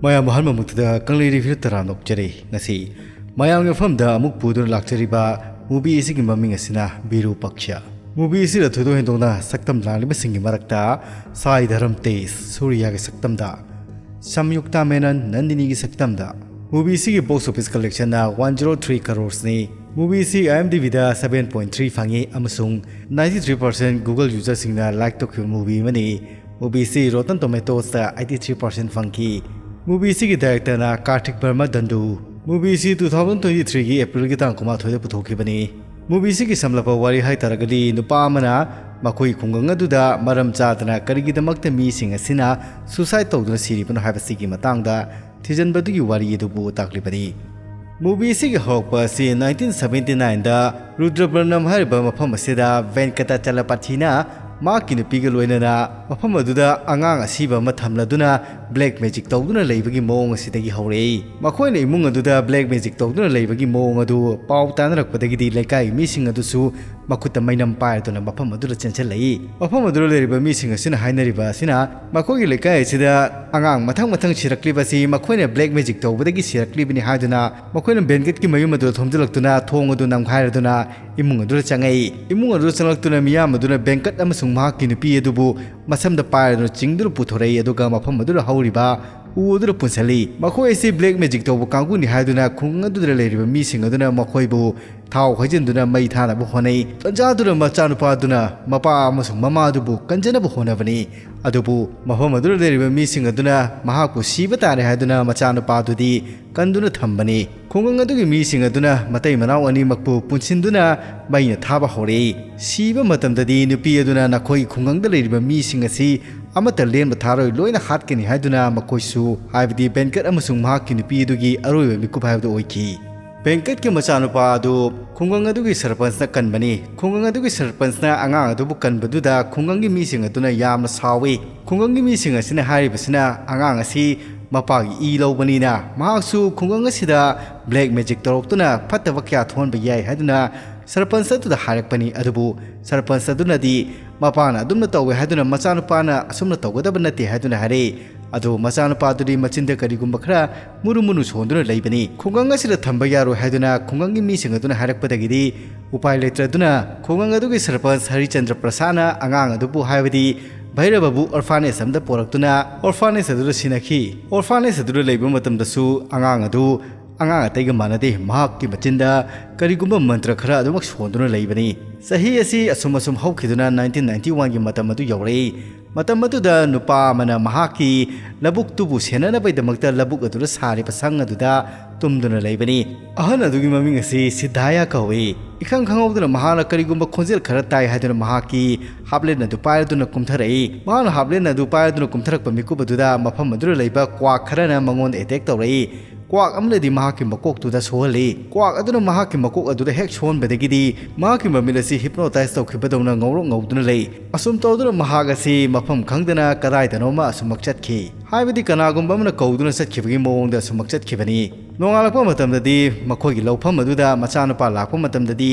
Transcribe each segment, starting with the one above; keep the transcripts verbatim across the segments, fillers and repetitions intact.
ꯃꯌꯥꯝ ꯑꯍꯟꯕꯃꯛꯇꯗ ꯀꯪꯂꯩ ꯔꯤꯚ꯭ꯌꯨ ꯇꯔꯥꯝꯅ ꯑꯣꯛꯆꯔꯤ꯫ ꯉꯁꯤ ꯃꯌꯥꯝꯒꯤ ꯃꯐꯝꯗ ꯑꯃꯨꯛ ꯄꯨꯗꯨꯅ ꯂꯥꯛꯆꯔꯤꯕ movie ꯑꯁꯤꯒꯤ ꯃꯃꯤꯡ ꯑꯁꯤꯅ ꯕꯤꯔꯨꯄꯥꯛꯁꯥ꯫ Movie ꯑꯁꯤꯗ ꯊꯣꯏꯗꯣꯛ ꯍꯦꯟꯗꯣꯛꯅ ꯁꯛꯇꯝ ꯂꯥꯡꯂꯤꯕꯁꯤꯡꯒꯤ ꯃꯔꯛꯇ ꯁꯥꯏ ꯙꯔꯝ ꯇꯦꯖ ꯁꯨꯔꯤꯌꯥꯒꯤ ꯁꯛꯇꯝꯗ, ꯁꯝꯌꯨꯛꯇꯥ ꯃꯦꯅꯟ ꯅꯟꯗꯤꯅꯤꯒꯤ ꯁꯛꯇꯝꯗ, movie ꯑꯁꯤꯒꯤ box office collectionꯅ one zero three crores ꯅꯤ꯫ Movie ꯑꯁꯤ IMDbꯗ seven point three ꯐꯪꯉꯤ ꯑꯃꯁꯨꯡ ninety three percent Google userꯁꯤꯡꯅ like ꯇꯧꯈꯤꯕ movie ꯑꯃꯅꯤ꯫ Movie ꯑꯁꯤ Rotten Tomatoesꯇ eighty three percent ꯐꯪꯈꯤ꯫ Movie ꯑꯁꯤꯒꯤ directorꯅ ꯀꯥꯔꯊꯤꯛ ꯕꯔꯃ ꯗꯟꯗꯨ꯫ Movie ꯑꯁꯤ two thousand twenty threeꯒꯤ Aprilꯒꯤ ꯇꯥꯡ ꯀꯨꯟꯃꯥꯊꯣꯏꯗ ꯄꯨꯊꯣꯛꯈꯤꯕꯅꯤ꯫ Movie ꯑꯁꯤꯒꯤ ꯁꯝꯂꯞꯄ ꯋꯥꯔꯤ ꯍꯥꯏꯇꯥꯔꯒꯗꯤ, ꯅꯨꯄꯥ ꯑꯃꯅ ꯃꯈꯣꯏ ꯈꯨꯡꯒꯪ ꯑꯗꯨꯗ ꯃꯔꯝ ꯆꯥꯗꯅ ꯀꯔꯤꯒꯤꯗꯃꯛꯇ ꯃꯤꯁꯤꯡ ꯑꯁꯤꯅ suicide ꯇꯧꯗꯨꯅ ꯁꯤꯔꯤꯕꯅꯣ ꯍꯥꯏꯕꯁꯤꯒꯤ ꯃꯇꯥꯡꯗ ꯊꯤꯖꯤꯟꯕꯗꯨꯒꯤ ꯋꯥꯔꯤ ꯑꯗꯨꯕꯨ ꯇꯥꯛꯂꯤꯕꯅꯤ꯫ Movie ꯑꯁꯤꯒꯤ ꯍꯧꯔꯛꯄ ꯑꯁꯤ nineteen seventy nineꯗ ꯔꯨꯗ꯭ꯔꯕꯔꯅꯝ ꯍꯥꯏꯔꯤꯕ ꯃꯐꯝ ꯑꯁꯤꯗ ꯚꯦꯟꯀꯇꯥꯆꯂꯄꯊꯤꯅ ꯃꯍꯥꯛꯀꯤ ꯅꯨꯄꯤꯒ ꯂꯣꯏꯅꯅ ꯃꯐꯝ ꯑꯗꯨꯗ ꯑꯉꯥꯡ ꯑꯁꯤꯕ ꯑꯃ ꯊꯝꯂꯗꯨꯅ black magic ꯇꯧꯗꯨꯅ ꯂꯩꯕꯒꯤ ꯃꯑꯣꯡ ꯑꯁꯤꯗꯒꯤ ꯍꯧꯔꯛꯏ꯫ ꯃꯈꯣꯏꯅ ꯏꯃꯨꯡ ꯑꯗꯨꯗ black magic ꯇꯧꯗꯨꯅ ꯂꯩꯕꯒꯤ ꯃꯑꯣꯡ ꯑꯗꯨ ꯄꯥꯎ ꯇꯥꯅꯔꯛꯄꯗꯒꯤꯗꯤ ꯂꯩꯀꯥꯏꯒꯤ ꯃꯤꯁꯤꯡ ꯑꯗꯨꯁꯨ ꯃꯈꯨꯠꯇ ꯃꯩꯅꯝ ꯄꯥꯏꯔꯗꯨꯅ ꯃꯐꯝ ꯑꯗꯨꯗ ꯆꯦꯟꯁꯤꯜꯂꯛꯏ꯫ ꯃꯐꯝ ꯑꯗꯨꯗ ꯂꯩꯔꯤꯕ ꯃꯤꯁꯤꯡ ꯑꯁꯤꯅ ꯍꯥꯏꯅꯔꯤꯕ ꯑꯁꯤꯅ, ꯃꯈꯣꯏꯒꯤ ꯂꯩꯀꯥꯏ ꯑꯁꯤꯗ ꯑꯉꯥꯡ ꯃꯊꯪ ꯃꯊꯪ ꯁꯤꯔꯛꯂꯤꯕ ꯑꯁꯤ ꯃꯈꯣꯏꯅ black magic ꯇꯧꯕꯗꯒꯤ ꯁꯤꯔꯛꯂꯤꯕꯅꯤ ꯍꯥꯏꯗꯨꯅ, ꯃꯈꯣꯏꯅ ꯚꯦꯟꯀꯠꯀꯤ ꯃꯌꯨꯝ ꯑꯗꯨꯗ ꯊꯣꯝꯖꯤꯜꯂꯛꯇꯨꯅ ꯊꯣꯡ ꯑꯗꯨ ꯅꯝꯈꯥꯏꯔꯗꯨꯅ ꯏꯃꯨꯡ ꯑꯗꯨꯗ ꯆꯪꯉꯛꯏ꯫ ꯏꯃꯨꯡ ꯑꯗꯨꯗ ꯆꯪꯂꯛꯇꯨꯅ ꯃꯤꯌꯥꯝ ꯑꯗꯨꯅ ꯚꯦꯟꯀꯠ ꯑꯃꯁꯨꯡ ꯃꯍꯥꯛꯀꯤ ꯅꯨꯄꯤ ꯑꯗꯨꯕꯨ ꯃꯁꯝꯗ ꯄꯥꯏꯔꯗꯨꯅ ꯆꯤꯡꯗꯨꯅ ꯄꯨꯊꯣꯔꯛꯏ, ꯑꯗꯨꯒ ꯃꯐꯝ ꯑꯗꯨꯗ ꯍꯧꯔꯤꯕ ꯎ ꯑꯗꯨꯗ ꯄꯨꯟꯁꯤꯜꯂꯤ꯫ ꯃꯈꯣꯏ ꯑꯁꯤ black magic ꯇꯧꯕ ꯀꯥꯡꯕꯨꯅꯤ ꯍꯥꯏꯗꯨꯅ ꯈꯨꯡꯒꯪ ꯑꯗꯨꯗ ꯂꯩꯔꯤꯕ ꯃꯤꯁꯤꯡ ꯑꯗꯨꯅ ꯃꯈꯣꯏꯕꯨ ꯊꯥꯎ ꯍꯩꯖꯤꯟꯗꯨꯅ ꯃꯩ ꯊꯥꯅꯕ ꯍꯣꯠꯅꯩ꯫ ꯇꯟꯖꯥꯗꯨꯗ ꯃꯆꯥꯅꯨꯄꯥꯗꯨꯅ ꯃꯄꯥ ꯑꯃꯁꯨꯡ ꯃꯃꯥ ꯑꯗꯨꯕꯨ ꯀꯟꯖꯅꯕ ꯍꯣꯠꯅꯕꯅꯤ꯫ ꯑꯗꯨꯕꯨ ꯃꯐꯝ ꯑꯗꯨꯗ ꯂꯩꯔꯤꯕ ꯃꯤꯁꯤꯡ ꯑꯗꯨꯅ ꯃꯍꯥꯛꯄꯨ ꯁꯤꯕ ꯇꯥꯔꯦ ꯍꯥꯏꯗꯨꯅ ꯃꯆꯥꯅꯨꯄꯥꯗꯨꯗꯤ ꯀꯟꯗꯨꯅ ꯊꯝꯕꯅꯤ꯫ ꯈꯨꯡꯒꯪ ꯑꯗꯨꯒꯤ ꯃꯤꯁꯤꯡ ꯑꯗꯨꯅ ꯃꯇꯩ ꯃꯅꯥꯎ ꯑꯅꯤꯃꯛꯄꯨ ꯄꯨꯟꯁꯤꯟꯗꯨꯅ ꯃꯩꯅ ꯊꯥꯕ ꯍꯧꯔꯛꯏ꯫ ꯁꯤꯕ ꯃꯇꯝꯗꯗꯤ ꯅꯨꯄꯤ ꯑꯗꯨꯅ ꯅꯈꯣꯏꯒꯤ ꯈꯨꯡꯒꯪꯗ ꯂꯩꯔꯤꯕ ꯃꯤꯁꯤꯡ ꯑꯁꯤ ꯑꯃꯠꯇ ꯂꯦꯝꯕ ꯊꯥꯔꯣꯏ, ꯂꯣꯏꯅ ꯍꯥꯠꯀꯅꯤ ꯍꯥꯏꯗꯨꯅ ꯃꯈꯣꯏꯁꯨ, ꯍꯥꯏꯕꯗꯤ ꯚꯦꯟꯀꯠ ꯑꯃꯁꯨꯡ ꯃꯍꯥꯛꯀꯤ ꯅꯨꯄꯤ ꯑꯗꯨꯒꯤ ꯑꯔꯣꯏꯕ ꯃꯤꯀꯨꯞ ꯍꯥꯏꯕꯗꯨ ꯑꯣꯏꯈꯤ꯫ ꯚꯦꯟꯀꯠꯀꯤ ꯃꯆꯥꯅꯨꯄꯥ ꯑꯗꯨ ꯈꯨꯡꯒꯪ ꯑꯗꯨꯒꯤ ꯁꯔꯄꯟꯁꯅ ꯀꯟꯕꯅꯤ꯫ ꯈꯨꯡꯒꯪ ꯑꯗꯨꯒꯤ ꯁꯔꯄꯟꯁꯅ ꯑꯉꯥꯡ ꯑꯗꯨꯕꯨ ꯀꯟꯕꯗꯨꯗ ꯈꯨꯡꯒꯪꯒꯤ ꯃꯤꯁꯤꯡ ꯑꯗꯨꯅ ꯌꯥꯝꯅ ꯁꯥꯎꯏ꯫ ꯈꯨꯡꯒꯪꯒꯤ ꯃꯤꯁꯤꯡ ꯑꯁꯤꯅ ꯍꯥꯏꯔꯤꯕꯁꯤꯅ, ꯑꯉꯥꯡ ꯑꯁꯤ ꯃꯄꯥꯒꯤ ꯏ ꯂꯧꯕꯅꯤꯅ ꯃꯍꯥꯛꯁꯨ ꯈꯨꯡꯒꯪ ꯑꯁꯤꯗ black magic ꯇꯧꯔꯛꯇꯨꯅ ꯐꯠꯇꯕ ꯀꯌꯥ ꯊꯣꯛꯍꯟꯕ ꯌꯥꯏ ꯍꯥꯏꯗꯨꯅ ꯁꯔꯄꯟꯁ ꯑꯗꯨꯗ ꯍꯥꯏꯔꯛꯄꯅꯤ꯫ ꯑꯗꯨꯕꯨ ꯁꯔꯄꯟꯁ ꯑꯗꯨꯅꯗꯤ ꯃꯄꯥꯅ ꯑꯗꯨꯝꯅ ꯇꯧꯋꯦ ꯍꯥꯏꯗꯨꯅ ꯃꯆꯥꯅꯨꯄꯥꯅ ꯑꯁꯨꯝꯅ ꯇꯧꯒꯗꯕ ꯅꯠꯇꯦ ꯍꯥꯏꯗꯨꯅ ꯍꯥꯏꯔꯛꯏ꯫ ꯑꯗꯨ ꯃꯆꯥꯅꯨꯄꯥꯗꯨꯗꯤ ꯃꯆꯤꯟꯗ ꯀꯔꯤꯒꯨꯝꯕ ꯈꯔ ꯃꯨꯔꯨ ꯃꯨꯔꯨ ꯁꯣꯟꯗꯨꯅ ꯂꯩꯕꯅꯤ꯫ ꯈꯨꯡꯒꯪ ꯑꯁꯤꯗ ꯊꯝꯕ ꯌꯥꯔꯣꯏ ꯍꯥꯏꯗꯨꯅ ꯈꯨꯡꯒꯪꯒꯤ ꯃꯤꯁꯤꯡ ꯑꯗꯨꯅ ꯍꯥꯏꯔꯛꯄꯗꯒꯤꯗꯤ ꯎꯄꯥꯏ ꯂꯩꯇ꯭ꯔꯗꯨꯅ ꯈꯨꯡꯒꯪ ꯑꯗꯨꯒꯤ ꯁꯔꯄꯟꯁ ꯍꯔꯤꯆꯟꯗ꯭ꯔ ꯄ꯭ꯔꯁꯥꯗꯅ ꯑꯉꯥꯡ ꯑꯗꯨꯕꯨ, ꯍꯥꯏꯕꯗꯤ ꯚꯩꯔꯕꯕꯨ, ꯑꯣꯔꯐꯥꯅꯦꯖ ꯑꯃꯗ ꯄꯣꯔꯛꯇꯨꯅ ꯑꯣꯔꯐꯥꯅꯦꯖ ꯑꯗꯨꯗ ꯁꯤꯟꯅꯈꯤ꯫ ꯑꯣꯔꯐꯥꯅꯦꯖ ꯑꯗꯨꯗ ꯂꯩꯕ ꯃꯇꯝꯗꯁꯨ ꯑꯉꯥꯡ ꯑꯗꯨ ꯑꯉꯥꯡ ꯑꯇꯩꯒ ꯃꯥꯟꯅꯗꯦ꯫ ꯃꯍꯥꯛꯀꯤ ꯃꯆꯤꯟꯗ ꯀꯔꯤꯒꯨꯝꯕ ꯃꯟꯇ꯭ꯔ ꯈꯔ ꯑꯗꯨꯃꯛ ꯁꯣꯟꯗꯨꯅ ꯂꯩꯕꯅꯤ꯫ ꯆꯍꯤ ꯑꯁꯤ ꯑꯁꯨꯝ ꯑꯁꯨꯝ ꯍꯧꯈꯤꯗꯨꯅ ꯅꯥꯏꯟꯇꯤꯟ ꯅꯥꯏꯟꯇꯤ ꯋꯥꯟꯒꯤ ꯃꯇꯝ ꯑꯗꯨ ꯌꯧꯔꯛꯏ꯫ ꯃꯇꯝ ꯑꯗꯨꯗ ꯅꯨꯄꯥ ꯑꯃꯅ ꯃꯍꯥꯛꯀꯤ ꯂꯧꯕꯨꯛꯇꯨꯕꯨ ꯁꯦꯟꯅꯅꯕꯒꯤꯗꯃꯛꯇ ꯂꯧꯕꯨꯛ ꯑꯗꯨꯗ ꯁꯥꯔꯤꯕ ꯁꯪ ꯑꯗꯨꯗ ꯇꯨꯝꯗꯨꯅ ꯂꯩꯕꯅꯤ꯫ ꯑꯍꯜ ꯑꯗꯨꯒꯤ ꯃꯃꯤꯡ ꯑꯁꯤ ꯁꯤꯗꯥꯌꯥ ꯀꯧꯏ꯫ ꯏꯈꯪ ꯈꯪꯍꯧꯗꯅ ꯃꯍꯥꯛꯅ ꯀꯔꯤꯒꯨꯝꯕ ꯈꯣꯟꯖꯦꯜ ꯈꯔ ꯇꯥꯏ ꯍꯥꯏꯗꯨꯅ ꯃꯍꯥꯛꯀꯤ ꯍꯥꯞꯂꯦꯟ ꯑꯗꯨ ꯄꯥꯏꯔꯗꯨꯅ ꯀꯨꯝꯊꯔꯛꯏ꯫ ꯃꯍꯥꯛꯅ ꯍꯥꯞꯂꯦꯟ ꯑꯗꯨ ꯄꯥꯏꯔꯗꯨꯅ ꯀꯨꯝꯊꯔꯛꯄ ꯃꯤꯀꯨꯞ ꯑꯗꯨꯗ ꯃꯐꯝ ꯑꯗꯨꯗ ꯂꯩꯕ ꯀ꯭ꯋꯥꯛ ꯈꯔꯅ ꯃꯉꯣꯟꯗ ꯑꯦꯇꯦꯛ ꯇꯧꯔꯛꯏ꯫ ꯀ꯭ꯋꯥꯛ ꯑꯃꯅꯗꯤ ꯃꯍꯥꯛꯀꯤ ꯃꯀꯣꯛꯇꯨꯗ ꯁꯣꯛꯍꯜꯂꯤ꯫ ꯀ꯭ꯋꯥꯛ ꯑꯗꯨꯅ ꯃꯍꯥꯛꯀꯤ ꯃꯀꯣꯛ ꯑꯗꯨꯗ ꯍꯦꯛ ꯁꯣꯛꯍꯟꯕꯗꯒꯤꯗꯤ ꯃꯍꯥꯛꯀꯤ ꯃꯃꯤꯠ ꯑꯁꯤ ꯍꯤꯞꯅꯣꯇꯥꯏꯁ ꯇꯧꯈꯤꯕꯗꯧꯅ ꯉꯧꯔꯣꯛ ꯉꯧꯗꯨꯅ ꯂꯩ꯫ ꯑꯁꯨꯝ ꯇꯧꯗꯨꯅ ꯃꯍꯥꯛ ꯑꯁꯤ ꯃꯐꯝ ꯈꯪꯗꯅ ꯀꯗꯥꯏꯗꯅꯣꯃ ꯑꯁꯨꯝꯃꯛ ꯆꯠꯈꯤ꯫ ꯍꯥꯏꯕꯗꯤ ꯀꯅꯥꯒꯨꯝꯕ ꯑꯃꯅ ꯀꯧꯗꯨꯅ ꯆꯠꯈꯤꯕꯒꯤ ꯃꯑꯣꯡꯗ ꯑꯁꯨꯝꯃꯛ ꯆꯠꯈꯤꯕꯅꯤ꯫ ꯅꯣꯡꯉꯥꯜꯂꯛꯄ ꯃꯇꯝꯗꯗꯤ ꯃꯈꯣꯏꯒꯤ ꯂꯧꯐꯝ ꯑꯗꯨꯗ ꯃꯆꯥꯅꯨꯄꯥ ꯂꯥꯛꯄ ꯃꯇꯝꯗꯗꯤ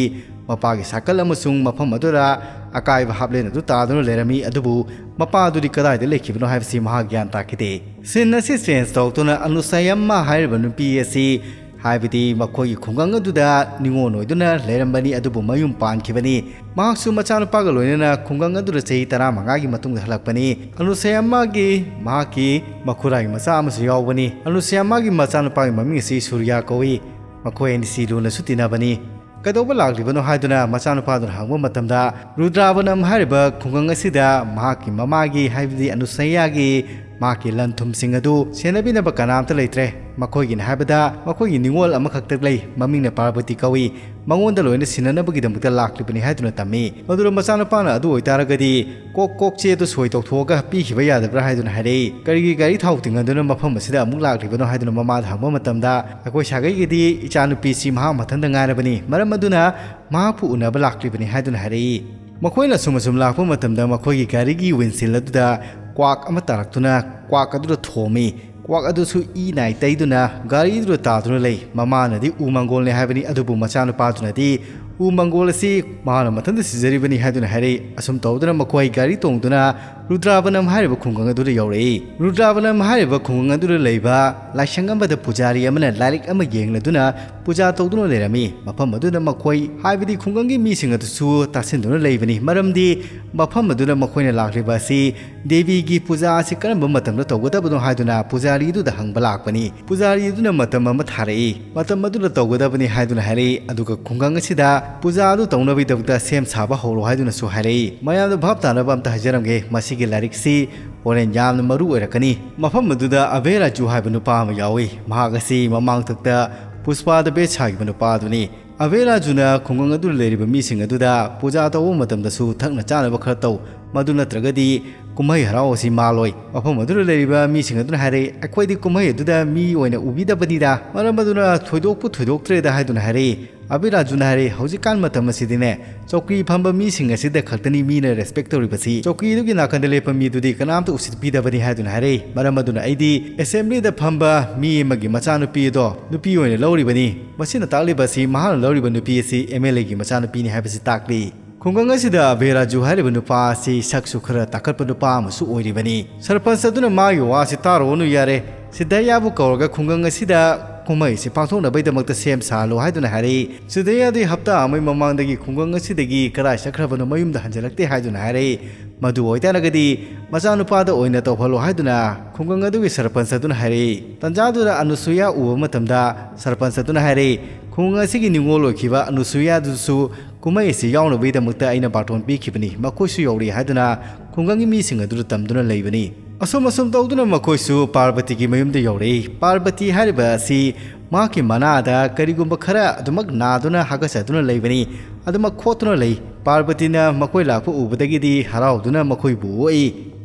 ꯃꯄꯥꯒꯤ ꯁꯥꯏꯀꯜ ꯑꯃꯁꯨꯡ ꯃꯐꯝ ꯑꯗꯨꯗ ꯑꯀꯥꯏꯕ ꯍꯥꯞꯂꯦꯟ ꯑꯗꯨ ꯇꯥꯗꯨꯅ ꯂꯩꯔꯝꯃꯤ꯫ ꯑꯗꯨꯕꯨ ꯃꯄꯥ ꯑꯗꯨꯗꯤ ꯀꯗꯥꯏꯗ ꯂꯩꯈꯤꯕꯅꯣ ꯍꯥꯏꯕꯁꯤ ꯃꯍꯥꯛ ꯒ꯭ꯌꯥꯟ ꯇꯥꯈꯤꯗꯦ꯫ ꯁꯤꯟ ꯑꯁꯤ ꯆꯦꯟꯖ ꯇꯧꯔꯛꯇꯨꯅ ꯑꯅꯨꯁꯌꯝꯃ ꯍꯥꯏꯔꯤꯕ ꯅꯨꯄꯤ ꯑꯁꯤ, ꯍꯥꯏꯕꯗꯤ ꯃꯈꯣꯏꯒꯤ ꯈꯨꯡꯒꯪ ꯑꯗꯨꯗ ꯅꯤꯉꯣꯜ ꯑꯣꯏꯗꯨꯅ ꯂꯩꯔꯝꯕꯅꯤ, ꯑꯗꯨꯕꯨ ꯃꯌꯨꯝ ꯄꯥꯟꯈꯤꯕꯅꯤ꯫ ꯃꯍꯥꯛꯁꯨ ꯃꯆꯥꯅꯨꯄꯥꯒ ꯂꯣꯏꯅꯅ ꯈꯨꯡꯒꯪ ꯑꯗꯨꯗ ꯆꯍꯤ ꯇꯔꯥꯃꯉꯥꯒꯤ ꯃꯇꯨꯡꯗ ꯍꯜꯂꯛꯄꯅꯤ꯫ ꯑꯅꯨꯁꯌꯝꯃꯒꯤ ꯃꯍꯥꯛꯀꯤ ꯃꯈꯨꯔꯥꯒꯤ ꯃꯆꯥ ꯑꯃꯁꯨ ꯌꯥꯎꯕꯅꯤ꯫ ꯑꯅꯨꯁꯌꯝꯃꯒꯤ ꯃꯆꯥꯅꯨꯄꯥꯒꯤ ꯃꯃꯤꯡ ꯑꯁꯤ ꯁꯨꯔꯌꯥ ꯀꯧꯏ꯫ ꯃꯈꯣꯏ ꯑꯅꯤꯁꯤ ꯂꯨꯅꯁꯨ ꯇꯤꯟꯅꯕꯅꯤ꯫ ꯀꯩꯗꯧꯕ ꯂꯥꯛꯂꯤꯕꯅꯣ ꯍꯥꯏꯗꯨꯅ ꯃꯆꯥꯅꯨꯄꯥꯗꯨꯅ ꯍꯪꯕ ꯃꯇꯝꯗ, ꯔꯨꯗ꯭ꯔꯥꯕꯅꯝ ꯍꯥꯏꯔꯤꯕ ꯈꯨꯡꯒꯪ ꯑꯁꯤꯗ ꯃꯍꯥꯛꯀꯤ ꯃꯃꯥꯒꯤ, ꯍꯥꯏꯕꯗꯤ ꯑꯅꯨꯁꯩꯌꯥꯒꯤ, ꯃꯍꯥꯛꯀꯤ ꯂꯟ ꯊꯨꯝꯁꯤꯡ ꯑꯗꯨ ꯁꯦꯟꯅꯕꯤꯅꯕ ꯀꯅꯥꯝꯇ ꯂꯩꯇ꯭ꯔꯦ꯫ ꯃꯈꯣꯏꯒꯤꯅ ꯍꯥꯏꯕꯗ ꯃꯈꯣꯏꯒꯤ ꯅꯤꯉꯣꯜ ꯑꯃꯈꯛꯇ ꯂꯩ, ꯃꯃꯤꯡꯅ ꯄꯥꯔꯕꯇꯤ ꯀꯧꯏ꯫ ꯃꯉꯣꯟꯗ ꯂꯣꯏꯅ ꯁꯤꯟꯅꯅꯕꯒꯤꯗꯃꯛꯇ ꯂꯥꯛꯂꯤꯕꯅꯤ ꯍꯥꯏꯗꯨꯅ ꯇꯝꯃꯤ꯫ ꯃꯗꯨꯗ ꯃꯆꯥꯅꯨꯄꯥꯅ ꯑꯗꯨ ꯑꯣꯏꯇꯥꯔꯒꯗꯤ ꯀꯣꯛ ꯀꯣꯛ ꯆꯦ ꯑꯗꯨ ꯁꯣꯏ ꯇꯧꯊꯣꯛꯑꯒ ꯄꯤꯈꯤꯕ ꯌꯥꯗꯕ꯭ꯔꯥ ꯍꯥꯏꯗꯨꯅ ꯍꯥꯏꯔꯛꯏ꯫ ꯀꯔꯤꯒꯤ ꯒꯥꯔꯤ ꯊꯥꯎ ꯇꯤꯡꯍꯟꯗꯨꯅ ꯃꯐꯝ ꯑꯁꯤꯗ ꯑꯃꯨꯛ ꯂꯥꯛꯂꯤꯕꯅꯣ ꯍꯥꯏꯗꯨꯅ ꯃꯃꯥꯗ ꯍꯪꯕ ꯃꯇꯝꯗ, ꯑꯩꯈꯣꯏ ꯁꯥꯒꯩꯒꯤꯗꯤ ꯏꯆꯥꯅꯨꯄꯤꯁꯤ ꯃꯍꯥꯛ ꯃꯊꯟꯇ ꯉꯥꯏꯔꯕꯅꯤ, ꯃꯔꯝ ꯑꯗꯨꯅ ꯃꯍꯥꯛꯄꯨ ꯎꯅꯕ ꯂꯥꯛꯂꯤꯕꯅꯤ ꯍꯥꯏꯗꯨꯅ ꯍꯥꯏꯔꯛꯏ꯫ ꯃꯈꯣꯏꯅ ꯑꯁꯨꯝ ꯑꯁꯨꯝ ꯂꯥꯛꯄ ꯃꯇꯝꯗ ꯃꯈꯣꯏꯒꯤ ꯒꯥꯔꯤꯒꯤ ꯋꯤꯟꯁꯤꯜ ꯑꯗꯨꯗ ꯀ꯭ꯋꯥꯛ ꯑꯃ ꯇꯥꯔꯛꯇꯨꯅ ꯀ꯭ꯋꯥꯛ ꯑꯗꯨꯗ ꯊꯣꯝꯃꯤ꯫ ꯀ꯭ꯋꯥꯛ ꯑꯗꯨꯁꯨ ꯏ ꯅꯥꯏ ꯇꯩꯗꯨꯅ ꯒꯥꯔꯤꯗꯨꯗ ꯇꯥꯗꯨꯅ ꯂꯩ꯫ ꯃꯃꯥꯅꯗꯤ ꯎ ꯃꯪꯒꯣꯜꯅꯤ ꯍꯥꯏꯕꯅꯤ, ꯑꯗꯨꯕꯨ ꯃꯆꯥꯅꯨꯄꯥꯗꯨꯅꯗꯤ ꯎ ꯃꯪꯒꯣꯜ ꯑꯁꯤ ꯃꯍꯥꯛꯅ ꯃꯊꯟꯇ ꯁꯤꯖꯔꯤꯕꯅꯤ ꯍꯥꯏꯗꯨꯅ ꯍꯥꯏꯔꯛꯏ꯫ ꯑꯁꯨꯝ ꯇꯧꯗꯨꯅ ꯃꯈꯣꯏ ꯒꯥꯔꯤ ꯇꯣꯡꯗꯨꯅ ꯔꯨꯗ꯭ꯔꯥꯕꯅꯝ ꯍꯥꯏꯔꯤꯕ ꯈꯨꯡꯒꯪ ꯑꯗꯨꯗ ꯌꯧꯔꯛꯏ꯫ ꯔꯨꯗ꯭ꯔꯥꯕꯅꯝ ꯍꯥꯏꯔꯤꯕ ꯈꯨꯡꯒꯪ ꯑꯗꯨꯗ ꯂꯩꯕ ꯂꯥꯏꯁꯪ ꯑꯃꯗ ꯄꯨꯖꯥꯔꯤ ꯑꯃꯅ ꯂꯥꯏꯔꯤꯛ ꯑꯃ ꯌꯦꯡꯂꯗꯨꯅ ꯄꯨꯖꯥ ꯇꯧꯗꯨꯅ ꯂꯩꯔꯝꯃꯤ꯫ ꯃꯐꯝ ꯑꯗꯨꯗ ꯃꯈꯣꯏ, ꯍꯥꯏꯕꯗꯤ ꯈꯨꯡꯒꯪꯒꯤ ꯃꯤꯁꯤꯡ ꯑꯗꯨꯁꯨ ꯇꯥꯁꯤꯟꯗꯨꯅ ꯂꯩꯕꯅꯤ, ꯃꯔꯝꯗꯤ ꯃꯐꯝ ꯑꯗꯨꯗ ꯃꯈꯣꯏꯅ ꯂꯥꯛꯂꯤꯕ ꯑꯁꯤ ꯗꯦꯕꯤꯒꯤ ꯄꯨꯖꯥ ꯑꯁꯤ ꯀꯔꯝꯕ ꯃꯇꯝꯗ ꯇꯧꯒꯗꯕꯅꯣ ꯍꯥꯏꯗꯨꯅ ꯄꯨꯖꯥꯔꯤ ꯑꯗꯨꯗ ꯍꯪꯕ ꯂꯥꯛꯄꯅꯤ꯫ ꯄꯨꯖꯥꯔꯤ ꯑꯗꯨꯅ ꯃꯇꯝ ꯑꯃ ꯊꯥꯔꯛꯏ꯫ ꯃꯇꯝ ꯑꯗꯨꯗ ꯇꯧꯒꯗꯕꯅꯤ ꯍꯥꯏꯗꯨꯅ ꯍꯥꯏꯔꯛꯏ꯫ ꯑꯗꯨꯒ ꯈꯨꯡꯒꯪ ꯑꯁꯤꯗ ꯄꯨꯖꯥ ꯑꯗꯨ ꯇꯧꯅꯕꯒꯤꯗꯃꯛꯇ ꯁꯦꯝ ꯁꯥꯕ ꯍꯧꯔꯣ ꯍꯥꯏꯗꯨꯅꯁꯨ ꯍꯥꯏꯔꯛꯏ꯫ ꯃꯌꯥꯝꯗ ꯚꯥꯞ ꯇꯥꯅꯕ ꯑꯝꯇ ꯍꯥꯏꯖꯔꯝꯒꯦ, ꯃꯁꯤꯒꯤ ꯂꯥꯏꯔꯤꯛꯁꯤ ꯍꯣꯔꯦꯟ ꯌꯥꯝꯅ ꯃꯔꯨ ꯑꯣꯏꯔꯛꯀꯅꯤ꯫ ꯃꯐꯝ ꯑꯗꯨꯗ ꯑꯕꯦ ꯔꯥꯖꯨ ꯍꯥꯏꯕ ꯅꯨꯄꯥ ꯑꯃ ꯌꯥꯎꯏ꯫ ꯃꯍꯥꯛ ꯑꯁꯤ ꯃꯃꯥꯡꯊꯛꯇ ꯄꯨꯁꯄꯥꯗ ꯕꯦꯠ ꯁꯥꯈꯤꯕ ꯅꯨꯄꯥ ꯑꯗꯨꯅꯤ꯫ ꯑꯕꯦ ꯔꯥꯖꯨꯅ ꯈꯨꯡꯒꯪ ꯑꯗꯨꯗ ꯂꯩꯔꯤꯕ ꯃꯤꯁꯤꯡ ꯑꯗꯨꯗ ꯄꯨꯖꯥ ꯇꯧꯕ ꯃꯇꯝꯗꯁꯨ ꯊꯛꯅ ꯆꯥꯅꯕ ꯈꯔ ꯇꯧ, ꯃꯗꯨ ꯅꯠꯇ꯭ꯔꯒꯗꯤ ꯀꯨꯝꯍꯩ ꯍꯔꯥꯎ ꯑꯁꯤ ꯃꯥꯜꯂꯣꯏ꯫ ꯃꯐꯝ ꯑꯗꯨꯗ ꯂꯩꯔꯤꯕ ꯃꯤꯁꯤꯡ ꯑꯗꯨꯅ ꯍꯥꯏꯔꯛꯏ, "ꯑꯩꯈꯣꯏꯗꯤ ꯀꯨꯝꯍꯩ ꯑꯗꯨꯗ ꯃꯤ ꯑꯣꯏꯅ ꯎꯕꯤꯗꯕꯅꯤꯗ, ꯃꯔꯝ ꯑꯗꯨꯅ ꯊꯣꯏꯗꯣꯛꯄꯨ ꯊꯣꯏꯗꯣꯛꯇ꯭ꯔꯦꯗ" ꯍꯥꯏꯗꯨꯅ ꯍꯥꯏꯔꯛꯏ꯫ ꯑꯕꯦ ꯔꯥꯖꯨꯅ ꯍꯥꯏꯔꯛꯏ, "ꯍꯧꯖꯤꯛꯀꯥꯟ ꯃꯇꯝ ꯑꯁꯤꯗꯤꯅꯦ, ꯆꯧꯀ꯭ꯔꯤ ꯐꯝꯕ ꯃꯤꯁꯤꯡ ꯑꯁꯤꯗ ꯈꯛꯇꯅꯤ ꯃꯤꯅ ꯔꯦꯁꯄꯦꯛ ꯇꯧꯔꯤꯕꯁꯤ꯫ ꯆꯧꯀ꯭ꯔꯤꯗꯨꯒꯤ ꯅꯥꯀꯟꯗ ꯂꯦꯞꯄ ꯃꯤꯗꯨꯗꯤ ꯀꯅꯥꯝꯇ ꯎꯁꯤꯠꯄꯤꯗꯕꯅꯤ" ꯍꯥꯏꯗꯨꯅ ꯍꯥꯏꯔꯛꯏ꯫ ꯃꯔꯝ ꯑꯗꯨꯅ ꯑꯩꯗꯤ ꯑꯦꯁꯦꯝꯕ꯭ꯂꯤꯗ ꯐꯝꯕ ꯃꯤ ꯑꯃꯒꯤ ꯃꯆꯥꯅꯨꯄꯤ ꯑꯗꯣ ꯅꯨꯄꯤ ꯑꯣꯏꯅ ꯂꯧꯔꯤꯕꯅꯤ꯫ ꯃꯁꯤꯅ ꯇꯥꯛꯂꯤꯕ ꯑꯁꯤ ꯃꯍꯥꯛꯅ ꯂꯧꯔꯤꯕ ꯅꯨꯄꯤ ꯑꯁꯤ ꯑꯦꯝ ꯑꯦꯜ ꯑꯦꯒꯤ ꯃꯆꯥꯅꯨꯄꯤꯅꯤ ꯍꯥꯏꯕꯁꯤ ꯇꯥꯛꯂꯤ꯫ ꯈꯨꯡꯒꯪ ꯑꯁꯤꯗ ꯑꯕꯦ ꯔꯥꯖꯨ ꯍꯥꯏꯔꯤꯕ ꯅꯨꯄꯥ ꯑꯁꯤ ꯁꯛꯁꯨ ꯈꯔ ꯇꯥꯈꯠꯄ ꯅꯨꯄꯥ ꯑꯃꯁꯨ ꯑꯣꯏꯔꯤꯕꯅꯤ꯫ ꯁꯔꯄꯟꯁ ꯑꯗꯨꯅ ꯃꯥꯒꯤ ꯋꯥꯁꯤ ꯇꯥꯔꯨꯔꯅꯨ ꯌꯥꯔꯦ, ꯁꯤꯗꯌꯥꯕꯨ ꯀꯧꯔꯒ ꯈꯨꯡꯒꯪ ꯑꯁꯤꯗ ꯀꯨꯝꯍꯩ ꯑꯁꯤ ꯄꯥꯡꯊꯣꯛꯅꯕꯒꯤꯗꯃꯛꯇ ꯁꯦꯝ ꯁꯥꯍꯜꯂꯨ ꯍꯥꯏꯗꯨꯅ ꯍꯥꯏꯔꯛꯏ꯫ ꯁꯤꯗꯌꯥꯗꯤ ꯍꯞꯇꯥ ꯑꯃꯒꯤ ꯃꯃꯥꯡꯗꯒꯤ ꯈꯨꯡꯒꯪ ꯑꯁꯤꯗꯒꯤ ꯀꯗꯥꯏ ꯆꯠꯈ꯭ꯔꯕꯅꯣ, ꯃꯌꯨꯝꯗ ꯍꯟꯖꯤꯜꯂꯛꯇꯦ ꯍꯥꯏꯗꯨꯅ ꯍꯥꯏꯔꯛꯏ꯫ ꯃꯗꯨ ꯑꯣꯏꯇꯥꯔꯒꯗꯤ ꯃꯆꯥꯅꯨꯄꯥꯗ ꯑꯣꯏꯅ ꯇꯧꯍꯜꯂꯣ ꯍꯥꯏꯗꯨꯅ ꯈꯨꯡꯒꯪ ꯑꯗꯨꯒꯤ ꯁꯔꯄꯟꯁ ꯑꯗꯨꯅ ꯍꯥꯏꯔꯛꯏ꯫ ꯇꯟꯖꯥꯗꯨꯗ ꯑꯅꯨꯁꯨꯌꯥ ꯎꯕ ꯃꯇꯝꯗ ꯁꯔꯄꯟꯁ ꯑꯗꯨꯅ ꯍꯥꯏꯔꯛꯏ, "ꯈꯨꯡꯒꯪ ꯑꯁꯤꯒꯤ ꯅꯤꯉꯣꯜ ꯑꯣꯏꯈꯤꯕ ꯑꯅꯨꯁꯨꯌꯥꯗꯨꯁꯨ ꯀꯨꯝꯍꯩ ꯑꯁꯤ ꯌꯥꯎꯅꯕꯒꯤꯗꯃꯛꯇ ꯑꯩꯅ ꯕꯥꯔꯇꯣꯟ ꯄꯤꯈꯤꯕꯅꯤ, ꯃꯈꯣꯏꯁꯨ ꯌꯧꯔꯛꯏ" ꯍꯥꯏꯗꯨꯅ ꯈꯨꯡꯒꯪꯒꯤ ꯃꯤꯁꯤꯡ ꯑꯗꯨꯗ ꯇꯝꯗꯨꯅ ꯂꯩꯕꯅꯤ꯫ ꯑꯁꯨꯝ ꯑꯁꯨꯝ ꯇꯧꯗꯨꯅ ꯃꯈꯣꯏꯁꯨ ꯄꯥꯔꯕꯇꯤꯒꯤ ꯃꯌꯨꯝꯗ ꯌꯧꯔꯛꯏ꯫ ꯄꯥꯔꯕꯇꯤ ꯍꯥꯏꯔꯤꯕ ꯑꯁꯤ ꯃꯍꯥꯛꯀꯤ ꯃꯅꯥꯗ ꯀꯔꯤꯒꯨꯝꯕ ꯈꯔ ꯑꯗꯨꯃꯛ ꯅꯥꯗꯨꯅ ꯍꯥꯀꯠꯆꯗꯨꯅ ꯂꯩꯕꯅꯤ, ꯑꯗꯨꯃꯛ ꯈꯣꯠꯇꯨꯅ ꯂꯩ꯫ ꯄꯥꯔꯕꯇꯤꯅ ꯃꯈꯣꯏ ꯂꯥꯛꯄ ꯎꯕꯗꯒꯤꯗꯤ ꯍꯔꯥꯎꯗꯨꯅ ꯃꯈꯣꯏꯕꯨ ꯑꯣꯛꯏ꯫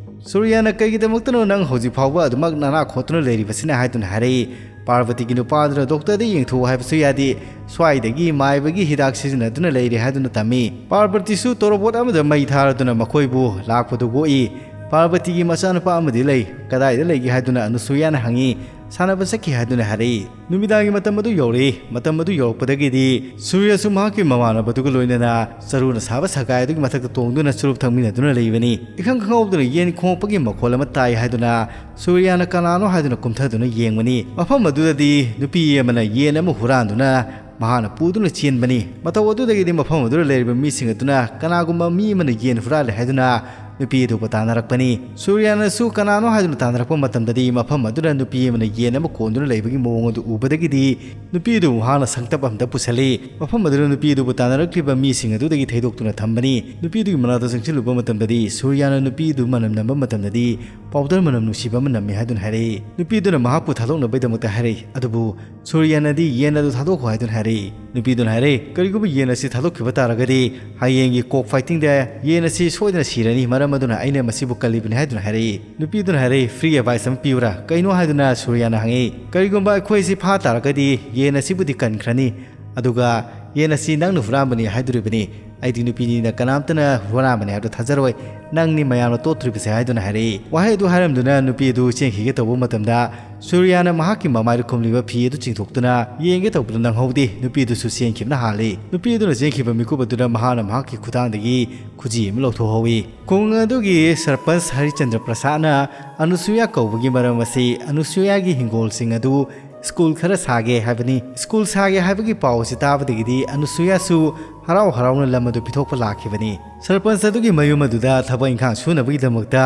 "ꯁꯨꯔꯤꯌꯥꯅ ꯀꯩꯒꯤꯗꯃꯛꯇꯅꯣ ꯅꯪ ꯍꯧꯖꯤꯛ ꯐꯥꯎꯕ ꯑꯗꯨꯃꯛ ꯅꯅꯥ ꯈꯣꯠꯇꯨꯅ ꯂꯩꯔꯤꯕꯁꯤꯅ?" ꯍꯥꯏꯗꯨꯅ ꯍꯥꯏꯔꯛꯏ꯫ ꯄꯥꯔꯕꯇꯤꯒꯤ ꯅꯨꯄꯥꯗꯨꯅ ꯗꯣꯛꯇꯔꯗ ꯌꯦꯡꯊꯣꯛꯎ ꯍꯥꯏꯕꯁꯨ ꯌꯥꯗꯦ, ꯁ꯭ꯋꯥꯏꯗꯒꯤ ꯃꯥꯏꯕꯒꯤ ꯍꯤꯗꯥꯛ ꯁꯤꯖꯤꯟꯅꯗꯨꯅ ꯂꯩꯔꯦ ꯍꯥꯏꯗꯨꯅ ꯇꯝꯃꯤ꯫ ꯄꯥꯔꯕꯇꯤꯁꯨ ꯇꯣꯔꯣꯕꯣꯠ ꯑꯃꯗ ꯃꯩ ꯊꯥꯔꯗꯨꯅ ꯃꯈꯣꯏꯕꯨ ꯂꯥꯛꯄꯗꯨ ꯑꯣꯛꯏ꯫ ꯄꯥꯔꯕꯇꯤꯒꯤ ꯃꯆꯥꯅꯨꯄꯥ ꯑꯃꯗꯤ ꯂꯩ, ꯀꯗꯥꯏꯗ ꯂꯩꯒꯦ ꯍꯥꯏꯗꯨꯅ ꯑꯅꯨꯁꯨꯌꯥꯅ ꯍꯪꯉꯤ꯫ ꯁꯥꯟꯅꯕ ꯆꯠꯈꯤ ꯍꯥꯏꯗꯨꯅ ꯍꯥꯏꯔꯛꯏ꯫ ꯅꯨꯃꯤꯗꯥꯡꯒꯤ ꯃꯇꯝ ꯑꯗꯨ ꯌꯧꯔꯛꯏ꯫ ꯃꯇꯝ ꯑꯗꯨ ꯌꯧꯔꯛꯄꯗꯒꯤꯗꯤ ꯁꯨꯔꯤꯌꯥꯁꯨ ꯃꯍꯥꯛꯀꯤ ꯃꯃꯥꯟꯅꯕꯗꯨꯒ ꯂꯣꯏꯅꯅ ꯆꯔꯨꯅ ꯁꯥꯕ ꯁꯒꯥꯏ ꯑꯗꯨꯒꯤ ꯃꯊꯛꯇ ꯇꯣꯡꯗꯨꯅ ꯆꯨꯔꯨꯞ ꯊꯛꯃꯤꯟꯅꯗꯨꯅ ꯂꯩꯕꯅꯤ꯫ ꯏꯈꯪ ꯈꯪꯍꯧꯗꯅ ꯌꯦꯟ ꯈꯣꯡꯉꯛꯄꯒꯤ ꯃꯈꯣꯜ ꯑꯃ ꯇꯥꯏ ꯍꯥꯏꯗꯨꯅ ꯁꯨꯔꯤꯌꯥꯅ ꯀꯅꯥꯅꯣ ꯍꯥꯏꯗꯨꯅ ꯀꯨꯝꯊꯗꯨꯅ ꯌꯦꯡꯕꯅꯤ꯫ ꯃꯐꯝ ꯑꯗꯨꯗꯗꯤ ꯅꯨꯄꯤ ꯑꯃꯅ ꯌꯦꯟ ꯑꯃ ꯍꯨꯔꯥꯟꯗꯨꯅ ꯃꯍꯥꯛꯅ ꯄꯨꯗꯨꯅ ꯆꯦꯟꯕꯅꯤ꯫ ꯃꯇꯧ ꯑꯗꯨꯗꯒꯤꯗꯤ ꯃꯐꯝ ꯑꯗꯨꯗ ꯂꯩꯔꯤꯕ ꯃꯤꯁꯤꯡ ꯑꯗꯨꯅ ꯀꯅꯥꯒꯨꯝꯕ ꯃꯤ ꯑꯃꯅ ꯌꯦꯟ ꯍꯨꯔꯥꯜꯂꯦ ꯍꯥꯏꯗꯨꯅ ꯅꯨꯄꯤ ꯑꯗꯨꯕꯨ ꯇꯥꯟꯅꯔꯛꯄꯅꯤ꯫ ꯁꯨꯔꯤꯌꯥꯅꯁꯨ ꯀꯅꯥꯅꯣ ꯍꯥꯏꯗꯨꯅ ꯇꯥꯟꯅꯔꯛꯄ ꯃꯇꯝꯗꯗꯤ ꯃꯐꯝ ꯑꯗꯨꯗ ꯅꯨꯄꯤ ꯑꯃꯅ ꯌꯦꯟ ꯑꯃ ꯀꯣꯟꯗꯨꯅ ꯂꯩꯕꯒꯤ ꯃꯑꯣꯡ ꯑꯗꯨ ꯎꯕꯗꯒꯤꯗꯤ ꯅꯨꯄꯤ ꯑꯗꯨꯕꯨ ꯃꯍꯥꯛꯅ ꯁꯪꯇꯞ ꯑꯃꯗ ꯄꯨꯁꯜꯂꯤ꯫ ꯃꯐꯝ ꯑꯗꯨꯗ ꯅꯨꯄꯤ ꯑꯗꯨꯕꯨ ꯇꯥꯟꯅꯔꯛꯂꯤꯕ ꯃꯤꯁꯤꯡ ꯑꯗꯨꯗꯒꯤ ꯊꯩꯗꯣꯛꯇꯨꯅ ꯊꯝꯕꯅꯤ꯫ ꯅꯨꯄꯤ ꯑꯗꯨꯒꯤ ꯃꯅꯥꯛꯇ ꯆꯪꯁꯤꯜꯂꯨꯕ ꯃꯇꯝꯗꯗꯤ ꯁꯨꯔꯤꯌꯥꯅ ꯅꯨꯄꯤ ꯑꯗꯨ ꯃꯅꯝ ꯅꯝꯕ ꯃꯇꯝꯗꯗꯤ ꯄꯥꯎꯗꯔ ꯃꯅꯝ ꯅꯨꯡꯁꯤꯕ ꯑꯃ ꯅꯝꯃꯤ ꯍꯥꯏꯗꯨꯅ ꯍꯥꯏꯔꯛꯏ꯫ ꯅꯨꯄꯤ ꯑꯗꯨꯅ ꯃꯍꯥꯛꯄꯨ ꯊꯥꯗꯣꯛꯅꯕꯒꯤꯗꯃꯛꯇ ꯍꯥꯏꯔꯛꯏ, ꯑꯗꯨꯕꯨ ꯁꯨꯔꯤꯌꯥꯅꯗꯤ ꯌꯦꯟ ꯑꯗꯨ ꯊꯥꯗꯣꯛꯈꯣ ꯍꯥꯏꯗꯨꯅ ꯍꯥꯏꯔꯛꯏ꯫ ꯅꯨꯄꯤꯗꯨꯅ ꯍꯥꯏꯔꯛꯏ, "ꯀꯔꯤꯒꯨꯝꯕ ꯌꯦꯟ ꯑꯁꯤ ꯊꯥꯗꯣꯛꯈꯤꯕ ꯇꯥꯔꯒꯗꯤ ꯍꯌꯦꯡꯒꯤ ꯀꯣꯛ ꯐꯥꯏꯇꯤꯡꯗ ꯌꯦꯟ ꯑꯁꯤ ꯁꯣꯏꯗꯅ ꯁꯤꯔꯅꯤ, ꯃꯔꯝ ꯑꯗꯨꯅ ꯑꯩꯅ ꯃꯁꯤꯕꯨ ꯀꯜꯂꯤꯕꯅꯤ" ꯍꯥꯏꯗꯨꯅ ꯍꯥꯏꯔꯛꯏ꯫ ꯅꯨꯄꯤꯗꯨꯅ ꯍꯥꯏꯔꯛꯏ, "ꯐ꯭ꯔꯤ ꯑꯦꯗꯚꯥꯏꯁ ꯑꯃ ꯄꯤꯌꯨꯔꯥ?" "ꯀꯩꯅꯣ?" ꯍꯥꯏꯗꯨꯅ ꯁꯨꯔꯤꯌꯥꯅ ꯍꯪꯉꯛꯏ꯫ "ꯀꯔꯤꯒꯨꯝꯕ ꯑꯩꯈꯣꯏ ꯑꯁꯤ ꯐꯥ ꯇꯥꯔꯒꯗꯤ ꯌꯦꯟ ꯑꯁꯤꯕꯨꯗꯤ ꯀꯟꯈ꯭ꯔꯅꯤ, ꯑꯗꯨꯒ ꯌꯦꯟ ꯑꯁꯤ ꯅꯪꯅ ꯍꯨꯔꯥꯟꯕꯅꯤ ꯍꯥꯏꯗꯣꯔꯤꯕꯅꯤ꯫ ꯑꯩꯗꯤ ꯅꯨꯄꯤꯅꯤꯅ ꯀꯅꯥꯝꯇꯅ ꯍꯨꯔꯥꯟꯕꯅꯤ ꯍꯥꯏꯕꯗꯨ ꯊꯥꯖꯔꯣꯏ꯫ ꯅꯪꯅꯤ ꯃꯌꯥꯝꯅ ꯇꯣꯠꯇꯣꯔꯤꯕꯁꯦ" ꯍꯥꯏꯗꯨꯅ ꯍꯥꯏꯔꯛꯏ꯫ ꯋꯥꯍꯩ ꯑꯗꯨ ꯍꯥꯏꯔꯝꯗꯨꯅ ꯅꯨꯄꯤ ꯑꯗꯨ ꯆꯦꯟꯈꯤꯒꯦ ꯇꯧꯕ ꯃꯇꯝꯗ ꯁꯨꯔꯤꯌꯥꯅ ꯃꯍꯥꯛꯀꯤ ꯃꯃꯥꯏꯗ ꯈꯨꯝꯂꯤꯕ ꯐꯤ ꯑꯗꯨ ꯆꯤꯡꯊꯣꯛꯇꯨꯅ ꯌꯦꯡꯒꯦ ꯇꯧꯕꯗ ꯅꯪꯍꯧꯗꯦ꯫ ꯅꯨꯄꯤ ꯑꯗꯨꯁꯨ ꯆꯦꯟꯈꯤꯕꯅ ꯍꯥꯜꯂꯤ꯫ ꯅꯨꯄꯤ ꯑꯗꯨꯅ ꯆꯦꯟꯈꯤꯕ ꯃꯤꯀꯨꯞ ꯑꯗꯨꯗ ꯃꯍꯥꯛꯅ ꯃꯍꯥꯛꯀꯤ ꯈꯨꯗꯥꯡꯗꯒꯤ ꯈꯨꯖꯤ ꯑꯃ ꯂꯧꯊꯣꯛꯍꯧꯏ꯫ ꯈꯨꯡꯒꯪ ꯑꯗꯨꯒꯤ ꯁꯔꯄꯟꯁ ꯍꯔꯤꯆꯟꯗ꯭ꯔ ꯄ꯭ꯔꯁꯥꯗꯅ ꯑꯅꯨꯁꯨꯌꯥ ꯀꯧꯕꯒꯤ ꯃꯔꯝ ꯑꯁꯤ ꯑꯅꯨꯁꯨꯌꯥꯒꯤ ꯍꯤꯡꯒꯣꯜꯁꯤꯡ ꯑꯗꯨ ꯁ꯭ꯀꯨꯜ ꯈꯔ ꯁꯥꯒꯦ ꯍꯥꯏꯕꯅꯤ꯫ ꯁ꯭ꯀꯨꯜ ꯁꯥꯒꯦ ꯍꯥꯏꯕꯒꯤ ꯄꯥꯎ ꯑꯁꯤ ꯇꯥꯕꯗꯒꯤꯗꯤ ꯑꯅꯨꯁꯨꯌꯥꯁꯨ ꯍꯔꯥꯎ ꯍꯔꯥꯎꯅ ꯂꯝ ꯑꯗꯨ ꯄꯤꯊꯣꯛꯄ ꯂꯥꯛꯈꯤꯕꯅꯤ꯫ ꯁꯔꯄꯟꯁ ꯑꯗꯨꯒꯤ ꯃꯌꯨꯝ ꯑꯗꯨꯗ ꯊꯕꯛ ꯏꯪꯈꯥꯡ ꯁꯨꯅꯕꯒꯤꯗꯃꯛꯇ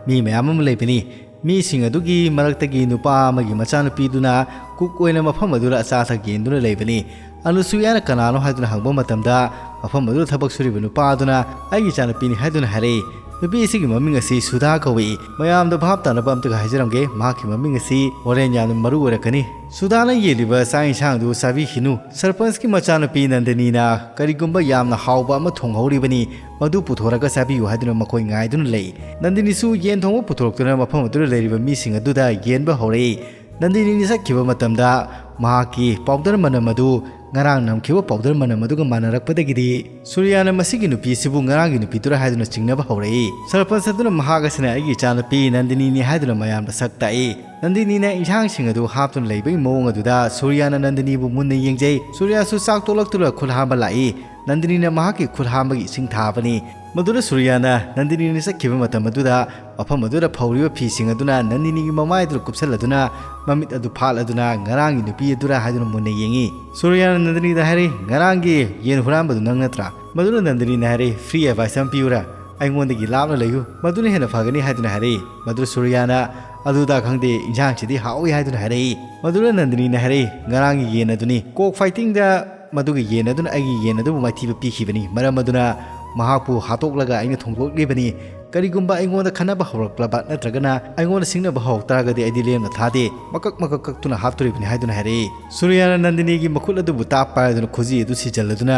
ꯃꯤ ꯃꯌꯥꯝ ꯑꯃ ꯂꯩꯕꯅꯤ꯫ ꯃꯤꯁꯤꯡ ꯑꯗꯨꯒꯤ ꯃꯔꯛꯇꯒꯤ ꯅꯨꯄꯥ ꯑꯃꯒꯤ ꯃꯆꯥꯅꯨꯄꯤꯗꯨꯅ ꯀꯨꯛ ꯑꯣꯏꯅ ꯃꯐꯝ ꯑꯗꯨꯗ ꯑꯆꯥ ꯑꯊꯛ ꯌꯦꯟꯗꯨꯅ ꯂꯩꯕꯅꯤ꯫ ꯑꯅꯨꯁꯨꯌꯥꯅ ꯀꯅꯥꯅꯣ ꯍꯥꯏꯗꯨꯅ ꯍꯪꯕ ꯃꯇꯝꯗ ꯃꯐꯝ ꯑꯗꯨꯗ ꯊꯕꯛ ꯁꯨꯔꯤꯕ ꯅꯨꯄꯥ ꯑꯗꯨꯅ ꯑꯩꯒꯤ ꯏꯆꯥꯅꯨꯄꯤꯅꯤ ꯍꯥꯏꯗꯨꯅ ꯍꯥꯏꯔꯛꯏ꯫ ꯅꯨꯄꯤ ꯑꯁꯤꯒꯤ ꯃꯃꯤꯡ ꯑꯁꯤ ꯁꯨꯙꯥ ꯀꯧꯏ꯫ ꯃꯌꯥꯝꯗ ꯚꯥꯞ ꯇꯥꯅꯕ ꯑꯝꯇꯒ ꯍꯥꯏꯖꯔꯝꯒꯦ, ꯃꯍꯥꯛꯀꯤ ꯃꯃꯤꯡ ꯑꯁꯤ ꯍꯣꯔꯦꯟ ꯌꯥꯝꯅ ꯃꯔꯨ ꯑꯣꯏꯔꯛꯀꯅꯤ꯫ ꯁꯨꯙꯥꯅ ꯌꯦꯜꯂꯤꯕ ꯆꯥꯛ ꯏꯟꯁꯥꯡꯗꯨ ꯆꯥꯕꯤꯈꯤꯅꯨ꯫ ꯁꯔꯄꯟꯁꯀꯤ ꯃꯆꯥꯅꯨꯄꯤ ꯅꯟꯗꯅꯤꯅ ꯀꯔꯤꯒꯨꯝꯕ ꯌꯥꯝꯅ ꯍꯥꯎꯕ ꯑꯃ ꯊꯣꯡꯍꯧꯔꯤꯕꯅꯤ, ꯃꯗꯨ ꯄꯨꯊꯣꯔꯒ ꯆꯥꯕꯤꯌꯨ ꯍꯥꯏꯗꯨꯅ ꯃꯈꯣꯏ ꯉꯥꯏꯗꯨꯅ ꯂꯩ꯫ ꯅꯟꯗꯅꯤꯁꯨ ꯌꯦꯟ ꯊꯣꯡꯕ ꯄꯨꯊꯣꯔꯛꯇꯨꯅ ꯃꯐꯝ ꯑꯗꯨꯗ ꯂꯩꯔꯤꯕ ꯃꯤꯁꯤꯡ ꯑꯗꯨꯗ ꯌꯦꯟꯕ ꯍꯧꯔꯛꯏ꯫ ꯅꯟꯗꯅꯤꯅ ꯆꯠꯈꯤꯕ ꯃꯇꯝꯗ ꯃꯍꯥꯛꯀꯤ ꯄꯥꯎꯗꯔ ꯃꯅꯝ ꯑꯗꯨ ꯉꯔꯥꯡ ꯅꯝꯈꯤꯕ ꯄꯥꯎꯗꯔ ꯃꯅꯝ ꯑꯗꯨꯒ ꯃꯥꯟꯅꯔꯛꯄꯗꯒꯤꯗꯤ ꯁꯨꯔꯤꯌꯥꯅ ꯃꯁꯤꯒꯤ ꯅꯨꯄꯤꯁꯤꯕꯨ ꯉꯔꯥꯡꯒꯤ ꯅꯨꯄꯤꯗꯨꯔ ꯍꯥꯏꯗꯨꯅ ꯆꯤꯡꯅꯕ ꯍꯧꯔꯛꯏ꯫ ꯁꯔꯄꯟꯁ ꯑꯗꯨꯅ ꯃꯍꯥꯛ ꯑꯁꯤꯅ ꯑꯩꯒꯤ ꯏꯆꯥꯅꯨꯄꯤ ꯅꯟꯗꯤꯅꯤꯅꯤ ꯍꯥꯏꯗꯨꯅ ꯃꯌꯥꯝꯗ ꯁꯛ ꯇꯥꯛꯏ꯫ ꯅꯟꯗꯤꯅꯤꯅ ꯏꯟꯁꯥꯡꯁꯤꯡ ꯑꯗꯨ ꯍꯥꯞꯇꯨꯅ ꯂꯩꯕꯒꯤ ꯃꯑꯣꯡ ꯑꯗꯨꯗ ꯁꯨꯔꯤꯌꯥꯅ ꯅꯟꯗꯤꯅꯤꯕꯨ ꯃꯨꯟꯅ ꯌꯦꯡꯖꯩ꯫ ꯁꯨꯔꯤꯌꯥꯁꯨ ꯆꯥꯛ ꯇꯣꯛꯂꯛꯇꯨꯅ ꯈꯨꯠ ꯍꯥꯝꯕ ꯂꯥꯛꯏ꯫ ꯅꯟꯗꯤꯅꯤꯅ ꯃꯍꯥꯛꯀꯤ ꯈꯨꯠ ꯍꯥꯝꯕꯒꯤ ꯏꯁꯤꯡ ꯊꯥꯕꯅꯤ꯫ ꯃꯗꯨꯗ ꯁꯨꯔꯤꯌꯥꯅ ꯅꯟꯗꯤꯅꯤꯅ ꯆꯠꯈꯤꯕ ꯃꯇꯝ ꯑꯗꯨꯗ ꯃꯐꯝ ꯑꯗꯨꯗ ꯐꯧꯔꯤꯕ ꯐꯤꯁꯤꯡ ꯑꯗꯨꯅ ꯅꯟꯗꯤꯅꯤꯒꯤ ꯃꯃꯥꯏꯗꯨꯗ ꯀꯨꯞꯁꯜꯂꯗꯨꯅ ꯃꯃꯤꯠ ꯑꯗꯨ ꯐꯥꯠꯂꯗꯨꯅ ꯉꯔꯥꯡꯒꯤ ꯅꯨꯄꯤ ꯑꯗꯨꯔ ꯍꯥꯏꯗꯨꯅ ꯃꯨꯟꯅ ꯌꯦꯡꯉꯤ꯫ ꯁꯨꯔꯤꯌꯥꯅ ꯅꯟꯗꯤꯅꯤꯗ ꯍꯥꯏꯔꯛꯏ, "ꯉꯔꯥꯡꯒꯤ ꯌꯦꯟ ꯍꯨꯔꯥꯟꯕꯗꯨ ꯅꯪ ꯅꯠꯇ꯭ꯔꯥ?" ꯃꯗꯨꯅ ꯅꯟꯗꯤꯅꯤꯅ ꯍꯥꯏꯔꯛꯏ, "Free advice ꯑꯃ ꯄꯤꯌꯨꯔꯥ? ꯑꯩꯉꯣꯟꯗꯒꯤ ꯂꯥꯞꯅ ꯂꯩꯌꯨ, ꯃꯗꯨꯅ ꯍꯦꯟꯅ ꯐꯒꯅꯤ" ꯍꯥꯏꯗꯨꯅ ꯍꯥꯏꯔꯛꯏ꯫ ꯃꯗꯨꯗ ꯁꯨꯔꯤꯌꯥꯅ, "ꯑꯗꯨꯗ ꯈꯪꯗꯦ, ꯏꯟꯁꯥꯡꯁꯤꯗꯤ ꯍꯥꯎꯏ" ꯍꯥꯏꯗꯨꯅ ꯍꯥꯏꯔꯛꯏ꯫ ꯃꯗꯨꯗ ꯅꯟꯗꯤꯅꯤꯅ ꯍꯥꯏꯔꯛꯏ, "ꯉꯔꯥꯡꯒꯤ ꯌꯦꯟ ꯑꯗꯨꯅꯤ꯫ Cock fightingꯗ ꯃꯗꯨꯒꯤ ꯌꯦꯟ ꯑꯗꯨꯅ ꯑꯩꯒꯤ ꯌꯦꯟ ꯑꯗꯨꯕꯨ ꯃꯥꯏꯊꯤꯕ ꯄꯤꯈꯤꯕꯅꯤ꯫ ꯃꯔꯝ ꯑꯗꯨꯅ ꯃꯍꯥꯛꯄꯨ ꯍꯥꯠꯇꯣꯛꯂꯒ ꯑꯩꯅ ꯊꯣꯡꯗꯣꯛꯂꯤꯕꯅꯤ꯫ ꯀꯔꯤꯒꯨꯝꯕ ꯑꯩꯉꯣꯟꯗ ꯈꯠꯅꯕ ꯍꯧꯔꯛꯂꯕ ꯅꯠꯇ꯭ꯔꯒꯅ ꯑꯩꯉꯣꯟꯗ ꯁꯤꯡꯅꯕ ꯍꯧꯔꯛ ꯇꯥꯔꯒꯗꯤ ꯑꯩꯗꯤ ꯂꯦꯝꯅ ꯊꯥꯗꯦ꯫ ꯃꯀꯛ ꯃꯀꯛ ꯀꯛꯇꯨꯅ ꯍꯥꯞꯇꯣꯔꯤꯕꯅꯤ" ꯍꯥꯏꯗꯨꯅ ꯍꯥꯏꯔꯛꯏ꯫ ꯁꯨꯔꯤꯌꯥꯅ ꯅꯟꯗꯤꯅꯤꯒꯤ ꯃꯈꯨꯠ ꯑꯗꯨꯕꯨ ꯇꯥꯞ ꯄꯥꯏꯗꯨꯅ ꯈꯨꯖꯤ ꯑꯗꯨ ꯁꯤꯖꯜꯂꯗꯨꯅ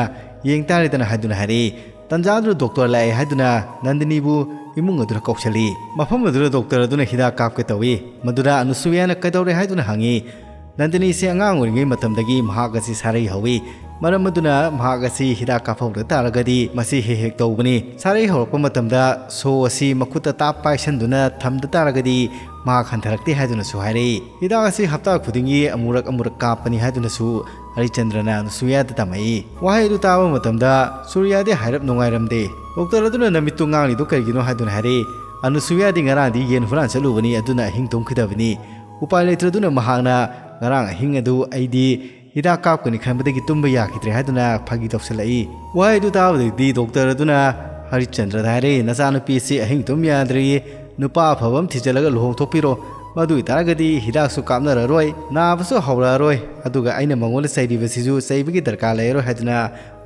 ꯌꯦꯡ ꯇꯥꯔꯦꯗꯅ ꯍꯥꯏꯗꯨꯅ ꯍꯥꯏꯔꯛꯏ꯫ ꯇꯟꯖꯥ ꯑꯗꯨꯗ ꯗꯣꯛꯇꯔ ꯂꯥꯛꯑꯦ ꯍꯥꯏꯗꯨꯅ ꯅꯟꯗꯤꯅꯤꯕꯨ ꯏꯃꯨꯡ ꯑꯗꯨꯗ ꯀꯧꯁꯜꯂꯤ꯫ ꯃꯐꯝ ꯑꯗꯨꯗ ꯗꯣꯛꯇꯔ ꯑꯗꯨꯅ ꯍꯤꯗꯥꯛ ꯀꯥꯞꯀꯦ ꯇꯧꯏ꯫ ꯃꯗꯨꯗ ꯑꯅꯨꯁꯨꯌꯥꯅ ꯀꯩꯗꯧꯔꯦ ꯍꯥꯏꯗꯨꯅ ꯍꯪꯉꯤ꯫ ꯅꯟꯗꯤꯅꯤꯁꯤ ꯑꯉꯥꯡ ꯑꯣꯏꯔꯤꯉꯩ ꯃꯇꯝꯗꯒꯤ ꯃꯍꯥꯛ ꯑꯁꯤ ꯁꯥꯔꯩ ꯍꯧꯏ꯫ ꯃꯔꯝ ꯑꯗꯨꯅ ꯃꯍꯥꯛ ꯑꯁꯤ ꯍꯤꯗꯥꯛ ꯀꯥꯞꯍꯧꯗ ꯇꯥꯔꯒꯗꯤ ꯃꯁꯤ ꯍꯦꯛ ꯍꯦꯛ ꯇꯧꯕꯅꯤ꯫ ꯁꯥꯔꯩ ꯍꯧꯔꯛꯄ ꯃꯇꯝꯗ ꯁꯣ ꯑꯁꯤ ꯃꯈꯨꯠꯇ ꯇꯥꯞ ꯄꯥꯏꯁꯟꯗꯨꯅ ꯊꯝꯗ ꯇꯥꯔꯒꯗꯤ ꯃꯍꯥꯛ ꯍꯟꯊꯔꯛꯇꯦ ꯍꯥꯏꯗꯨꯅꯁꯨ ꯍꯥꯏꯔꯛꯏ꯫ ꯍꯤꯗꯥꯛ ꯑꯁꯤ ꯍꯞꯇꯥ ꯈꯨꯗꯤꯡꯒꯤ ꯑꯃꯨꯔꯛ ꯑꯃꯨꯔꯛ ꯀꯥꯞꯄꯅꯤ ꯍꯥꯏꯗꯨꯅꯁꯨ ꯍꯔꯤꯆꯟꯗ꯭ꯔꯅ ꯑꯅꯨꯁꯨꯌꯥꯗ ꯇꯝꯃꯛꯏ꯫ ꯋꯥꯍꯩ ꯑꯗꯨ ꯇꯥꯕ ꯃꯇꯝꯗ ꯁꯨꯔꯤꯌꯥꯗꯤ ꯍꯥꯏꯔꯞ ꯅꯨꯡꯉꯥꯏꯔꯝꯗꯦ꯫ ꯗꯣꯛꯇꯔ ꯑꯗꯨꯅ "ꯅꯃꯤꯠꯇꯨ ꯉꯥꯡꯂꯤꯗꯨ ꯀꯔꯤꯒꯤꯅꯣ?" ꯍꯥꯏꯗꯨꯅ ꯍꯥꯏꯔꯛꯏ꯫ ꯑꯅꯨꯁꯨꯌꯥꯗꯤ ꯉꯔꯥꯡꯗꯤ ꯌꯦꯟ ꯍꯨꯔꯥꯟ ꯆꯠꯂꯨꯕꯅꯤ, ꯑꯗꯨꯅ ꯑꯍꯤꯡ ꯇꯨꯝꯈꯤꯗꯕꯅꯤ꯫ ꯎꯄꯥꯏ ꯂꯩꯇ꯭ꯔꯗꯨꯅ ꯃꯍꯥꯛꯅ ꯉꯔꯥꯡ ꯑꯍꯤꯡ ꯑꯗꯨ ꯑꯩꯗꯤ ꯍꯤꯗꯥꯛ ꯀꯥꯞꯀꯅꯤ ꯈꯟꯕꯗꯒꯤ ꯇꯨꯝꯕ ꯌꯥꯈꯤꯗ꯭ꯔꯦ ꯍꯥꯏꯗꯨꯅ ꯐꯥꯒꯤ ꯇꯧꯁꯜꯂꯛꯏ꯫ ꯋꯥꯍꯩ ꯑꯗꯨ ꯇꯥꯕꯗꯒꯤꯗꯤ ꯗꯣꯛꯇꯔ ꯑꯗꯨꯅ ꯍꯔꯤꯆꯟꯗ꯭ꯔꯗ ꯍꯥꯏꯔꯛꯏ, "ꯅꯆꯥꯅꯨꯄꯤ ꯑꯁꯤ ꯑꯍꯤꯡ ꯇꯨꯝ ꯌꯥꯗ꯭ꯔꯦꯌꯦ꯫ ꯅꯨꯄꯥ ꯑꯐꯕ ꯑꯃ ꯊꯤꯖꯤꯜꯂꯒ ꯂꯨꯍꯣꯡꯊꯣꯛꯄꯤꯔꯣ꯫ ꯃꯗꯨ ꯑꯣꯏꯇꯥꯔꯒꯗꯤ ꯍꯤꯗꯥꯛꯁꯨ ꯀꯥꯞꯅꯔꯔꯣꯏ, ꯅꯥꯕꯁꯨ ꯍꯧꯔꯛꯑꯔꯣꯏ꯫ ꯑꯗꯨꯒ ꯑꯩꯅ ꯃꯉꯣꯟꯗ ꯆꯩꯔꯤꯕꯁꯤꯁꯨ ꯆꯩꯕꯒꯤ ꯗꯔꯀꯥꯔ ꯂꯩꯔꯔꯣꯏ" ꯍꯥꯏꯗꯨꯅ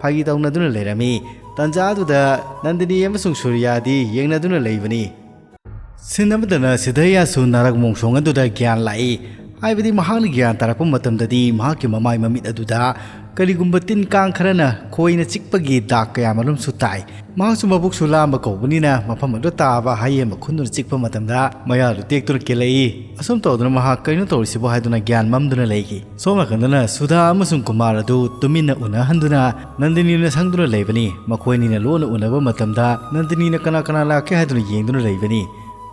ꯐꯥꯒꯤ ꯇꯧꯅꯗꯨꯅ ꯂꯩꯔꯝꯃꯤ꯫ ꯇꯟꯖꯥ ꯑꯗꯨꯗ ꯅꯟꯗꯤꯅꯤ ꯑꯃꯁꯨꯡ ꯁꯨꯔꯤꯌꯥꯗꯤ ꯌꯦꯡꯅꯗꯨꯅ ꯂꯩꯕꯅꯤ꯫ ꯁꯤꯟ ꯑꯃꯗꯅ ꯁꯤꯗꯩꯌꯥꯁꯨ ꯅꯥꯔꯛ ꯃꯣꯡꯁꯣꯡ ꯑꯗꯨꯗ ꯒ꯭ꯌꯥꯟ ꯂꯥꯛꯏ꯫ ꯍꯥꯏꯕꯗꯤ ꯃꯍꯥꯛꯅ ꯒ꯭ꯌꯥꯟ ꯇꯥꯔꯛꯄ ꯃꯇꯝꯗꯗꯤ ꯃꯍꯥꯛꯀꯤ ꯃꯃꯥꯏ ꯃꯃꯤꯠ ꯑꯗꯨꯗ ꯀꯔꯤꯒꯨꯝꯕ ꯇꯤꯟ ꯀꯥꯡ ꯈꯔꯅ ꯈꯣꯏꯅ ꯆꯤꯛꯄꯒꯤ ꯗꯥꯛ ꯀꯌꯥ ꯃꯔꯨꯝꯁꯨ ꯇꯥꯏ꯫ ꯃꯍꯥꯛꯁꯨ ꯃꯕꯨꯛꯁꯨ ꯂꯥꯝꯕ ꯀꯧꯕꯅꯤꯅ ꯃꯐꯝ ꯑꯗꯨ ꯇꯥꯕ ꯍꯌꯦꯡꯕ ꯈꯨꯟꯗꯨꯅ ꯆꯤꯛꯄ ꯃꯇꯝꯗ ꯃꯌꯥꯗꯨ ꯇꯦꯛꯇꯨꯅ ꯀꯦꯜꯂꯛꯏ꯫ ꯑꯁꯨꯝ ꯇꯧꯗꯨꯅ ꯃꯍꯥꯛ ꯀꯔꯤꯅꯣ ꯇꯧꯔꯤꯁꯤꯕꯣ ꯍꯥꯏꯗꯨꯅ ꯒ꯭ꯌꯥꯟ ꯃꯝꯗꯨꯅ ꯂꯩꯈꯤ꯫ ꯁꯣꯝ ꯅꯥꯀꯟꯗꯅ ꯁꯨꯙꯥ ꯑꯃꯁꯨꯡ ꯀꯨꯃꯥꯔ ꯑꯗꯨ ꯇꯨꯃꯤꯟꯅ ꯎꯅꯍꯟꯗꯨꯅ ꯅꯟꯗꯤꯅꯤꯅ ꯁꯪꯗꯨꯅ ꯂꯩꯕꯅꯤ꯫ ꯃꯈꯣꯏꯅꯤꯅ ꯂꯣꯟꯅ ꯎꯅꯕ ꯃꯇꯝꯗ ꯅꯟꯗꯤꯅꯤꯅ ꯀꯅꯥ ꯀꯅꯥ ꯂꯥꯛꯀꯦ ꯍꯥꯏꯗꯨꯅ ꯌꯦꯡꯗꯨꯅ ꯂꯩꯕꯅꯤ꯫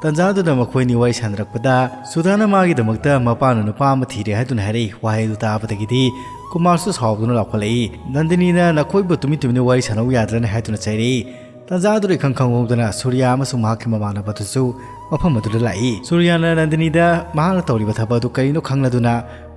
ꯇꯟꯖꯥꯗꯨꯗ ꯃꯈꯣꯏꯅꯤ ꯋꯥꯔꯤ ꯁꯥꯟꯅꯔꯛꯄꯗ ꯁꯨꯙꯥꯅ ꯃꯥꯒꯤꯗꯃꯛꯇ ꯃꯄꯥꯅ ꯅꯨꯄꯥ ꯑꯃ ꯊꯤꯔꯦ ꯍꯥꯏꯗꯨꯅ ꯍꯥꯏꯔꯛꯏ꯫ ꯋꯥꯍꯩ ꯑꯗꯨ ꯇꯥꯕꯗꯒꯤꯗꯤ ꯀꯨꯃꯥꯔꯁꯨ ꯁꯥꯎꯗꯨꯅ ꯂꯥꯎꯈꯠꯂꯛꯏ꯫ ꯅꯟꯗꯤꯅꯤꯅ ꯅꯈꯣꯏꯕꯨ ꯇꯨꯃꯤꯟ ꯇꯨꯃꯤꯟꯅ ꯋꯥꯔꯤ ꯁꯥꯟꯅꯧ ꯌꯥꯗ꯭ꯔꯅꯦ ꯍꯥꯏꯗꯨꯅ ꯆꯩꯔꯛꯏ꯫ ꯇꯟꯖꯥꯗꯨꯗ ꯏꯈꯪ ꯈꯪꯍꯧꯗꯅ ꯁꯨꯔꯤꯌꯥ ꯑꯃꯁꯨꯡ ꯃꯍꯥꯛꯀꯤ ꯃꯃꯥꯟꯅꯕꯗꯨꯁꯨ ꯃꯐꯝ ꯑꯗꯨꯗ ꯂꯥꯛꯏ꯫ ꯁꯨꯔꯤꯌꯥꯅ ꯅꯟꯗꯤꯅꯤꯗ ꯃꯍꯥꯛꯅ ꯇꯧꯔꯤꯕ ꯊꯕꯛ ꯑꯗꯨ ꯀꯔꯤꯅꯣ ꯈꯪꯂꯗꯨꯅ,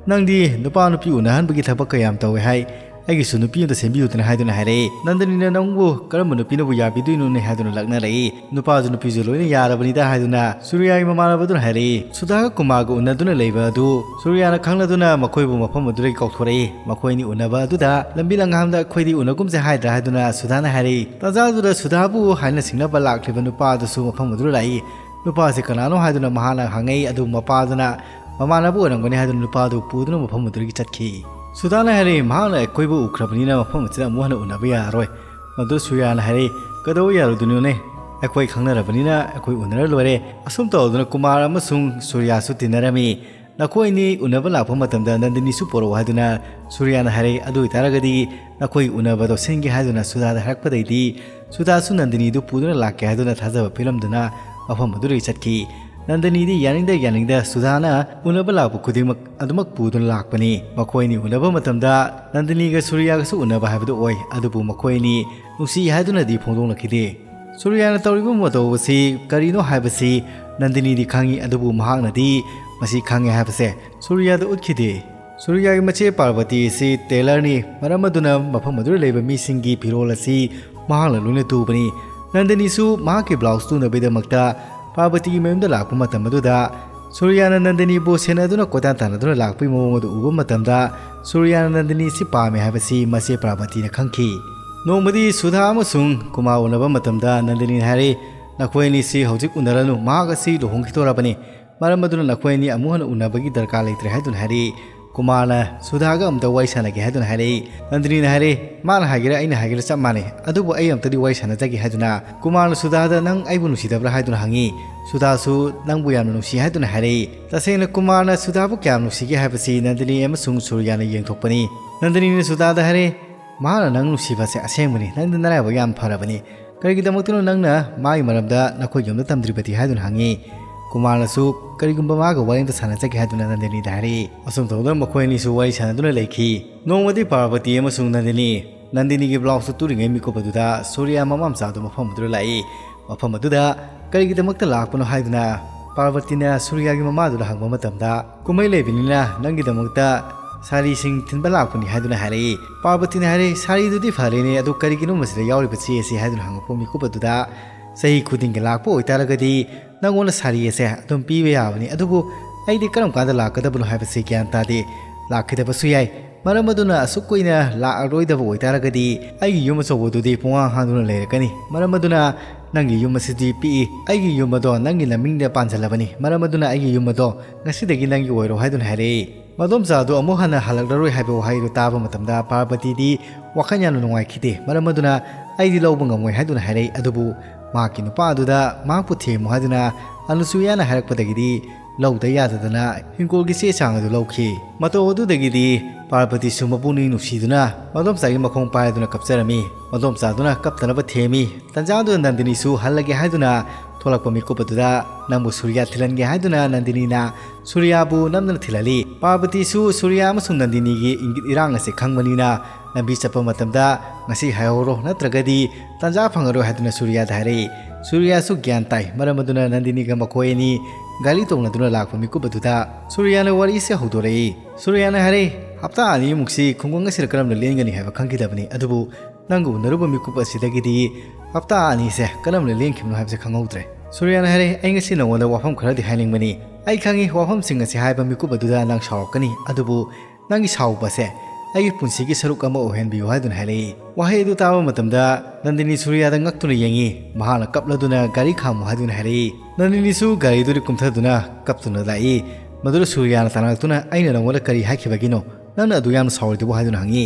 "ꯅꯪꯗꯤ ꯅꯨꯄꯥ ꯅꯨꯄꯤ ꯎꯅꯍꯟꯕꯒꯤ ꯊꯕꯛ ꯀꯌꯥꯝ ꯇꯧꯋꯦ ꯍꯥꯏ, ꯑꯩꯒꯤꯁꯨ ꯅꯨꯄꯤ ꯑꯃꯇ ꯁꯦꯝꯕꯤꯌꯨꯗꯅ" ꯍꯥꯏꯗꯨꯅ ꯍꯥꯏꯔꯛꯏ꯫ ꯅꯟꯗꯤꯅꯤꯅ "ꯅꯪꯕꯨ ꯀꯔꯝꯕ ꯅꯨꯄꯤꯅꯕꯨ ꯌꯥꯕꯤꯗꯣꯏꯅꯣꯅꯦ?" ꯍꯥꯏꯗꯨꯅ ꯂꯛꯅꯔꯛꯏ꯫ "ꯅꯨꯄꯥꯁꯨ ꯅꯨꯄꯤꯁꯨ ꯂꯣꯏꯅ ꯌꯥꯔꯕꯅꯤꯗ" ꯍꯥꯏꯗꯨꯅ ꯁꯨꯔꯤꯌꯥꯒꯤ ꯃꯃꯥꯟꯅꯕꯗꯨꯅ ꯍꯥꯏꯔꯛꯏ꯫ ꯁꯨꯙꯥꯒ ꯀꯨꯃꯥꯔꯒ ꯎꯅꯗꯨꯅ ꯂꯩꯕ ꯑꯗꯨ ꯁꯨꯔꯤꯌꯥꯅ ꯈꯪꯂꯗꯨꯅ ꯃꯈꯣꯏꯕꯨ ꯃꯐꯝ ꯑꯗꯨꯗꯒꯤ ꯀꯧꯊꯣꯔꯛꯏ꯫ ꯃꯈꯣꯏꯅꯤ ꯎꯅꯕ ꯑꯗꯨꯗ ꯂꯝꯕꯤ ꯂꯝꯈꯥꯡꯗ "ꯑꯩꯈꯣꯏꯗꯤ ꯎꯅꯒꯨꯝꯁꯦ ꯍꯥꯏꯗ꯭ꯔꯥ?" ꯍꯥꯏꯗꯨꯅ ꯁꯨꯙꯥꯅ ꯍꯥꯏꯔꯛꯏ꯫ ꯇꯥꯟꯖꯥꯗꯨꯗ ꯁꯨꯙꯥꯕꯨ ꯍꯥꯏꯅ ꯁꯤꯡꯅꯕ ꯂꯥꯛꯂꯤꯕ ꯅꯨꯄꯥ ꯑꯗꯨꯁꯨ ꯃꯐꯝ ꯑꯗꯨꯗ ꯂꯥꯛꯏ꯫ ꯅꯨꯄꯥꯁꯤ ꯀꯅꯥꯅꯣ ꯍꯥꯏꯗꯨꯅ ꯃꯍꯥꯛꯅ ꯍꯪꯉꯛꯏ, ꯑꯗꯨ ꯃꯄꯥꯗꯨꯅ ꯃꯃꯥꯟꯅꯕ ꯑꯣꯏꯔꯝꯒꯅꯤ ꯍꯥꯏꯗꯨꯅ ꯅꯨꯄꯥꯗꯨ ꯄꯨꯗꯨꯅ ꯃꯐꯝ ꯑꯗꯨꯗꯒꯤ ꯆꯠꯈꯤ꯫ ꯁꯨꯙꯥꯅ ꯍꯥꯏꯔꯛꯏ, "ꯃꯍꯥꯛꯅ ꯑꯩꯈꯣꯏꯕꯨ ꯎꯈ꯭ꯔꯕꯅꯤꯅ ꯃꯐꯝ ꯑꯁꯤꯗ ꯑꯃꯨꯛ ꯍꯟꯅ ꯎꯅꯕ ꯌꯥꯔꯔꯣꯏ"꯫ ꯃꯗꯨ ꯁꯨꯔꯤꯌꯥꯅ ꯍꯥꯏꯔꯛꯏ, "ꯀꯩꯗꯧꯕ ꯌꯥꯔꯣꯏꯗꯣꯏꯅꯣꯅꯦ? ꯑꯩꯈꯣꯏ ꯈꯪꯅꯔꯕꯅꯤꯅ ꯑꯩꯈꯣꯏ ꯎꯅꯔ ꯂꯣꯏꯔꯦ"꯫ ꯑꯁꯨꯝ ꯇꯧꯗꯨꯅ ꯀꯨꯃꯥꯔ ꯑꯃꯁꯨꯡ ꯁꯨꯔꯤꯌꯥꯁꯨ ꯇꯤꯟꯅꯔꯝꯃꯤ꯫ "ꯅꯈꯣꯏꯅꯤ ꯎꯅꯕ ꯂꯥꯛꯄ ꯃꯇꯝꯗ ꯅꯟꯗꯤꯅꯤꯁꯨ ꯄꯣꯔꯛꯑꯣ" ꯍꯥꯏꯗꯨꯅ ꯁꯨꯔꯤꯌꯥꯅ ꯍꯥꯏꯔꯛꯏ꯫ "ꯑꯗꯨ ꯑꯣꯏꯇꯥꯔꯒꯗꯤ ꯅꯈꯣꯏ ꯎꯅꯕꯗꯣ ꯁꯤꯟꯒꯦ" ꯍꯥꯏꯗꯨꯅ ꯁꯨꯙꯥꯗ ꯍꯥꯏꯔꯛꯄꯗꯩꯗꯤ ꯁꯨꯙꯥꯁꯨ ꯅꯟꯗꯤꯅꯤꯗꯨ ꯄꯨꯗꯨꯅ ꯂꯥꯛꯀꯦ ꯍꯥꯏꯗꯨꯅ ꯊꯥꯖꯕ ꯄꯤꯔꯝꯗꯨꯅ ꯃꯐꯝ ꯑꯗꯨꯗꯒꯤ ꯆꯠꯈꯤ꯫ ꯅꯟꯗꯤꯅꯤꯗꯤ ꯌꯥꯅꯤꯡꯗ ꯌꯥꯅꯤꯡꯗ ꯁꯨꯙꯥꯅ ꯎꯅꯕ ꯂꯥꯛꯄ ꯈꯨꯗꯤꯡꯃꯛ ꯑꯗꯨꯃꯛ ꯄꯨꯗꯨꯅ ꯂꯥꯛꯄꯅꯤ꯫ ꯃꯈꯣꯏꯅꯤ ꯎꯅꯕ ꯃꯇꯝꯗ ꯅꯟꯗꯤꯅꯤꯒ ꯁꯨꯔꯤꯌꯥꯒꯁꯨ ꯎꯅꯕ ꯍꯥꯏꯕꯗꯨ ꯑꯣꯏ, ꯑꯗꯨꯕꯨ ꯃꯈꯣꯏꯅꯤ ꯅꯨꯡꯁꯤ ꯍꯥꯏꯗꯨꯅꯗꯤ ꯐꯣꯡꯗꯣꯛꯅꯈꯤꯗꯦ꯫ ꯁꯨꯔꯤꯌꯥꯅ ꯇꯧꯔꯤꯕ ꯃꯇꯧ ꯑꯁꯤ ꯀꯔꯤꯅꯣ ꯍꯥꯏꯕꯁꯤ ꯅꯟꯗꯤꯅꯤꯗꯤ ꯈꯪꯏ, ꯑꯗꯨꯕꯨ ꯃꯍꯥꯛꯅꯗꯤ ꯃꯁꯤ ꯈꯪꯉꯦ ꯍꯥꯏꯕꯁꯦ ꯁꯨꯔꯤꯌꯥꯗ ꯎꯠꯈꯤꯗꯦ꯫ ꯁꯨꯔꯤꯌꯥꯒꯤ ꯃꯆꯦ ꯄꯥꯔꯕꯇꯤ ꯑꯁꯤ ꯇꯦꯂꯔꯅꯤ, ꯃꯔꯝ ꯑꯗꯨꯅ ꯃꯐꯝ ꯑꯗꯨꯗ ꯂꯩꯕ ꯃꯤꯁꯤꯡꯒꯤ ꯐꯤꯔꯣꯜ ꯑꯁꯤ ꯃꯍꯥꯛꯅ ꯂꯣꯏꯅ ꯇꯨꯕꯅꯤ꯫ ꯅꯟꯗꯤꯅꯤꯁꯨ ꯃꯍꯥꯛꯀꯤ ꯕ꯭ꯂꯥꯎꯁ ꯇꯨꯅꯕꯒꯤꯗꯃꯛꯇ ꯄꯥꯔꯕꯇꯤꯒꯤ ꯃꯌꯨꯝꯗ ꯂꯥꯛꯄ ꯃꯇꯝ ꯑꯗꯨꯗ ꯁꯨꯔꯤꯌꯥꯅ ꯅꯟꯗꯤꯅꯤꯕꯨ ꯁꯦꯟꯅꯗꯨꯅ ꯀꯣꯏꯇꯥꯟ ꯇꯥꯟꯅꯗꯨꯅ ꯂꯥꯛꯄꯒꯤ ꯃꯑꯣꯡ ꯑꯗꯨ ꯎꯕ ꯃꯇꯝꯗ ꯁꯨꯔꯤꯌꯥꯅ ꯅꯟꯗꯤꯅꯤꯁꯤ ꯄꯥꯝꯃꯦ ꯍꯥꯏꯕꯁꯤ ꯃꯆꯦ ꯄꯥꯔꯕꯇꯤꯅ ꯈꯪꯈꯤ꯫ ꯅꯣꯡꯃꯗꯤ ꯁꯨꯙꯥ ꯑꯃꯁꯨꯡ ꯀꯨꯃꯥꯔ ꯎꯅꯕ ꯃꯇꯝꯗ ꯅꯟꯗꯤꯅꯤꯅ ꯍꯥꯏꯔꯛꯏ, "ꯅꯈꯣꯏ ꯑꯅꯤꯁꯤ ꯍꯧꯖꯤꯛ ꯎꯅꯔꯅꯨ, ꯃꯍꯥꯛ ꯑꯁꯤ ꯂꯨꯍꯣꯡꯈꯤꯗꯣꯔꯕꯅꯤ"꯫ ꯃꯔꯝ ꯑꯗꯨꯅ ꯅꯈꯣꯏ ꯑꯅꯤ ꯑꯃꯨꯛ ꯍꯟꯅ ꯎꯅꯕꯒꯤ ꯗꯔꯀꯥꯔ ꯂꯩꯇ꯭ꯔꯦ ꯍꯥꯏꯗꯨꯅ ꯍꯥꯏꯔꯛꯏ꯫ ꯀꯨꯃꯥꯔꯅ ꯁꯨꯙꯥꯒ ꯑꯝꯇ ꯋꯥꯔꯤ ꯁꯥꯟꯅꯒꯦ ꯍꯥꯏꯗꯨꯅ ꯍꯥꯏꯔꯛꯏ꯫ ꯅꯟꯗꯅꯤꯅ ꯍꯥꯏꯔꯛꯏ, "ꯃꯥꯅ ꯍꯥꯏꯒꯦꯔꯥ ꯑꯩꯅ ꯍꯥꯏꯒꯦꯔꯥ ꯆꯞ ꯃꯥꯟꯅꯩ, ꯑꯗꯨꯕꯨ ꯑꯩ ꯑꯝꯇꯗꯤ ꯋꯥꯔꯤ ꯁꯥꯟꯅꯖꯒꯦ" ꯍꯥꯏꯗꯨꯅ꯫ ꯀꯨꯃꯥꯔꯅ ꯁꯨꯙꯥꯗ, "ꯅꯪ ꯑꯩꯕꯨ ꯅꯨꯡꯁꯤꯗꯕ꯭ꯔꯥ?" ꯍꯥꯏꯗꯨꯅ ꯍꯪꯉꯤ꯫ ꯁꯨꯙꯥꯁꯨ ꯅꯪꯕꯨ ꯌꯥꯝꯅ ꯅꯨꯡꯁꯤ ꯍꯥꯏꯗꯨꯅ ꯍꯥꯏꯔꯛꯏ꯫ ꯇꯁꯦꯡꯅ ꯀꯨꯃꯥꯔꯅ ꯁꯨꯙꯥꯕꯨ ꯀꯌꯥꯝ ꯅꯨꯡꯁꯤꯒꯦ ꯍꯥꯏꯕꯁꯤ ꯅꯟꯗꯅꯤ ꯑꯃꯁꯨꯡ ꯁꯨꯔꯤꯌꯥꯅ ꯌꯦꯡꯊꯣꯛꯄꯅꯤ꯫ ꯅꯟꯗꯅꯤꯅ ꯁꯨꯙꯥꯗ ꯍꯥꯏꯔꯛꯏ, "ꯃꯍꯥꯛꯅ ꯅꯪ ꯅꯨꯡꯁꯤꯕꯁꯦ ꯑꯁꯦꯡꯕꯅꯤ, ꯅꯪꯗꯤ ꯅꯔꯥꯏꯕꯛ ꯌꯥꯝ ꯐꯔꯕꯅꯤ꯫ ꯀꯔꯤꯒꯤꯗꯃꯛꯇꯅꯣ ꯅꯪꯅ ꯃꯥꯒꯤ ꯃꯔꯝꯗ ꯅꯈꯣꯏ ꯌꯨꯝꯗ ꯇꯝꯗ꯭ꯔꯤꯕꯗꯤ?" ꯍꯥꯏꯗꯨꯅ ꯍꯪꯉꯤ꯫ ꯀꯨꯃꯥꯔꯅꯁꯨ ꯀꯔꯤꯒꯨꯝꯕ ꯃꯥꯒ ꯋꯥꯔꯤ ꯑꯝꯇ ꯁꯥꯟꯅꯖꯒꯦ ꯍꯥꯏꯗꯨꯅ ꯅꯟꯗꯅꯤꯗ ꯍꯥꯏꯔꯛꯏ꯫ ꯑꯁꯨꯝ ꯇꯧꯗꯨꯅ ꯃꯈꯣꯏ ꯑꯅꯤꯁꯨ ꯋꯥꯔꯤ ꯁꯥꯟꯅꯗꯨꯅ ꯂꯩꯈꯤ꯫ ꯅꯣꯡꯃꯗꯤ ꯄꯥꯔꯕꯇꯤ ꯑꯃꯁꯨꯡ ꯅꯟꯗꯅꯤ, ꯅꯟꯗꯅꯤꯒꯤ ꯕ꯭ꯂꯥꯎꯁꯇꯨ ꯇꯨꯔꯤꯉꯩ ꯃꯤꯀꯨꯞ ꯑꯗꯨꯗ ꯁꯨꯔꯤꯌꯥ ꯃꯃꯥ ꯃꯆꯥꯗꯨ ꯃꯐꯝ ꯑꯗꯨꯗ ꯂꯥꯛꯏ꯫ ꯃꯐꯝ ꯑꯗꯨꯗ ꯀꯔꯤꯒꯤꯗꯃꯛꯇ ꯂꯥꯛꯄꯅꯣ ꯍꯥꯏꯗꯨꯅ ꯄꯥꯔꯕꯇꯤꯅ ꯁꯨꯔꯤꯌꯥꯒꯤ ꯃꯃꯥꯗꯨꯗ ꯍꯪꯕ ꯃꯇꯝꯗ, "ꯀꯨꯝꯍꯩ ꯂꯩꯕꯅꯤꯅ ꯅꯪꯒꯤꯗꯃꯛꯇ ꯁꯥꯔꯤꯁꯤꯡ ꯊꯤꯟꯕ ꯂꯥꯛꯄꯅꯤ" ꯍꯥꯏꯗꯨꯅ ꯍꯥꯏꯔꯛꯏ꯫ ꯄꯥꯔꯕꯇꯤꯅ ꯍꯥꯏꯔꯛꯏ, "ꯁꯥꯔꯤꯗꯨꯗꯤ ꯐꯔꯦꯅꯦ, ꯑꯗꯨ ꯀꯔꯤꯒꯤꯅꯣ ꯃꯁꯤꯗ ꯌꯥꯎꯔꯤꯕ ꯆꯦ ꯑꯁꯤ?" ꯍꯥꯏꯗꯨꯅ ꯍꯪꯉꯛꯄ ꯃꯤꯀꯨꯞ ꯑꯗꯨꯗ, "ꯆꯍꯤ ꯈꯨꯗꯤꯡꯒꯤ ꯂꯥꯛꯄ ꯑꯣꯏꯇꯥꯔꯒꯗꯤ ꯅꯪꯉꯣꯟꯗ ꯁꯥꯔꯤ ꯑꯁꯦ ꯑꯗꯨꯝ ꯄꯤꯕ ꯌꯥꯕꯅꯤ, ꯑꯗꯨꯕꯨ ꯑꯩꯗꯤ ꯀꯔꯝ ꯀꯥꯟꯗ ꯂꯥꯛꯀꯗꯕꯅꯣ ꯍꯥꯏꯕꯁꯤ ꯒ꯭ꯌꯥꯟ ꯇꯥꯗꯦ꯫ ꯂꯥꯛꯈꯤꯗꯕꯁꯨ ꯌꯥꯏ꯫ ꯃꯔꯝ ꯑꯗꯨꯅ ꯑꯁꯨꯛ ꯀꯨꯏꯅ ꯂꯥꯛꯑꯔꯣꯏꯗꯕ ꯑꯣꯏꯇꯥꯔꯒꯗꯤ ꯑꯩꯒꯤ ꯌꯨꯝ ꯑꯆꯧꯕꯗꯨꯗꯤ ꯄꯨꯡꯍꯥꯡ ꯍꯥꯡꯗꯨꯅ ꯂꯩꯔꯛꯀꯅꯤ꯫ ꯃꯔꯝ ꯑꯗꯨꯅ ꯅꯪꯒꯤ ꯌꯨꯝ ꯑꯁꯤꯗꯤ ꯄꯤꯛꯏ꯫ ꯑꯩꯒꯤ ꯌꯨꯝ ꯑꯗꯣ ꯅꯪꯒꯤ ꯅꯃꯤꯡꯗ ꯄꯥꯟꯁꯤꯜꯂꯕꯅꯤ꯫ ꯃꯔꯝ ꯑꯗꯨꯅ ꯑꯩꯒꯤ ꯌꯨꯝ ꯑꯗꯣ ꯉꯁꯤꯗꯒꯤ ꯅꯪꯒꯤ ꯑꯣꯏꯔꯣ" ꯍꯥꯏꯗꯨꯅ ꯍꯥꯏꯔꯛꯏ꯫ ꯃꯗꯣꯝꯆꯥꯗꯨ ꯑꯃꯨꯛ ꯍꯟꯅ ꯍꯜꯂꯛꯂꯔꯣꯏ ꯍꯥꯏꯕ ꯋꯥꯍꯩꯗꯨ ꯇꯥꯕ ꯃꯇꯝꯗ ꯄꯥꯔꯕꯇꯤꯗꯤ ꯋꯥꯈꯜ ꯌꯥꯝꯅ ꯅꯨꯡꯉꯥꯏꯈꯤꯗꯦ꯫ ꯃꯔꯝ ꯑꯗꯨꯅ "ꯑꯩꯗꯤ ꯂꯧꯕ ꯉꯝꯃꯣꯏ" ꯍꯥꯏꯗꯨꯅ ꯍꯥꯏꯔꯛꯏ꯫ ꯑꯗꯨꯕꯨ ꯃꯍꯥꯛꯀꯤ ꯅꯨꯄꯥ ꯑꯗꯨꯗ ꯃꯍꯥꯛꯄꯨ ꯊꯦꯝꯃꯨ ꯍꯥꯏꯗꯨꯅ ꯑꯅꯨꯁꯨꯌꯥꯅ ꯍꯥꯏꯔꯛꯄꯗꯒꯤꯗꯤ ꯂꯧꯗ ꯌꯥꯗꯗꯅ ꯍꯤꯡꯒꯣꯜꯒꯤ ꯆꯦ ꯆꯥꯡ ꯑꯗꯨ ꯂꯧꯈꯤ꯫ ꯃꯇꯧ ꯑꯗꯨꯗꯒꯤꯗꯤ ꯄꯥꯔꯕꯇꯤꯁꯨ ꯃꯄꯨꯛꯅꯤꯡ ꯅꯨꯡꯁꯤꯗꯨꯅ ꯃꯗꯣꯝꯆꯥꯒꯤ ꯃꯈꯣꯡ ꯄꯥꯏꯗꯨꯅ ꯀꯞꯆꯔꯝꯃꯤ꯫ ꯃꯗꯣꯝꯆꯥꯗꯨꯅ ꯀꯞꯇꯅꯕ ꯊꯦꯝꯃꯤ꯫ ꯇꯟꯖꯥꯗꯨꯗ ꯅꯟꯗꯤꯅꯤꯁꯨ ꯍꯜꯂꯒꯦ ꯍꯥꯏꯗꯨꯅ ꯊꯣꯛꯂꯛꯄ ꯃꯤꯀꯨꯞ ꯑꯗꯨꯗ ꯅꯪꯕꯨ ꯁꯨꯔꯤꯌꯥ ꯊꯤꯜꯍꯟꯒꯦ ꯍꯥꯏꯗꯨꯅ ꯅꯟꯗꯤꯅꯤꯅ ꯁꯨꯔꯤꯌꯥꯕꯨ ꯅꯝꯗꯅ ꯊꯤꯜꯍꯜꯂꯤ꯫ ꯄꯥꯔꯕꯇꯤꯁꯨ ꯁꯨꯔꯤꯌꯥ ꯑꯃꯁꯨꯡ ꯅꯟꯗꯤꯅꯤꯒꯤ ꯏꯪꯒꯤꯠ ꯏꯔꯥꯡ ꯑꯁꯤ ꯈꯪꯕꯅꯤꯅ ꯂꯝꯕꯤ ꯆꯠꯄ ꯃꯇꯝꯗ "ꯉꯁꯤ ꯍꯥꯏꯍꯧꯔꯣ, ꯅꯠꯇ꯭ꯔꯒꯗꯤ ꯇꯥꯟꯖꯥ ꯐꯪꯉꯔꯣꯏ" ꯍꯥꯏꯗꯨꯅ ꯁꯨꯔꯤꯌꯥꯗ ꯍꯥꯏꯔꯛꯏ꯫ ꯁꯨꯔꯤꯌꯥꯁꯨ ꯒ꯭ꯌꯥꯟ ꯇꯥꯏ꯫ ꯃꯔꯝ ꯑꯗꯨꯅ ꯅꯟꯗꯤꯅꯤꯒ ꯃꯈꯣꯏ ꯑꯅꯤ ꯒꯥꯔꯤ ꯇꯣꯡꯅꯗꯨꯅ ꯂꯥꯛꯄ ꯃꯤꯀꯨꯞ ꯑꯗꯨꯗ ꯁꯨꯔꯤꯌꯥꯅ ꯋꯥꯔꯤꯁꯦ ꯍꯧꯗꯣꯔꯛꯏ꯫ ꯁꯨꯔꯤꯌꯥꯅ ꯍꯥꯏꯔꯛꯏ, "ꯍꯞꯇꯥ ꯑꯅꯤꯃꯨꯛꯁꯤ ꯈꯨꯡꯒꯪ ꯑꯁꯤꯗ ꯀꯔꯝꯅ ꯂꯦꯟꯒꯅꯤ ꯍꯥꯏꯕ ꯈꯪꯈꯤꯗꯕꯅꯤ, ꯑꯗꯨꯕꯨ ꯅꯪꯒ ꯎꯅꯔꯨꯕ ꯃꯤꯀꯨꯞ ꯑꯁꯤꯗꯒꯤꯗꯤ ꯍꯞꯇꯥ ꯑꯅꯤꯁꯦ ꯀꯔꯝꯅ ꯂꯦꯟꯈꯤꯕꯅꯣ ꯍꯥꯏꯕꯁꯦ ꯈꯪꯍꯧꯗ꯭ꯔꯦ꯫" ꯁꯨꯔꯤꯌꯥꯅ ꯍꯥꯏꯔꯛꯏ, "ꯑꯩ ꯉꯁꯤ ꯅꯉꯣꯟꯗ ꯋꯥꯐꯝ ꯈꯔꯗꯤ ꯍꯥꯏꯅꯤꯡꯕꯅꯤ꯫ ꯑꯩ ꯈꯪꯉꯤ, ꯋꯥꯐꯝꯁꯤꯡ ꯑꯁꯤ ꯍꯥꯏꯕ ꯃꯤꯀꯨꯞ ꯑꯗꯨꯗ ꯅꯪ ꯁꯥꯎꯔꯛꯀꯅꯤ, ꯑꯗꯨꯕꯨ ꯅꯪꯒꯤ ꯁꯥꯎꯕꯁꯦ ꯑꯩꯒꯤ ꯄꯨꯟꯁꯤꯒꯤ ꯁꯔꯨꯛ ꯑꯃ ꯑꯣꯏꯍꯟꯕꯤꯌꯨ" ꯍꯥꯏꯗꯨꯅ ꯍꯥꯏꯔꯛꯏ꯫ ꯋꯥꯍꯩ ꯑꯗꯨ ꯇꯥꯕ ꯃꯇꯝꯗ ꯅꯟꯗꯤꯅꯤ ꯁꯨꯔꯤꯌꯥꯗ ꯉꯛꯇꯨꯅ ꯌꯦꯡꯉꯤ꯫ ꯃꯍꯥꯛꯅ ꯀꯞꯂꯗꯨꯅ "ꯒꯥꯔꯤ ꯈꯥꯝꯃꯨ" ꯍꯥꯏꯗꯨꯅ ꯍꯥꯏꯔꯛꯏ꯫ ꯅꯟꯗꯤꯅꯤꯁꯨ ꯒꯥꯔꯤꯗꯨꯗꯤ ꯀꯨꯝꯊꯗꯨꯅ ꯀꯞꯇꯨꯅ ꯂꯥꯛꯏ꯫ ꯃꯗꯨꯗ ꯁꯨꯔꯤꯌꯥꯅ ꯇꯥꯟꯅꯔꯛꯇꯨꯅ "ꯑꯩꯅ ꯅꯉꯣꯟꯗ ꯀꯔꯤ ꯍꯥꯏꯈꯤꯕꯒꯤꯅꯣ? ꯅꯪꯅ ꯑꯗꯨ ꯌꯥꯝꯅ ꯁꯥꯎꯔꯤꯗꯨꯕꯨ?" ꯍꯥꯏꯗꯨꯅ ꯍꯪꯉꯤ꯫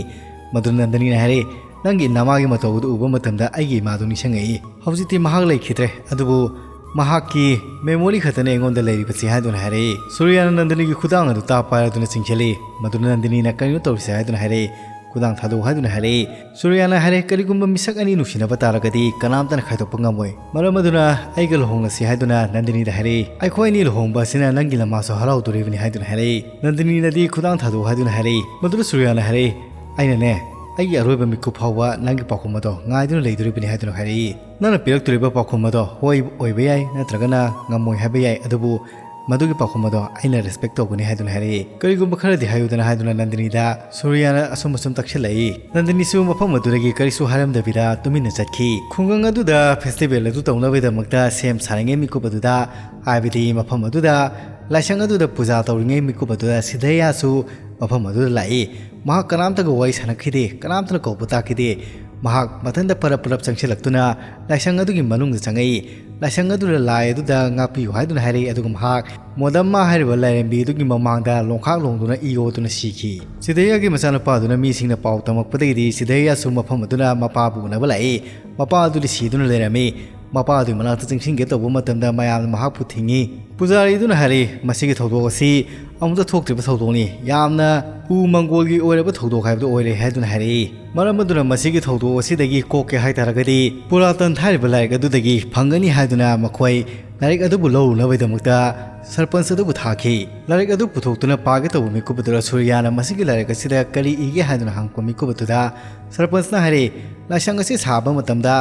ꯃꯗꯨꯗ ꯅꯟꯗꯅꯤꯅ ꯍꯥꯏꯔꯛꯏ, "ꯅꯪꯒꯤ ꯅꯃꯥꯒꯤ ꯃꯇꯧ ꯑꯗꯨ ꯎꯕ ꯃꯇꯝꯗ ꯑꯩꯒꯤ ꯏꯃꯥꯗꯨ ꯅꯤꯡꯁꯤꯡꯉꯛꯏ꯫ ꯍꯧꯖꯤꯛꯇꯤ ꯃꯍꯥꯛ ꯂꯩꯈꯤꯗ꯭ꯔꯦ, ꯑꯗꯨꯕꯨ ꯃꯍꯥꯛꯀꯤ memory ꯈꯛꯇꯅꯤ ꯑꯩꯉꯣꯟꯗ ꯂꯩꯔꯤꯕꯁꯤ" ꯍꯥꯏꯗꯨꯅ ꯍꯥꯏꯔꯛꯏ꯫ ꯁꯨꯔꯤꯌꯥꯅ ꯅꯟꯗꯅꯤꯒꯤ ꯈꯨꯗꯥꯡ ꯑꯗꯨ ꯇꯥꯞ ꯄꯥꯏꯔꯗꯨꯅ ꯆꯤꯡꯁꯤꯜꯂꯤ꯫ ꯃꯗꯨꯅ ꯅꯟꯗꯅꯤꯅ "ꯀꯔꯤꯅꯣ ꯇꯧꯔꯤꯁꯦ?" ꯍꯥꯏꯗꯨꯅ ꯍꯥꯏꯔꯛꯏ꯫ "ꯈꯨꯗꯥꯡ ꯊꯥꯗꯣꯛꯎ" ꯍꯥꯏꯗꯨꯅ ꯍꯥꯏꯔꯛꯏ꯫ ꯁꯨꯔꯤꯌꯥꯅ ꯍꯥꯏꯔꯦ, "ꯀꯔꯤꯒꯨꯝꯕ ꯃꯤꯁꯛ ꯑꯅꯤ ꯅꯨꯡꯁꯤꯅꯕ ꯇꯥꯔꯒꯗꯤ ꯀꯅꯥꯝꯇꯅ ꯈꯥꯏꯗꯣꯛꯄ ꯉꯝꯃꯣꯏ꯫ ꯃꯔꯝ ꯑꯗꯨꯅ ꯑꯩꯒ ꯂꯨꯍꯣꯡꯂꯁꯤ" ꯍꯥꯏꯗꯨꯅ ꯅꯟꯗꯅꯤꯗ ꯍꯥꯏꯔꯛꯏ꯫ "ꯑꯩꯈꯣꯏ ꯑꯅꯤ ꯂꯨꯍꯣꯡꯕ ꯑꯁꯤꯅ ꯅꯪꯒꯤ ꯅꯃꯥꯁꯨ ꯍꯔꯥꯎꯗꯣꯔꯤꯕꯅꯤ" ꯍꯥꯏꯗꯨꯅ ꯍꯥꯏꯔꯛꯏ꯫ ꯅꯟꯗꯅꯤꯅꯗꯤ "ꯈꯨꯗꯥꯡ ꯊꯥꯗꯣꯛꯎ" ꯍꯥꯏꯗꯨꯅ ꯍꯥꯏꯔꯛꯏ꯫ ꯃꯗꯨꯗ ꯁꯨꯔꯤꯌꯥꯅ ꯍꯥꯏꯔꯛꯏ, "ꯑꯩꯅꯅꯦ, ꯑꯩꯒꯤ ꯑꯔꯣꯏꯕ ꯃꯤꯀꯨꯞ ꯐꯥꯎꯕ ꯅꯪꯒꯤ ꯄꯥꯎꯈꯨꯝ ꯑꯗꯣ ꯉꯥꯏꯗꯨꯅ ꯂꯩꯗꯣꯔꯤꯕꯅꯤ" ꯍꯥꯏꯗꯨꯅ ꯍꯥꯏꯔꯛꯏ꯫ "ꯅꯪꯅ ꯄꯤꯔꯛꯇꯣꯔꯤꯕ ꯄꯥꯎꯈꯨꯝ ꯑꯗꯣ ꯍꯣꯏ ꯑꯣꯏꯕ ꯌꯥꯏ, ꯅꯠꯇ꯭ꯔꯒꯅ ꯉꯝꯃꯣꯏ ꯍꯥꯏꯕ ꯌꯥꯏ, ꯑꯗꯨꯕꯨ ꯃꯗꯨꯒꯤ ꯄꯥꯎꯈꯨꯝ ꯑꯗꯣ ꯑꯩꯅ respect ꯇꯧꯒꯅꯤ" ꯍꯥꯏꯗꯨꯅ ꯍꯥꯏꯔꯛꯏ꯫ "ꯀꯔꯤꯒꯨꯝꯕ ꯈꯔꯗꯤ ꯍꯥꯏꯌꯨꯗꯅ" ꯍꯥꯏꯗꯨꯅ ꯅꯟꯗꯅꯤꯗ ꯁꯨꯔꯤꯌꯥꯅ ꯑꯁꯨꯝ ꯑꯁꯨꯝ ꯇꯛꯁꯤꯜꯂꯛꯏ꯫ ꯅꯟꯗꯅꯤꯁꯨ ꯃꯐꯝ ꯑꯗꯨꯗꯒꯤ ꯀꯔꯤꯁꯨ ꯍꯥꯏꯔꯝꯗꯕꯤꯗ ꯇꯨꯃꯤꯟꯅ ꯆꯠꯈꯤ꯫ ꯈꯨꯡꯒꯪ ꯑꯗꯨꯗ festival ꯑꯗꯨ ꯇꯧꯅꯕꯒꯤꯗꯃꯛꯇ ꯁꯦꯝ ꯁꯥꯔꯤꯉꯩ ꯃꯤꯀꯨꯞ ꯑꯗꯨꯗ, ꯍꯥꯏꯕꯗꯤ ꯃꯐꯝ ꯑꯗꯨꯗ ꯂꯥꯏꯁꯪ ꯑꯗꯨꯗ ꯄꯨꯖꯥ ꯇꯧꯔꯤꯉꯩ ꯃꯤꯀꯨꯞ ꯑꯗꯨꯗ ꯁꯤꯗꯩꯌꯥꯁꯨ ꯃꯐꯝ ꯑꯗꯨꯗ ꯂꯥꯛꯏ꯫ ꯃꯍꯥꯛ ꯀꯅꯥꯝꯇꯒ ꯋꯥꯔꯤ ꯁꯥꯟꯅꯈꯤꯗꯦ, ꯀꯅꯥꯝꯇꯅ ꯀꯧꯕ ꯇꯥꯈꯤꯗꯦ꯫ ꯃꯍꯥꯛ ꯃꯊꯟꯇ ꯄꯔꯞ ꯄꯔꯞ ꯆꯪꯁꯤꯜꯂꯛꯇꯨꯅ ꯂꯥꯏꯁꯪ ꯑꯗꯨꯒꯤ ꯃꯅꯨꯡꯗ ꯆꯪꯉꯛꯏ꯫ ꯂꯥꯏꯁꯪ ꯑꯗꯨꯗ ꯂꯥꯏ ꯑꯗꯨꯗ ꯉꯥꯛꯄꯤꯌꯨ ꯍꯥꯏꯗꯨꯅ ꯍꯥꯏꯔꯛꯏ, ꯑꯗꯨꯒ ꯃꯍꯥꯛ ꯃꯣꯗꯝꯃ ꯍꯥꯏꯔꯤꯕ ꯂꯥꯏꯔꯦꯝꯕꯤ ꯑꯗꯨꯒꯤ ꯃꯃꯥꯡꯗ ꯂꯣꯡꯈꯥꯛ ꯂꯣꯡꯗꯨꯅ ꯏ ꯑꯣꯗꯨꯅ ꯁꯤꯈꯤ꯫ ꯁꯤꯗꯩꯌꯥꯒꯤ ꯃꯆꯥꯅꯨꯄꯥ ꯑꯗꯨꯅ ꯃꯤꯁꯤꯡꯅ ꯄꯥꯎ ꯇꯝꯃꯛꯄꯗꯒꯤꯗꯤ ꯁꯤꯗꯩꯌꯥꯁꯨ ꯃꯐꯝ ꯑꯗꯨꯅ ꯃꯄꯥꯕꯨ ꯎꯅꯕ ꯂꯥꯛꯏ꯫ ꯃꯄꯥ ꯑꯗꯨꯗꯤ ꯁꯤꯗꯨꯅ ꯂꯩꯔꯝꯃꯤ꯫ ꯃꯄꯥ ꯑꯗꯨꯒꯤ ꯃꯅꯥꯛꯇ ꯆꯪꯁꯤꯟꯒꯦ ꯇꯧꯕ ꯃꯇꯝꯗ ꯃꯌꯥꯝꯅ ꯃꯍꯥꯛꯄꯨ ꯊꯤꯡꯉꯤ꯫ ꯄꯨꯖꯥꯔꯤꯗꯨꯅ ꯍꯥꯏꯔꯛꯏ, "ꯃꯁꯤꯒꯤ ꯊꯧꯗꯣꯛ ꯑꯁꯤ ꯑꯃꯨꯛꯇ ꯊꯣꯛꯇ꯭ꯔꯤꯕ ꯊꯧꯗꯣꯛꯅꯤ꯫ ꯌꯥꯝꯅ ꯎ ꯃꯪꯒꯣꯜꯒꯤ ꯑꯣꯏꯔꯕ ꯊꯧꯗꯣꯛ ꯍꯥꯏꯕꯗꯨ ꯑꯣꯏꯔꯦ" ꯍꯥꯏꯗꯨꯅ ꯍꯥꯏꯔꯛꯏ꯫ ꯃꯔꯝ ꯑꯗꯨꯅ ꯃꯁꯤꯒꯤ ꯊꯧꯗꯣꯛ ꯑꯁꯤꯗꯒꯤ ꯀꯣꯛꯀꯦ ꯍꯥꯏ ꯇꯥꯔꯒꯗꯤ ꯄꯨꯔꯥꯇꯟ ꯍꯥꯏꯔꯤꯕ ꯂꯥꯏꯔꯤꯛ ꯑꯗꯨꯗꯒꯤ ꯐꯪꯒꯅꯤ ꯍꯥꯏꯗꯨꯅ ꯃꯈꯣꯏ ꯂꯥꯏꯔꯤꯛ ꯑꯗꯨꯕꯨ ꯂꯧꯔꯨꯅꯕꯒꯤꯗꯃꯛꯇ ꯁꯔꯄꯟꯁ ꯑꯗꯨꯕꯨ ꯊꯥꯈꯤ꯫ ꯂꯥꯏꯔꯤꯛ ꯑꯗꯨ ꯄꯨꯊꯣꯛꯇꯨꯅ ꯄꯥꯒꯦ ꯇꯧꯕ ꯃꯤꯀꯨꯞ ꯑꯗꯨꯗ ꯁꯨꯔꯤꯌꯥꯅ ꯃꯁꯤꯒꯤ ꯂꯥꯏꯔꯤꯛ ꯑꯁꯤꯗ ꯀꯔꯤ ꯏꯒꯦ ꯍꯥꯏꯗꯨꯅ ꯍꯪꯉꯛꯄ ꯃꯤꯀꯨꯞ ꯑꯗꯨꯗ ꯁꯔꯄꯟꯁꯅ ꯍꯥꯏꯔꯛꯏ, "ꯂꯥꯏꯁꯪ ꯑꯁꯤ ꯁꯥꯕ ꯃꯇꯝꯗ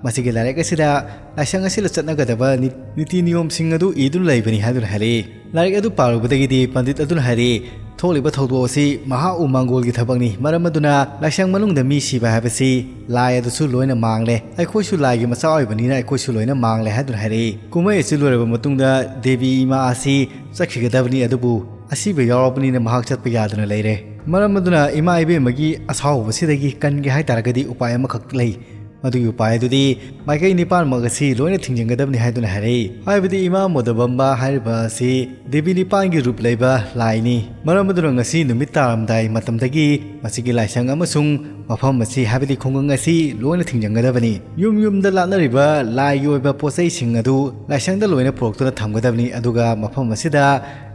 ꯃꯁꯤꯒꯤ ꯂꯥꯏꯔꯤꯛ ꯑꯁꯤꯗ ꯂꯥꯏꯁꯪ ꯑꯁꯤꯗ ꯆꯠꯅꯒꯗꯕ ꯅꯤ-, ꯅꯤꯇꯤ ꯅꯤꯌꯣꯝꯁꯤꯡ ꯑꯗꯨ ꯏꯗꯨꯅ ꯂꯩꯕꯅꯤ" ꯍꯥꯏꯗꯨꯅ ꯍꯥꯏꯔꯛꯏ꯫ ꯂꯥꯏꯔꯤꯛ ꯑꯗꯨ ꯄꯥꯔꯨꯕꯗꯒꯤꯗꯤ ꯄꯟꯗꯤꯠ ꯑꯗꯨꯅ ꯍꯥꯏꯔꯛꯏ, "ꯊꯣꯛꯂꯤꯕ ꯊꯧꯗꯣꯛ ꯑꯁꯤ ꯃꯍꯥ ꯎꯃꯪꯒꯣꯜꯒꯤ ꯊꯕꯛꯅꯤ꯫ ꯃꯔꯝ ꯑꯗꯨꯅ ꯂꯥꯏꯁꯪ ꯃꯅꯨꯡꯗ ꯃꯤ ꯁꯤꯕ ꯍꯥꯏꯕꯁꯤ ꯂꯥꯏ ꯑꯗꯨꯁꯨ ꯂꯣꯏꯅ ꯃꯥꯡꯂꯦ꯫ ꯑꯩꯈꯣꯏꯁꯨ ꯂꯥꯏꯒꯤ ꯃꯆꯥ ꯑꯣꯏꯕꯅꯤꯅ ꯑꯩꯈꯣꯏꯁꯨ ꯂꯣꯏꯅ ꯃꯥꯡꯂꯦ" ꯍꯥꯏꯗꯨꯅ ꯍꯥꯏꯔꯛꯏ꯫ ꯀꯨꯝꯍꯩ ꯑꯁꯤ ꯂꯣꯏꯔꯕ ꯃꯇꯨꯡꯗ ꯗꯦꯕꯤ ꯏꯃꯥ ꯑꯁꯤ ꯆꯠꯈꯤꯒꯗꯕꯅꯤ, ꯑꯗꯨꯕꯨ ꯑꯁꯤꯕ ꯌꯥꯎꯔꯕꯅꯤꯅ ꯃꯍꯥꯛ ꯆꯠꯄ ꯌꯥꯗꯅ ꯂꯩꯔꯦ꯫ ꯃꯔꯝ ꯑꯗꯨꯅ ꯏꯃꯥ ꯏꯕꯦꯝꯃꯒꯤ ꯑꯁꯥꯎꯕꯁꯤꯗꯒꯤ ꯀꯟꯒꯦ ꯍꯥꯏꯇꯥꯔꯒꯗꯤ ꯎꯄꯥꯏ ꯑꯃꯈꯛ ꯂꯩ꯫ ꯃꯗꯨꯒꯤ ꯎꯄꯥꯏ ꯑꯗꯨꯗꯤ ꯃꯥꯏꯀꯩ ꯅꯤꯄꯥꯟꯃꯛ ꯑꯁꯤ ꯂꯣꯏꯅ ꯊꯤꯡꯖꯤꯟꯒꯗꯕꯅꯤ ꯍꯥꯏꯗꯨꯅ ꯍꯥꯏꯔꯛꯏ꯫ ꯍꯥꯏꯕꯗꯤ ꯏꯃꯥ ꯃꯣꯗꯕꯝꯕ ꯍꯥꯏꯔꯤꯕ ꯑꯁꯤ ꯗꯦꯕꯤ ꯅꯤꯄꯥꯟꯒꯤ ꯔꯨꯞ ꯂꯩꯕ ꯂꯥꯏꯅꯤ꯫ ꯃꯔꯝ ꯑꯗꯨꯅ ꯉꯁꯤ ꯅꯨꯃꯤꯠ ꯇꯥꯔꯝꯗꯥꯏ ꯃꯇꯝꯗꯒꯤ ꯃꯁꯤꯒꯤ ꯂꯥꯏꯁꯪ ꯑꯃꯁꯨꯡ ꯃꯐꯝ ꯑꯁꯤ, ꯍꯥꯏꯕꯗꯤ ꯈꯨꯡꯒꯪ ꯑꯁꯤ ꯂꯣꯏꯅ ꯊꯤꯡꯖꯤꯟꯒꯗꯕꯅꯤ꯫ ꯌꯨꯝ ꯌꯨꯝꯗ ꯂꯥꯠꯅꯔꯤꯕ ꯂꯥꯏꯒꯤ ꯑꯣꯏꯕ ꯄꯣꯠ ꯆꯩꯁꯤꯡ ꯑꯗꯨ ꯂꯥꯏꯁꯪꯗ ꯂꯣꯏꯅ ꯄꯨꯔꯛꯇꯨꯅ ꯊꯝꯒꯗꯕꯅꯤ, ꯑꯗꯨꯒ ꯃꯐꯝ ꯑꯁꯤꯗ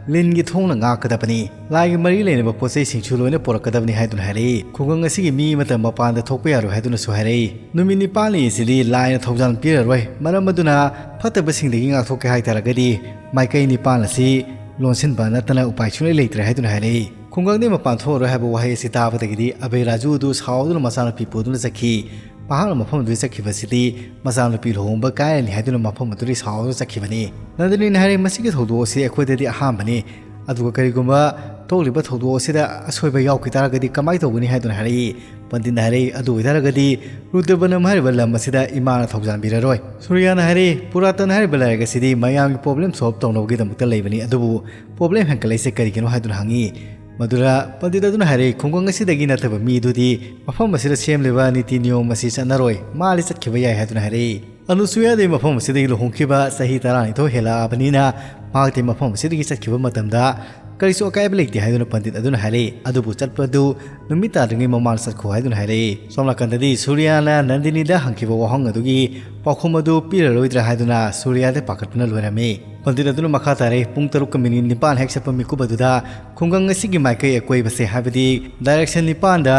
ꯂꯤꯟꯒꯤ ꯊꯣꯡꯅ ꯉꯥꯛꯀꯗꯕꯅꯤ꯫ ꯂꯥꯏꯒꯤ ꯃꯔꯤ ꯂꯩꯅꯕ ꯄꯣꯠ ꯆꯩꯁꯤꯡꯁꯨ ꯂꯣꯏꯅ ꯄꯨꯔꯛꯀꯗꯕꯅꯤ ꯍꯥꯏꯗꯨꯅ ꯍꯥꯏꯔꯛꯏ꯫ ꯈꯨꯡꯒꯪ ꯑꯁꯤꯒꯤ ꯃꯤ ꯑꯃꯠꯇ ꯃꯄꯥꯟꯗ ꯊꯣꯛꯄ ꯌꯥꯔꯣꯏ ꯍꯥꯏꯗꯨꯅꯁꯨ ꯍꯥꯏꯔꯛꯏ꯫ ꯅꯨꯃꯤꯠ ꯅꯤꯄꯥꯜꯅꯤ ꯑꯁꯤꯗꯤ ꯂꯥꯏꯅ ꯊꯧꯖꯥꯜ ꯄꯤꯔꯔꯣꯏ꯫ ꯃꯔꯝ ꯑꯗꯨꯅ ꯐꯠꯇꯕꯁꯤꯡꯗꯒꯤ ꯉꯥꯛꯊꯣꯛꯀꯦ ꯍꯥꯏꯇꯥꯔꯒꯗꯤ ꯃꯥꯏꯀꯩ ꯅꯤꯄꯥꯟ ꯑꯁꯤ ꯂꯣꯟꯁꯤꯟꯕ ꯅꯠꯇꯅ ꯎꯄꯥꯏ ꯁꯨꯡꯂꯩ ꯂꯩꯇ꯭ꯔꯦ ꯍꯥꯏꯗꯨꯅ ꯍꯥꯏꯔꯛꯏ꯫ ꯈꯨꯡꯒꯪꯗꯩ ꯃꯄꯥꯟ ꯊꯣꯛꯑꯔꯣꯏ ꯍꯥꯏꯕ ꯋꯥꯍꯩ ꯑꯁꯤ ꯇꯥꯕꯗꯒꯤꯗꯤ ꯑꯕꯦ ꯔꯥꯖꯨ ꯑꯗꯨ ꯁꯥꯎꯗꯨꯅ ꯃꯆꯥꯅꯨꯄꯤ ꯄꯨꯗꯨꯅ ꯆꯠꯈꯤ꯫ ꯃꯍꯥꯛꯅ ꯃꯐꯝ ꯑꯗꯨꯗ ꯆꯠꯈꯤꯕꯁꯤꯗꯤ ꯃꯆꯥꯅꯨꯄꯤ ꯂꯨꯍꯣꯡꯕ ꯀꯥꯏꯔꯅꯤ ꯍꯥꯏꯗꯨꯅ ꯃꯐꯝ ꯑꯗꯨꯗꯒꯤ ꯁꯥꯎꯗꯨꯅ ꯆꯠꯈꯤꯕꯅꯤ꯫ ꯅꯟꯗꯅꯤꯅ ꯍꯥꯏꯔꯦ, "ꯃꯁꯤꯒꯤ ꯊꯧꯗꯣꯛ ꯑꯁꯤ ꯑꯩꯈꯣꯏꯗꯗꯤ ꯑꯍꯥꯟꯕꯅꯤ, ꯑꯗꯨꯒ ꯀꯔꯤꯒꯨꯝꯕ ꯊꯣꯛꯂꯤꯕ ꯊꯧꯗꯣꯛ ꯑꯁꯤꯗ ꯑꯁꯣꯏꯕ ꯌꯥꯎꯈꯤ ꯇꯥꯔꯒꯗꯤ ꯀꯃꯥꯏꯅ ꯇꯧꯒꯅꯤ?" ꯍꯥꯏꯗꯨꯅ ꯍꯥꯏꯔꯛꯏ꯫ ꯄꯟꯗꯤꯠꯅ ꯍꯥꯏꯔꯛꯏ, "ꯑꯗꯨ ꯑꯣꯏꯇꯥꯔꯒꯗꯤ ꯔꯨꯗ꯭ꯔꯕꯅꯝ ꯍꯥꯏꯔꯤꯕ ꯂꯝ ꯑꯁꯤꯗ ꯏꯃꯥꯅ ꯊꯧꯖꯥꯟꯕꯤꯔꯔꯣꯏ꯫" ꯁꯨꯔꯤꯌꯥꯅ ꯍꯥꯏꯔꯛꯏ, "ꯄꯨꯔꯥꯇꯟ ꯍꯥꯏꯔꯤꯕ ꯂꯥꯏꯔꯤꯛ ꯑꯁꯤꯗꯤ ꯃꯌꯥꯝꯒꯤ ꯄ꯭ꯔꯣꯕ꯭ꯂꯦꯝ ꯁꯣꯜꯕ ꯇꯧꯅꯕꯒꯤꯗꯃꯛꯇ ꯂꯩꯕꯅꯤ, ꯑꯗꯨꯕꯨ ꯄ꯭ꯔꯣꯕ꯭ꯂꯦꯝ ꯍꯦꯟꯒꯠꯂꯛꯏꯁꯦ ꯀꯔꯤꯒꯤꯅꯣ?" ꯍꯥꯏꯗꯨꯅ ꯍꯪꯉꯤ꯫ ꯃꯗꯨꯗ ꯄꯟꯗꯤꯠ ꯑꯗꯨꯅ ꯍꯥꯏꯔꯛꯏ, "ꯈꯨꯡꯒꯪ ꯑꯁꯤꯗꯒꯤ ꯅꯠꯇꯕ ꯃꯤꯗꯨꯗꯤ ꯃꯐꯝ ꯑꯁꯤꯗ ꯁꯦꯝꯂꯤꯕ ꯅꯤꯇꯤ ꯅꯤꯌꯣꯝ ꯑꯁꯤ ꯆꯠꯅꯔꯣꯏ, ꯃꯥꯗꯤ ꯆꯠꯈꯤꯕ ꯌꯥꯏ" ꯍꯥꯏꯗꯨꯅ ꯍꯥꯏꯔꯛꯏ꯫ ꯑꯅꯨꯁꯨꯌꯥꯗꯤ ꯃꯐꯝ ꯑꯁꯤꯗꯒꯤ ꯂꯨꯍꯣꯡꯈꯤꯕ ꯆꯍꯤ ꯇꯔꯥꯅꯤꯊꯣꯏ ꯍꯦꯜꯂꯛꯑꯕꯅꯤꯅ ꯃꯍꯥꯛꯇꯤ ꯃꯐꯝ ꯑꯁꯤꯗꯒꯤ ꯆꯠꯈꯤꯕ ꯃꯇꯝꯗ ꯀꯔꯤꯁꯨ ꯑꯀꯥꯏꯕ ꯂꯩꯇꯦ ꯍꯥꯏꯗꯨꯅ ꯄꯟꯗꯤꯠ ꯑꯗꯨꯅ ꯍꯥꯏꯔꯛꯏ꯫ ꯑꯗꯨꯕꯨ ꯆꯠꯄꯗꯨ ꯅꯨꯃꯤꯠ ꯇꯥꯗ꯭ꯔꯤꯉꯩ ꯃꯃꯥꯡꯗ ꯆꯠꯈꯣ ꯍꯥꯏꯗꯨꯅ ꯍꯥꯏꯔꯛꯏ꯫ ꯁꯣꯝ ꯅꯥꯀꯟꯗꯗꯤ ꯁꯨꯔꯤꯌꯥꯅ ꯅꯟꯗꯤꯅꯤꯗ ꯍꯪꯈꯤꯕ ꯋꯥꯍꯪ ꯑꯗꯨꯒꯤ ꯄꯥꯎꯈꯨꯝ ꯑꯗꯨ ꯄꯤꯔꯔꯣꯏꯗ꯭ꯔꯥ ꯍꯥꯏꯗꯨꯅ ꯁꯨꯔꯤꯌꯥꯗ ꯄꯥꯈꯠꯄꯅ ꯂꯣꯏꯔꯝꯃꯤ꯫ ꯄꯟꯗꯤꯠ ꯑꯗꯨꯅ ꯃꯈꯥ ꯇꯥꯔꯛꯏ, ꯄꯨꯡ ꯇꯔꯨꯛꯀ ꯃꯤꯅꯤꯠ ꯅꯤꯄꯥꯟ ꯍꯦꯛ ꯆꯠꯄ ꯃꯤꯀꯨꯞ ꯑꯗꯨꯗ ꯈꯨꯡꯒꯪ ꯑꯁꯤꯒꯤ ꯃꯥꯏꯀꯩ ꯑꯀꯣꯏꯕꯁꯦ, ꯍꯥꯏꯕꯗꯤ ꯗꯥꯏꯔꯦꯛꯁꯟ ꯅꯤꯄꯥꯟꯗ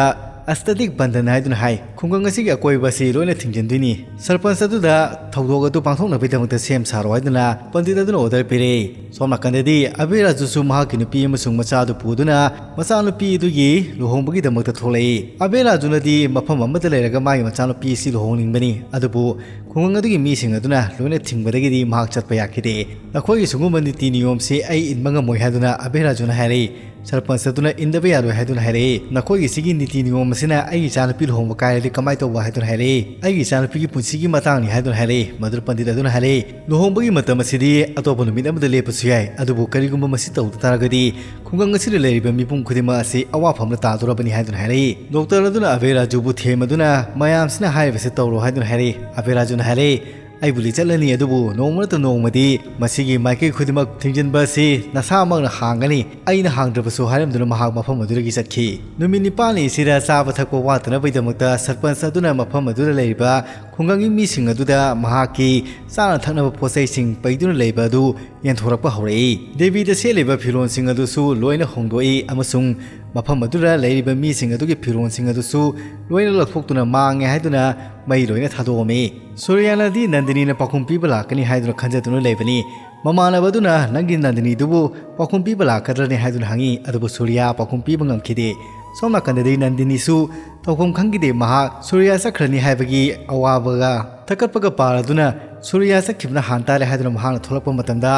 ꯑꯁꯇꯗꯤꯛ ꯕꯟꯗꯟ ꯍꯥꯏꯗꯨꯅ ꯍꯥꯏ, ꯈꯨꯡꯒꯪ ꯑꯁꯤꯒꯤ ꯑꯀꯣꯏꯕ ꯑꯁꯤ ꯂꯣꯏꯅ ꯊꯤꯡꯖꯤꯟꯗꯣꯏꯅꯤ꯫ ꯁꯔꯄꯟꯁ ꯑꯗꯨꯗ ꯊꯧꯗꯣꯛ ꯑꯗꯨ ꯄꯥꯡꯊꯣꯛꯅꯕꯒꯤꯗꯃꯛꯇ ꯁꯦꯝ ꯁꯥꯔꯣ ꯍꯥꯏꯗꯨꯅ ꯄꯟꯗꯤꯠ ꯑꯗꯨꯅ ꯑꯣꯔꯗꯔ ꯄꯤꯔꯛꯏ꯫ ꯁꯣꯝ ꯅꯥꯀꯟꯗꯗꯤ ꯑꯕꯤꯔꯥꯖꯨꯁꯨ ꯃꯍꯥꯛꯀꯤ ꯅꯨꯄꯤ ꯑꯃꯁꯨꯡ ꯃꯆꯥꯗꯨ ꯄꯨꯗꯨꯅ ꯃꯆꯥꯅꯨꯄꯤ ꯑꯗꯨꯒꯤ ꯂꯨꯍꯣꯡꯕꯒꯤꯗꯃꯛꯇ ꯊꯣꯛꯂꯛꯏ꯫ ꯑꯕꯤꯔꯥꯖꯨꯅꯗꯤ ꯃꯐꯝ ꯑꯃꯗ ꯂꯩꯔꯒ ꯃꯥꯒꯤ ꯃꯆꯥꯅꯨꯄꯤ ꯑꯁꯤ ꯂꯨꯍꯣꯡꯅꯤꯡꯕꯅꯤ, ꯑꯗꯨꯕꯨ ꯈꯨꯡꯒꯪ ꯑꯗꯨꯒꯤ ꯃꯤꯁꯤꯡ ꯑꯗꯨꯅ ꯂꯣꯏꯅ ꯊꯤꯡꯕꯗꯒꯤꯗꯤ ꯃꯍꯥꯛ ꯆꯠꯄ ꯌꯥꯈꯤꯗꯦ꯫ "ꯅꯈꯣꯏꯒꯤ ꯁꯤꯒꯨꯝꯕ ꯅꯤꯇꯤ ꯅꯤꯌꯣꯝꯁꯤ ꯑꯩ ꯏꯟꯕ ꯉꯝꯃꯣꯏ" ꯍꯥꯏꯗꯨꯅ ꯑꯕꯤꯔꯥꯖꯨꯅ ꯍꯥꯏꯔꯛꯏ꯫ ꯁꯔꯄꯟꯁ ꯑꯗꯨꯅ ꯏꯟꯗꯕ ꯌꯥꯔꯣꯏ ꯍꯥꯏꯗꯨꯅ ꯍꯥꯏꯔꯛꯏ꯫ "ꯅꯈꯣꯏꯒꯤ ꯁꯤꯒꯤ ꯅꯤꯇꯤ ꯅꯤꯌꯣꯝ ꯑꯁꯤꯅ ꯑꯩꯒꯤ ꯏꯆꯥꯅꯨꯄꯤ ꯂꯨꯍꯣꯡꯕ ꯀꯥꯏꯔꯗꯤ ꯀꯃꯥꯏꯅ ꯇꯧꯕ?" ꯍꯥꯏꯗꯨꯅ ꯍꯥꯏꯔꯛꯏ꯫ "ꯑꯩꯒꯤ ꯏꯆꯥꯅꯨꯄꯤꯒꯤ ꯄꯨꯟꯁꯤꯒꯤ ꯃꯇꯥꯡꯅꯤ" ꯍꯥꯏꯗꯨꯅ ꯍꯥꯏꯔꯛꯏ꯫ ꯃꯗꯨꯗ ꯄꯟꯗꯤꯠ ꯑꯗꯨꯅ ꯍꯥꯏꯔꯛꯏ, "ꯂꯨꯍꯣꯡꯕꯒꯤ ꯃꯇꯝ ꯑꯁꯤꯗꯤ ꯑꯇꯣꯞꯄ ꯅꯨꯃꯤꯠ ꯑꯃꯗ ꯂꯦꯞꯄꯁꯨ ꯌꯥꯏ, ꯑꯗꯨꯕꯨ ꯀꯔꯤꯒꯨꯝꯕ ꯃꯁꯤ ꯇꯧꯗ ꯇꯥꯔꯒꯗꯤ ꯈꯨꯡꯒꯪ ꯑꯁꯤꯗ ꯂꯩꯔꯤꯕ ꯃꯤꯄꯨꯝ ꯈꯨꯗꯤꯡꯃꯛ ꯑꯁꯤ ꯑꯋꯥꯐꯝꯗ ꯇꯥꯗꯣꯔꯕꯅꯤ ꯍꯥꯏꯗꯨꯅ ꯍꯥꯏꯔꯛꯏ꯫ ꯗꯣꯛꯇꯔ ꯑꯗꯨꯅ ꯑꯕꯦ ꯔꯥꯖꯨꯕꯨ ꯊꯦꯝꯃꯗꯨꯅ ꯃꯌꯥꯝꯁꯤꯅ ꯍꯥꯏꯔꯤꯕꯁꯤ ꯇꯧꯔꯣ ꯍꯥꯏꯗꯨꯅ ꯍꯥꯏꯔꯛꯏ꯫ ꯑꯕꯦ ꯔꯥꯖꯨꯅ ꯍꯥꯏꯔꯛꯏ, "ꯑꯩꯕꯨꯗꯤ ꯆꯠꯂꯅꯤ, ꯑꯗꯨꯕꯨ ꯅꯣꯡꯃ ꯅꯠꯇ꯭ꯔ ꯅꯣꯡꯃꯗꯤ ꯃꯁꯤꯒꯤ ꯃꯥꯏꯀꯩ ꯈꯨꯗꯤꯡꯃꯛ ꯊꯤꯡꯖꯤꯟꯕ ꯑꯁꯤ ꯅꯁꯥꯃꯛꯅ ꯍꯥꯡꯒꯅꯤ, ꯑꯩꯅ ꯍꯥꯡꯗ꯭ꯔꯕꯁꯨ" ꯍꯥꯏꯔꯝꯗꯨꯅ ꯃꯍꯥꯛ ꯃꯐꯝ ꯑꯗꯨꯗꯒꯤ ꯆꯠꯈꯤ꯫ ꯅꯨꯃꯤꯠ ꯅꯤꯄꯥꯜꯅꯤ ꯑꯁꯤꯗ ꯆꯥꯕ ꯊꯛꯄ ꯋꯥꯠꯇꯅꯕꯒꯤꯗꯃꯛꯇ ꯁꯔꯄꯟꯆ ꯑꯗꯨꯅ ꯃꯐꯝ ꯑꯗꯨꯗ ꯂꯩꯔꯤꯕ ꯈꯨꯡꯒꯪꯒꯤ ꯃꯤꯁꯤꯡ ꯑꯗꯨꯗ ꯃꯍꯥꯛꯀꯤ ꯆꯥꯅ ꯊꯛꯅꯕ ꯄꯣꯠ ꯆꯩꯁꯤꯡ ꯄꯩꯗꯨꯅ ꯂꯩꯕ ꯑꯗꯨ ꯌꯦꯟꯊꯣꯔꯛꯄ ꯍꯧꯔꯛꯏ꯫ ꯗꯦꯕꯤꯗ ꯁꯦꯠꯂꯤꯕ ꯐꯤꯔꯣꯜꯁꯤꯡ ꯑꯗꯨꯁꯨ ꯂꯣꯏꯅ ꯍꯣꯡꯗꯣꯛꯏ ꯑꯃꯁꯨꯡ ꯃꯐꯝ ꯑꯗꯨꯗ ꯂꯩꯔꯤꯕ ꯃꯤꯁꯤꯡ ꯑꯗꯨꯒꯤ ꯐꯤꯔꯣꯜꯁꯤꯡ ꯑꯗꯨꯁꯨ ꯂꯣꯏꯅ ꯂꯧꯊꯣꯛꯇꯨꯅ ꯃꯥꯡꯉꯦ ꯍꯥꯏꯗꯨꯅ ꯃꯩ ꯂꯣꯏꯅ ꯊꯥꯗꯣꯛꯑꯝꯃꯤ꯫ ꯁꯨꯔꯤꯌꯥꯅꯗꯤ ꯅꯟꯗꯤꯅꯤꯅ ꯄꯥꯎꯈꯨꯝ ꯄꯤꯕ ꯂꯥꯛꯀꯅꯤ ꯍꯥꯏꯗꯨꯅ ꯈꯟꯖꯗꯨꯅ ꯂꯩꯕꯅꯤ꯫ ꯃꯃꯥꯟꯅꯕ ꯑꯗꯨꯅ ꯅꯪꯒꯤ ꯅꯟꯗꯤꯅꯤꯗꯨꯕꯨ ꯄꯥꯎꯈꯨꯝ ꯄꯤꯕ ꯂꯥꯛꯀꯗ꯭ꯔꯅꯤ ꯍꯥꯏꯗꯨꯅ ꯍꯪꯉꯤ, ꯑꯗꯨꯕꯨ ꯁꯨꯔꯤꯌꯥ ꯄꯥꯎꯈꯨꯝ ꯄꯤꯕ ꯉꯝꯈꯤꯗꯦ꯫ ꯁꯣꯝ ꯅꯥꯀꯟꯗꯗꯤ ꯅꯟꯗꯤꯅꯤꯁꯨ ꯇꯧꯐꯝ ꯈꯪꯈꯤꯗꯦ꯫ ꯃꯍꯥꯛ ꯁꯨꯔꯤꯌꯥ ꯆꯠꯈ꯭ꯔꯅꯤ ꯍꯥꯏꯕꯒꯤ ꯑꯋꯥꯕꯒ ꯊꯛꯀꯠꯄꯒ ꯄꯥꯔꯗꯨꯅ ꯁꯨꯔꯤꯌꯥ ꯆꯠꯈꯤꯕꯅ ꯍꯥꯟ ꯇꯥꯔꯦ ꯍꯥꯏꯗꯨꯅ ꯃꯍꯥꯛꯅ ꯊꯣꯛꯂꯛꯄ ꯃꯇꯝꯗ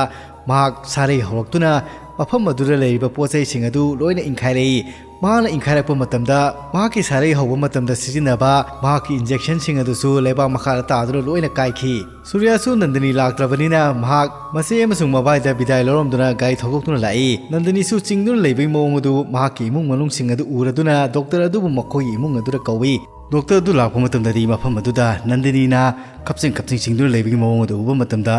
ꯃꯍꯥꯛ ꯁꯥꯔꯩ ꯍꯧꯔꯛꯇꯨꯅ ꯃꯐꯝ ꯑꯗꯨꯗ ꯂꯩꯔꯤꯕ ꯄꯣꯠ ꯆꯩꯁꯤꯡ ꯑꯗꯨ ꯂꯣꯏꯅ ꯏꯟꯈꯥꯏꯔꯛꯏ꯫ ꯃꯍꯥꯛꯅ ꯏꯟꯈꯥꯏꯔꯛꯄ ꯃꯇꯝꯗ ꯃꯍꯥꯛꯀꯤ ꯁꯥꯔꯩ ꯍꯧꯕ ꯃꯇꯝꯗ ꯁꯤꯖꯤꯟꯅꯕ ꯃꯍꯥꯛꯀꯤ ꯏꯟꯖꯦꯛꯁꯟꯁꯤꯡ ꯑꯗꯨꯁꯨ ꯂꯩꯕꯥꯛ ꯃꯈꯥꯗ ꯇꯥꯗꯨꯅ ꯂꯣꯏꯅ ꯀꯥꯏꯈꯤ꯫ ꯁꯨꯔꯤꯌꯥꯁꯨ ꯅꯟꯗꯅꯤ ꯂꯥꯛꯇ꯭ꯔꯕꯅꯤꯅ ꯃꯍꯥꯛ ꯃꯆꯦ ꯑꯃꯁꯨꯡ ꯃꯕꯥꯏꯗ ꯕꯤꯗꯥꯏ ꯂꯧꯔꯝꯗꯨꯅ ꯒꯥꯔꯤ ꯊꯧꯗꯣꯛꯇꯨꯅ ꯂꯥꯛꯏ꯫ ꯅꯟꯗꯅꯤꯁꯨ ꯆꯤꯡꯗꯨꯅ ꯂꯩꯕꯒꯤ ꯃꯑꯣꯡ ꯑꯗꯨ ꯃꯍꯥꯛꯀꯤ ꯏꯃꯨꯡ ꯃꯅꯨꯡꯁꯤꯡ ꯑꯗꯨ ꯎꯔꯗꯨꯅ ꯗꯣꯛꯇꯔ ꯑꯗꯨꯕꯨ ꯃꯈꯣꯏꯒꯤ ꯏꯃꯨꯡ ꯑꯗꯨꯗ ꯀꯧꯏ꯫ ꯗꯣꯛꯇꯔ ꯑꯗꯨ ꯂꯥꯛꯄ ꯃꯇꯝꯗꯗꯤ ꯃꯐꯝ ꯑꯗꯨꯗ ꯅꯟꯗꯅꯤꯅ ꯀꯞꯆꯤꯡ ꯀꯞꯆꯤꯡ ꯆꯤꯡꯗꯨꯅ ꯂꯩꯕꯒꯤ ꯃꯑꯣꯡ ꯑꯗꯨ ꯎꯕ ꯃꯇꯝꯗ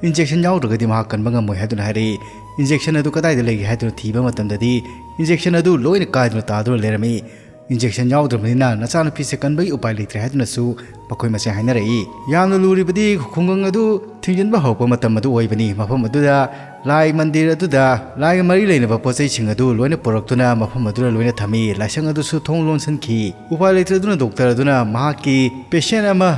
ꯏꯟꯖꯦꯛꯁꯟ ꯌꯥꯎꯗ꯭ꯔꯒꯗꯤ ꯃꯍꯥꯛ ꯀꯟꯕ ꯉꯝꯃꯣꯏ ꯍꯥꯏꯗꯨꯅ ꯍꯥꯏꯔꯛꯏ꯫ ꯏꯟꯖꯦꯛꯁꯟ ꯑꯗꯨ ꯀꯗꯥꯏꯗ ꯂꯩꯒꯦ ꯍꯥꯏꯗꯨꯅ ꯊꯤꯕ ꯃꯇꯝꯗꯗꯤ ꯏꯟꯖꯦꯛꯁꯟ ꯑꯗꯨ ꯂꯣꯏꯅ ꯀꯥꯏꯗꯨꯅ ꯇꯥꯗꯨꯅ ꯂꯩꯔꯝꯃꯤ꯫ ꯏꯟꯖꯦꯛꯁꯟ ꯌꯥꯎꯗ꯭ꯔꯕꯅꯤꯅ ꯅꯆꯥꯅꯨꯄꯤꯁꯦ ꯀꯟꯕꯒꯤ ꯎꯄꯥꯏ ꯂꯩꯇ꯭ꯔꯦ ꯍꯥꯏꯗꯨꯅꯁꯨ ꯃꯈꯣꯏ ꯃꯁꯦꯟ ꯍꯥꯏꯅꯔꯛꯏ꯫ ꯌꯥꯝꯅ ꯂꯨꯔꯤꯕꯗꯤ ꯈꯨꯡꯒꯪ ꯑꯗꯨ ꯊꯤꯡꯖꯤꯟꯕ ꯍꯧꯔꯛꯄ ꯃꯇꯝ ꯑꯗꯨ ꯑꯣꯏꯕꯅꯤ꯫ ꯃꯐꯝ ꯑꯗꯨꯗ ꯂꯥꯏ ꯃꯟꯗꯤꯔ ꯑꯗꯨꯗ ꯂꯥꯏꯒ ꯃꯔꯤ ꯂꯩꯅꯕ ꯄꯣꯠ ꯆꯩꯁꯤꯡ ꯑꯗꯨ ꯂꯣꯏꯅ ꯄꯨꯔꯛꯇꯨꯅ ꯃꯐꯝ ꯑꯗꯨꯗ ꯂꯣꯏꯅ ꯊꯝꯃꯤ꯫ ꯂꯥꯏꯁꯪ ꯑꯗꯨꯁꯨ ꯊꯣꯡ ꯂꯣꯟꯁꯤꯟꯈꯤ꯫ ꯎꯄꯥꯏ ꯂꯩꯇ꯭ꯔꯗꯨꯅ ꯗꯣꯛꯇꯔ ꯑꯗꯨꯅ ꯃꯍꯥꯛꯀꯤ ꯄꯦꯁꯦꯟ ꯑꯃ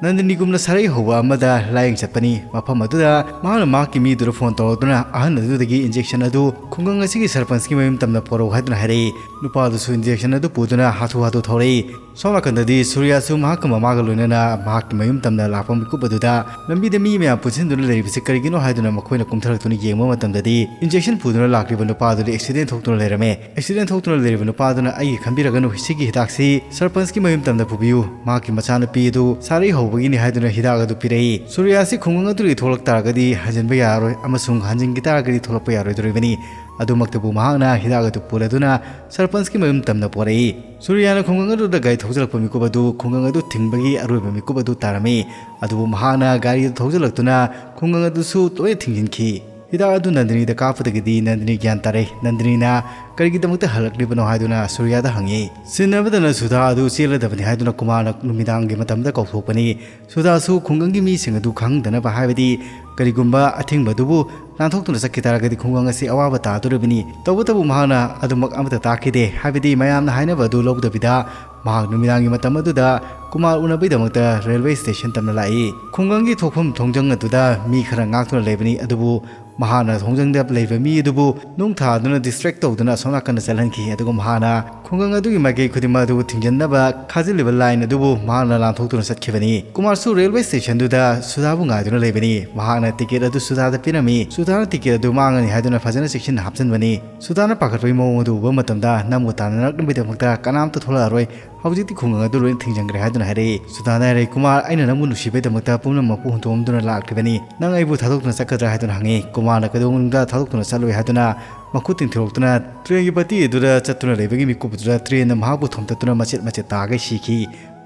ꯅꯟꯗꯤꯅꯤꯒꯨꯝꯅ ꯁꯥꯔꯩ ꯍꯧꯕ ꯑꯃꯗ ꯂꯥꯌꯦꯡ ꯆꯠꯄꯅꯤ꯫ ꯃꯐꯝ ꯑꯗꯨꯗ ꯃꯍꯥꯛꯅ ꯃꯍꯥꯛꯀꯤ ꯃꯤꯗꯨꯗ ꯐꯣꯟ ꯇꯧꯔꯛꯇꯨꯅ ꯑꯍꯟ ꯑꯗꯨꯗꯒꯤ ꯏꯟꯖꯦꯛꯁꯟ ꯑꯗꯨ ꯈꯨꯡꯒꯪ ꯑꯁꯤꯒꯤ ꯁꯔꯄꯟꯁꯀꯤ ꯃꯌꯨꯝ ꯇꯝꯅ ꯄꯣꯔꯛꯎ ꯍꯥꯏꯗꯨꯅ ꯍꯥꯏꯔꯛꯏ꯫ ꯅꯨꯄꯥ ꯑꯗꯨꯁꯨ ꯏꯟꯖꯦꯛꯁꯟ ꯑꯗꯨ ꯄꯨꯗꯨꯅ ꯍꯥꯊꯨ ꯍꯥꯊꯨ ꯊꯧꯔꯛꯏ꯫ ꯁꯣꯝ ꯅꯥꯀꯟꯗꯗꯤ ꯁꯨꯔꯤꯌꯥꯁꯨ ꯃꯍꯥꯛꯀ ꯃꯃꯥꯒ ꯂꯣꯏꯅꯅ ꯃꯍꯥꯛꯀꯤ ꯃꯌꯨꯝ ꯇꯝꯅ ꯂꯥꯛꯄ ꯃꯤꯀꯨꯞ ꯑꯗꯨꯗ ꯂꯝꯕꯤꯗ ꯃꯤ ꯃꯌꯥꯝ ꯄꯨꯟꯁꯤꯟꯗꯨꯅ ꯂꯩꯔꯤꯕꯁꯤ ꯀꯔꯤꯒꯤꯅꯣ ꯍꯥꯏꯗꯨꯅ ꯃꯈꯣꯏꯅ ꯀꯨꯝꯊꯔꯛꯇꯨꯅ ꯌꯦꯡꯕ ꯃꯇꯝꯗꯗꯤ ꯏꯟꯖꯦꯛꯁꯟ ꯄꯨꯗꯨꯅ ꯂꯥꯛꯂꯤꯕ ꯅꯨꯄꯥ ꯑꯗꯨꯗꯤ ꯑꯦꯛꯁꯤꯗꯦꯟ ꯊꯣꯛꯇꯨꯅ ꯂꯩꯔꯝꯃꯦ꯫ ꯑꯦꯛꯁꯤꯗꯦꯟ ꯊꯣꯛꯇꯨꯅ ꯂꯩꯔꯤꯕ ꯅꯨꯄꯥ ꯑꯗꯨꯅ "ꯑꯩꯒꯤ ꯈꯟꯕꯤꯔꯒꯅꯨ, ꯁꯤꯒꯤ ꯍꯤꯗꯥꯛꯁꯤ ꯁꯔꯄꯟꯁꯀꯤ ꯃꯌꯨꯝ ꯇꯝꯗ ꯄꯨꯕꯤꯌꯨ, ꯃꯍꯥꯛꯀꯤ ꯃꯆꯥꯅꯨꯄꯤ ꯑꯗꯨ ꯁꯥꯔꯩ ꯍꯧꯕꯒꯤꯅꯤ" ꯍꯥꯏꯗꯨꯅ ꯍꯤꯗꯥꯛ ꯑꯗꯨ ꯄꯤꯔꯛꯏ꯫ ꯁꯨꯔꯤꯌꯥꯁꯤ ꯈꯨꯡꯒꯪ ꯑꯗꯨꯗꯒꯤ ꯊꯣꯛꯂꯛ ꯇꯥꯔꯒꯗꯤ ꯍꯟꯖꯤꯟꯕ ꯌꯥꯔꯔꯣꯏ ꯑꯃꯁꯨꯡ ꯍꯟꯖꯤꯟꯈꯤ ꯇꯥꯔꯒꯗꯤ ꯊꯣꯛꯂꯛꯄ ꯌꯥꯔꯣꯏꯗꯧꯔꯤꯕꯅꯤ꯫ ꯑꯗꯨꯃꯛꯇꯕꯨ ꯃꯍꯥꯛꯅ ꯍꯤꯗꯥꯛ ꯑꯗꯨ ꯄꯨꯔꯗꯨꯅ ꯁꯔꯄꯟꯁꯀꯤ ꯃꯌꯨꯝ ꯇꯝꯅ ꯄꯣꯔꯛꯏ꯫ ꯁꯨꯔꯤꯌꯥꯅ ꯈꯨꯡꯒꯪ ꯑꯗꯨꯗ ꯒꯥꯔꯤ ꯊꯧꯖꯤꯜꯂꯛꯄ ꯃꯤꯀꯨꯞ ꯑꯗꯨ ꯈꯨꯡꯒꯪ ꯑꯗꯨ ꯊꯤꯡꯕꯒꯤ ꯑꯔꯣꯏꯕ ꯃꯤꯀꯨꯞ ꯑꯗꯨ ꯇꯥꯔꯝꯃꯤ꯫ ꯑꯗꯨꯕꯨ ꯃꯍꯥꯛꯅ ꯒꯥꯔꯤ ꯑꯗꯨ ꯊꯧꯖꯤꯜꯂꯛꯇꯨꯅ ꯈꯨꯡꯒꯪ ꯑꯗꯨꯁꯨ ꯂꯣꯏꯅ ꯊꯤꯡꯖꯤꯟꯈꯤ꯫ ꯍꯤꯗꯥꯛ ꯑꯗꯨ ꯅꯟꯗꯤꯅꯤꯗ ꯀꯥꯞꯄꯗꯒꯤꯗꯤ ꯅꯟꯗꯤꯅꯤ ꯒ꯭ꯌꯥꯟ ꯇꯥꯔꯦ꯫ ꯅꯟꯗꯤꯅꯤꯅ ꯀꯔꯤꯒꯤꯗꯃꯛꯇ ꯍꯜꯂꯛꯂꯤꯕꯅꯣ ꯍꯥꯏꯗꯨꯅ ꯁꯨꯔꯤꯌꯥꯗ ꯍꯪꯉꯤ꯫ ꯁꯤꯟꯅꯕꯗꯅ ꯁꯨꯙꯥ ꯑꯗꯨ ꯆꯦꯜꯂꯗꯕꯅꯤ ꯍꯥꯏꯗꯨꯅ ꯀꯨꯃꯥꯔꯅ ꯅꯨꯃꯤꯗꯥꯡꯒꯤ ꯃꯇꯝꯗ ꯀꯧꯊꯣꯛꯄꯅꯤ꯫ ꯁꯨꯙꯥꯁꯨ ꯈꯨꯡꯒꯪꯒꯤ ꯃꯤꯁꯤꯡ ꯑꯗꯨ ꯈꯪꯍꯟꯗꯅꯕ, ꯍꯥꯏꯕꯗꯤ ꯀꯔꯤꯒꯨꯝꯕ ꯑꯊꯤꯡꯕ ꯑꯗꯨꯕꯨ ꯂꯥꯟꯊꯣꯛꯇꯨꯅ ꯆꯠꯈꯤ ꯇꯥꯔꯒꯗꯤ ꯈꯨꯡꯒꯪ ꯑꯁꯤ ꯑꯋꯥꯕ ꯇꯥꯗꯣꯔꯤꯕꯅꯤ꯫ ꯇꯧꯕꯇꯕꯨ ꯃꯍꯥꯛꯅ ꯑꯗꯨꯃꯛ ꯑꯃꯠꯇ ꯇꯥꯛꯈꯤꯗꯦ, ꯍꯥꯏꯕꯗꯤ ꯃꯌꯥꯝꯅ ꯍꯥꯏꯅꯕ ꯑꯗꯨ ꯂꯧꯗꯕꯤꯗ ꯃꯍꯥꯛ ꯅꯨꯃꯤꯗꯥꯡꯒꯤ ꯃꯇꯝ ꯑꯗꯨꯗ ꯀꯨꯃꯥꯔ ꯎꯅꯕꯒꯤꯗꯃꯛꯇ ꯔꯦꯜꯋꯦ ꯁ꯭ꯇꯦꯁꯟ ꯇꯝꯅ ꯂꯥꯛꯏ꯫ ꯈꯨꯡꯒꯪꯒꯤ ꯊꯣꯛꯐꯝ ꯊꯣꯡꯖꯪ ꯑꯗꯨꯗ ꯃꯤ ꯈꯔ ꯉꯥꯛꯇꯨꯅ ꯂꯩꯕꯅꯤ, ꯑꯗꯨꯕꯨ ꯃꯍꯥꯛꯅ ꯊꯣꯡꯖꯪꯗ ꯂꯩꯕ ꯃꯤ ꯑꯗꯨꯕꯨ ꯅꯨꯡ ꯊꯥꯗꯨꯅ distract ꯇꯧꯗꯨꯅ ꯑꯁꯣꯝ ꯅꯥꯀꯟꯗ ꯆꯠꯍꯟꯈꯤ꯫ ꯑꯗꯨꯒ ꯃꯍꯥꯛꯅ ꯈꯨꯡꯒꯪ ꯑꯗꯨꯒꯤ ꯃꯥꯏꯀꯩ ꯈꯨꯗꯤꯡꯃꯛ ꯑꯗꯨꯕꯨ ꯊꯤꯡꯖꯤꯟꯅꯕ ꯈꯥꯖꯤꯜꯂꯤꯕ line ꯑꯗꯨꯕꯨ ꯃꯍꯥꯛꯅ ꯂꯥꯟꯊꯣꯛꯇꯨꯅ ꯆꯠꯈꯤꯕꯅꯤ꯫ ꯀꯨꯃꯥꯔꯁꯨ ꯔꯦꯜꯋꯦ ꯁ꯭ꯇꯦꯁꯟꯗꯨꯗ ꯁꯨꯙꯥꯕꯨ ꯉꯥꯏꯗꯨꯅ ꯂꯩꯕꯅꯤ꯫ ꯃꯍꯥꯛꯅ ꯇꯤꯀꯦꯠ ꯑꯗꯨ ꯁꯨꯙꯥꯗ ꯄꯤꯔꯝꯃꯤ꯫ ꯁꯨꯙꯥꯅ ꯇꯤꯀꯦꯠ ꯑꯗꯨ ꯃꯥꯡꯉꯅꯤ ꯍꯥꯏꯗꯨꯅ ꯐꯖꯅ ꯆꯦꯛꯁꯤꯟꯅ ꯍꯥꯞꯆꯤꯟꯕꯅꯤ꯫ ꯁꯨꯙꯥꯅ ꯄꯥꯈꯠꯄꯒꯤ ꯃꯑꯣꯡ ꯑꯗꯨ ꯎꯕ ꯃꯇꯝꯗ, "ꯅꯪꯕꯨ ꯇꯥꯟꯅꯔꯛꯅꯕꯒꯤꯗꯃꯛꯇ ꯀꯅꯥꯝꯇ ꯊꯣꯛꯂꯛꯑꯔꯣꯏ꯫ ꯍꯧꯖꯤꯛꯇꯤ ꯈꯨꯡꯒꯪ ꯑꯗꯨ ꯂꯣꯏꯅ ꯊꯤꯡꯖꯤꯟꯈ꯭ꯔꯦ" ꯍꯥꯏꯗꯨꯅ ꯍꯥꯏꯔꯛꯏ꯫ ꯁꯨꯙꯥꯅ ꯍꯥꯏꯔꯛꯏ, "ꯀꯨꯃꯥꯔ, ꯑꯩꯅ ꯅꯪꯕꯨ ꯅꯨꯡꯁꯤꯕꯒꯤꯗꯃꯛꯇ ꯄꯨꯝꯅꯃꯛꯄꯨ ꯍꯨꯟꯗꯣꯛꯂꯝꯗꯨꯅ ꯂꯥꯛꯂꯤꯕꯅꯤ꯫ ꯅꯪ ꯑꯩꯕꯨ ꯊꯥꯗꯣꯛꯇꯨꯅ ꯆꯠꯀꯗ꯭ꯔꯥ?" ꯍꯥꯏꯗꯨꯅ ꯍꯪꯉꯤ꯫ ꯀꯨꯃꯥꯔꯅ ꯀꯩꯗꯧꯅꯨꯡꯗ ꯊꯥꯗꯣꯛꯇꯨꯅ ꯆꯠꯂꯣꯏ ꯍꯥꯏꯗꯨꯅ ꯃꯈꯨꯠ ꯇꯤꯡꯊꯣꯔꯛꯇꯨꯅ train ꯒꯤ ꯄꯇꯤ ꯑꯗꯨꯗ ꯆꯠꯇꯨꯅ ꯂꯩꯕꯒꯤ ꯃꯤꯀꯨꯞ ꯑꯗꯨꯗ train ꯅ ꯃꯍꯥꯛꯄꯨ ꯊꯣꯝꯇꯠꯇꯨꯅ ꯃꯆꯦꯠ ꯃꯆꯦꯠ ꯇꯥꯒꯩ ꯁꯤꯈꯤ꯫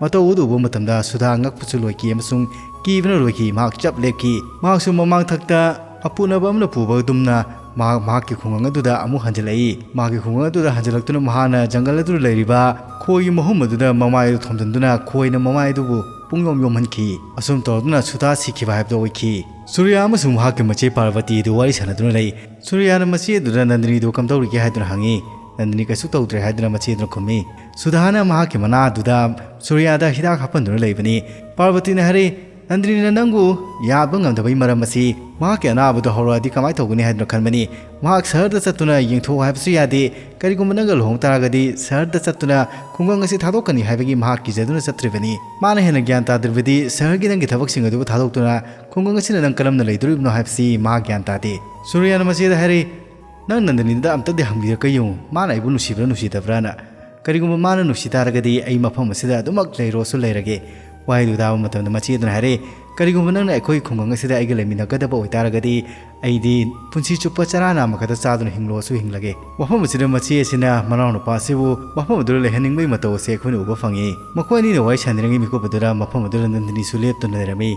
ꯃꯇꯧ ꯑꯗꯨ ꯎꯕ ꯃꯇꯝꯗ ꯁꯨꯙꯥ ꯉꯛꯄꯁꯨ ꯂꯣꯏꯈꯤ ꯑꯃꯁꯨꯡ ꯀꯤꯕꯅ ꯂꯣꯏꯈꯤ꯫ ꯃꯍꯥꯛ ꯆꯞ ꯂꯦꯞꯈꯤ꯫ ꯃꯍꯥꯛꯁꯨ ꯃꯃꯥꯡ ꯊꯛꯇ ꯑꯄꯨꯅꯕ ꯑꯃꯅ ꯄꯨꯕꯒꯨꯝꯅ ꯃꯍꯥꯛ ꯃꯍꯥꯛꯀꯤ ꯈꯨꯡꯒꯪ ꯑꯗꯨꯗ ꯑꯃꯨꯛ ꯍꯟꯖꯤꯜꯂꯛꯏ꯫ ꯃꯍꯥꯛꯀꯤ ꯈꯨꯡꯒꯪ ꯑꯗꯨꯗ ꯍꯟꯖꯤꯜꯂꯛꯇꯨꯅ ꯃꯍꯥꯛꯅ ꯖꯪꯒꯜ ꯑꯗꯨꯗ ꯂꯩꯔꯤꯕ ꯈꯣꯏꯒꯤ ꯃꯍꯨꯝ ꯑꯗꯨꯗ ꯃꯃꯥꯏ ꯑꯗꯨ ꯊꯣꯝꯖꯤꯟꯗꯨꯅ ꯈꯣꯏꯅ ꯃꯃꯥꯏ ꯑꯗꯨꯕꯨ ꯄꯨꯡꯌꯣꯝ ꯌꯣꯝꯍꯟꯈꯤ꯫ ꯑꯁꯨꯝ ꯇꯧꯗꯨꯅ ꯁꯨꯙꯥ ꯁꯤꯈꯤꯕ ꯍꯥꯏꯕꯗꯨ ꯑꯣꯏꯈꯤ꯫ ꯁꯨꯔꯤꯌꯥ ꯑꯃꯁꯨꯡ ꯃꯍꯥꯛꯀꯤ ꯃꯆꯦ ꯄꯥꯔꯕꯇꯤ ꯑꯗꯨ ꯋꯥꯔꯤ ꯁꯥꯟꯅꯗꯨꯅ ꯂꯩ꯫ ꯁꯨꯔꯤꯌꯥꯅ ꯃꯆꯦ ꯑꯗꯨꯗ ꯅꯟꯗꯤꯅꯤꯗꯨ ꯀꯝꯗꯧꯔꯤꯒꯦ ꯍꯥꯏꯗꯨꯅ ꯍꯪꯉꯤ꯫ ꯅꯟꯗꯤꯅꯤ ꯀꯩꯁꯨ ꯇꯧꯗ꯭ꯔꯦ ꯍꯥꯏꯗꯨꯅ ꯃꯆꯦ ꯑꯗꯨꯅ ꯈꯨꯝꯃꯤ꯫ ꯁꯨꯙꯥꯅ ꯃꯍꯥꯛꯀꯤ ꯃꯅꯥ ꯑꯗꯨꯗ ꯁꯨꯔꯤꯌꯥꯗ ꯍꯤꯗꯥꯛ ꯍꯥꯞꯍꯟꯗꯨꯅ ꯂꯩꯕꯅꯤ꯫ ꯄꯥꯔꯕꯇꯤꯅ ꯍꯥꯏꯔꯤ, "ꯅꯟꯗꯤꯅꯤꯅ ꯅꯪꯕꯨ ꯌꯥꯕ ꯉꯝꯗꯕꯒꯤ ꯃꯔꯝ ꯑꯁꯤ ꯃꯍꯥꯛꯀꯤ ꯑꯅꯥꯕꯗꯨ ꯍꯧꯔꯛꯑꯗꯤ ꯀꯃꯥꯏꯅ ꯇꯧꯒꯅꯤ ꯍꯥꯏꯗꯨꯅ ꯈꯟꯕꯅꯤ꯫ ꯃꯍꯥꯛ ꯁꯍꯔꯗ ꯆꯠꯇꯨꯅ ꯌꯦꯡꯊꯣꯛꯎ ꯍꯥꯏꯕꯁꯨ ꯌꯥꯗꯦ꯫ ꯀꯔꯤꯒꯨꯝꯕ ꯅꯪꯒ ꯂꯨꯍꯣꯡ ꯇꯥꯔꯒꯗꯤ ꯁꯍꯔꯗ ꯆꯠꯇꯨꯅ ꯈꯨꯡꯒꯪ ꯑꯁꯤ ꯊꯥꯗꯣꯛꯀꯅꯤ ꯍꯥꯏꯕꯒꯤ ꯃꯍꯥꯛ ꯀꯤꯖꯗꯨꯅ ꯆꯠꯇ꯭ꯔꯤꯕꯅꯤ꯫ ꯃꯥꯅ ꯍꯦꯟꯅ ꯒ꯭ꯌꯥꯟ ꯇꯥꯗ꯭ꯔꯤꯕꯗꯤ ꯁꯍꯔꯒꯤ ꯅꯪꯒꯤ ꯊꯕꯛꯁꯤꯡ ꯑꯗꯨꯕꯨ ꯊꯥꯗꯣꯛꯇꯨꯅ ꯈꯨꯡꯒꯪ ꯑꯁꯤꯗ ꯅꯪ ꯀꯔꯝꯅ ꯂꯩꯗꯣꯔꯤꯕꯅꯣ ꯍꯥꯏꯕꯁꯤ ꯃꯍꯥꯛ ꯒ꯭ꯌꯥꯟ ꯇꯥꯗꯦ"꯫ ꯁꯨꯔꯤꯌꯥꯅ ꯃꯆꯦꯗ ꯍꯥꯏꯔꯤ, "ꯅꯪ ꯅꯟꯗꯤꯅꯤꯗ ꯑꯝꯇꯗꯤ ꯍꯪꯕꯤꯔꯒ ꯌꯦꯡꯉꯨ, ꯃꯥꯅ ꯑꯩꯕꯨ ꯅꯨꯡꯁꯤꯕ꯭ꯔꯥ ꯅꯨꯡꯁꯤꯗꯕ꯭ꯔꯥꯅ꯫ ꯀꯔꯤꯒꯨꯝꯕ ꯃꯥꯅ ꯅꯨꯡꯁꯤ ꯇꯥꯔꯒꯗꯤ ꯑꯩ ꯃꯐꯝ ꯑꯁꯤꯗ ꯑꯗꯨꯃꯛ ꯂꯩꯔꯣꯁꯨ ꯂꯩꯔꯒꯦ"꯫ ꯋꯥꯍꯩꯗꯨ ꯇꯥꯕ ꯃꯇꯝꯗ ꯃꯆꯦ ꯑꯗꯨꯅ ꯍꯥꯏꯔꯛꯏ, "ꯀꯔꯤꯒꯨꯝꯕ ꯅꯪꯅ ꯑꯩꯈꯣꯏ ꯈꯨꯡꯒꯪ ꯑꯁꯤꯗ ꯑꯩꯒ ꯂꯩꯃꯤꯟꯅꯒꯗꯕ ꯑꯣꯏꯇꯥꯔꯒꯗꯤ, ꯑꯩꯗꯤ ꯄꯨꯟꯁꯤ ꯆꯨꯞꯄ ꯆꯔꯥ ꯅꯥꯝꯃ ꯈꯛꯇ ꯆꯥꯗꯨꯅ ꯍꯤꯡꯂꯣꯁꯨ ꯍꯤꯡꯂꯒꯦ꯫" ꯃꯐꯝ ꯑꯁꯤꯗ ꯃꯆꯦ ꯑꯁꯤꯅ ꯃꯅꯥꯎꯅꯨꯄꯥ ꯑꯁꯤꯕꯨ ꯃꯐꯝ ꯑꯗꯨꯗ ꯂꯩꯍꯟꯅꯤꯡꯕꯒꯤ ꯃꯇꯧ ꯑꯁꯤ ꯑꯩꯈꯣꯏꯅ ꯎꯕ ꯐꯪꯉꯤ꯫ ꯃꯈꯣꯏ ꯑꯅꯤꯅ ꯋꯥꯔꯤ ꯁꯥꯟꯅꯔꯤꯉꯩ ꯃꯤꯀꯨꯞ ꯑꯗꯨꯗ ꯃꯐꯝ ꯑꯗꯨꯗ ꯅꯟꯗꯅꯤꯁꯨ ꯂꯦꯞꯇꯨꯅ ꯂꯩꯔꯝꯃꯤ꯫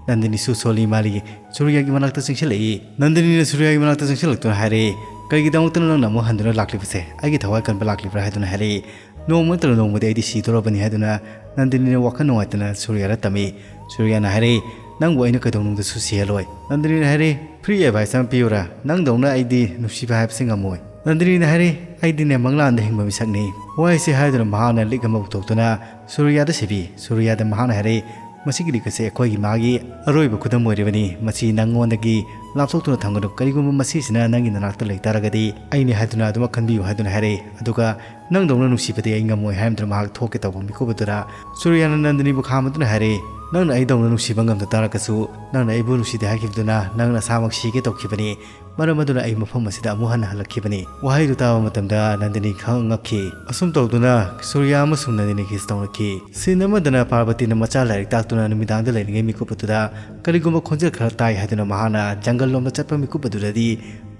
ꯅꯟꯗꯅꯤꯁꯨ ꯁꯣꯂꯤ ꯃꯥꯂꯤ ꯁꯨꯔꯤꯌꯥꯒꯤ ꯃꯅꯥꯛꯇ ꯆꯪꯁꯤꯜꯂꯛꯏ꯫ ꯅꯟꯗꯅꯤꯅ ꯁꯨꯔꯤꯌꯥꯒꯤ ꯃꯅꯥꯛꯇ ꯆꯪꯁꯤꯜꯂꯛꯇꯨꯅ ꯍꯥꯏꯔꯛꯏ, "ꯀꯔꯤꯒꯤꯗꯃꯛꯇꯅꯣ ꯅꯪꯅ ꯑꯃꯨꯛ ꯍꯟꯗꯨꯅ ꯂꯥꯛꯂꯤꯕꯁꯦ? ꯑꯩꯒꯤ ꯊꯋꯥꯏ ꯀꯟꯕ ꯂꯥꯛꯂꯤꯕ꯭ꯔꯥ?" ꯍꯥꯏꯗꯨꯅ ꯍꯥꯏꯔꯛꯏ꯫ "ꯅꯣꯡꯃ ꯅꯠꯇ꯭ꯔꯒ ꯅꯣꯡꯃꯗꯤ ꯑꯩꯗꯤ ꯁꯤꯗꯣꯔꯕꯅꯤ," ꯍꯥꯏꯗꯨꯅ ꯅꯟꯗꯅꯤꯅ ꯋꯥꯈꯜ ꯅꯨꯡꯉꯥꯏꯇꯅ ꯁꯨꯔꯤꯌꯥꯗ ꯇꯝꯃꯤ꯫ ꯁꯨꯔꯤꯌꯥꯅ ꯍꯥꯏꯔꯛꯏ, "ꯅꯪꯕꯨ ꯑꯩꯅ ꯀꯩꯗꯧꯅꯨꯡꯗꯁꯨ ꯁꯤꯍꯜꯂꯣꯏ꯫" ꯅꯟꯗꯅꯤꯅ ꯍꯥꯏꯔꯛꯏ, "Free advice ꯑꯃ ꯄꯤꯌꯨꯔꯥ? ꯅꯪꯗꯧꯅ ꯑꯩꯗꯤ ꯅꯨꯡꯁꯤꯕ ꯍꯥꯏꯕꯁꯤ ꯉꯝꯃꯣꯏ꯫" ꯅꯟꯗꯅꯤꯅ ꯍꯥꯏꯔꯛꯏ, "ꯑꯩꯗꯤꯅꯦ ꯃꯪꯂꯥꯟꯗ ꯍꯤꯡꯕ ꯃꯤꯁꯛꯅꯤ꯫" ꯋꯥꯍꯩꯁꯤ ꯍꯥꯏꯗꯨꯅ ꯃꯍꯥꯛꯅ ꯂꯤꯛ ꯑꯃ ꯄꯨꯊꯣꯛꯇꯨꯅ ꯁꯨꯔꯤꯌꯥꯗ ꯁꯤꯕꯤ꯫ ꯁꯨꯔꯤꯌꯥꯗ ꯃꯍꯥꯛꯅ ꯍꯥꯏꯔꯛꯏ, "ꯃꯁꯤꯒꯤ ꯂꯤꯛ ꯑꯁꯤ ꯑꯩꯈꯣꯏꯒꯤ ꯃꯥꯒꯤ ꯑꯔꯣꯏꯕ ꯈꯨꯗꯝ ꯑꯣꯏꯔꯤꯕꯅꯤ꯫ ꯃꯁꯤ ꯅꯪꯉꯣꯟꯗꯒꯤ ꯂꯥꯞꯊꯣꯛꯇꯨꯅ ꯊꯝꯒꯅꯨ꯫ ꯀꯔꯤꯒꯨꯝꯕ ꯃꯁꯤꯁꯤꯅ ꯅꯪꯒꯤ ꯅꯅꯥꯛꯇ ꯂꯩ ꯇꯥꯔꯒꯗꯤ ꯑꯩꯅꯤ ꯍꯥꯏꯗꯨꯅ ꯑꯗꯨꯃꯛ ꯈꯟꯕꯤꯌꯨ," ꯍꯥꯏꯗꯨꯅ ꯍꯥꯏꯔꯛꯏ꯫ ꯑꯗꯨꯒ "ꯅꯪꯗꯧꯅ ꯅꯨꯡꯁꯤꯕꯗꯤ ꯑꯩ ꯉꯝꯃꯣꯏ," ꯍꯥꯏꯔꯝꯗꯨꯅ ꯃꯍꯥꯛ ꯊꯣꯛꯀꯦ ꯇꯧꯕ ꯃꯤꯀꯨꯞ ꯑꯗꯨꯗ ꯁꯨꯔꯤꯌꯥꯅ ꯅꯟꯗꯅꯤꯕꯨ ꯈꯥꯝꯗꯨꯅ ꯍꯥꯏꯔꯛꯏ, "ꯅꯪꯅ ꯑꯩꯗꯧꯅ ꯅꯨꯡꯁꯤꯕ ꯉꯝꯗ ꯇꯥꯔꯒꯁꯨ, ꯅꯪꯅ ꯑꯩꯕꯨ ꯅꯨꯡꯁꯤꯗꯦ ꯍꯥꯏꯈꯤꯕꯗꯨꯅ ꯅꯪ ꯅꯁꯥꯃꯛ ꯁꯤꯒꯦ ꯇꯧꯈꯤꯕꯅꯤ꯫ ꯃꯔꯝ ꯑꯗꯨꯅ ꯑꯩ ꯃꯐꯝ ꯑꯁꯤꯗ ꯑꯃꯨꯛ ꯍꯟꯅ ꯍꯜꯂꯛꯈꯤꯕꯅꯤ꯫" ꯋꯥꯍꯩꯗꯨ ꯇꯥꯕ ꯃꯇꯝꯗ ꯅꯟꯗꯅꯤ ꯈꯪ ꯉꯛꯈꯤ꯫ ꯑꯁꯨꯝ ꯇꯧꯗꯨꯅ ꯁꯨꯔꯤꯌꯥ ꯑꯃꯁꯨꯡ ꯅꯟꯗꯅꯤ kiss ꯇꯧꯅꯈꯤ꯫ Scene ꯑꯃꯗꯅ ꯄꯥꯔꯕꯇꯤꯅ ꯃꯆꯥ ꯂꯥꯏꯔꯤꯛ ꯇꯥꯛꯇꯨꯅ ꯅꯨꯃꯤꯗꯥꯡꯗ ꯂꯩꯔꯤꯉꯩ ꯃꯤꯀꯨꯞ ꯑꯗꯨꯗ ꯀꯔꯤꯒꯨꯝꯕ ꯈꯣꯟꯖꯦꯜ ꯈꯔ ꯇꯥꯏ ꯍꯥꯏꯗꯨꯅ ꯃꯍꯥꯛꯅ ꯖꯪꯒꯜ ꯂꯣꯝꯗ ꯆꯠꯄ ꯃꯤꯀꯨꯞ ꯑꯗꯨꯗꯗꯤ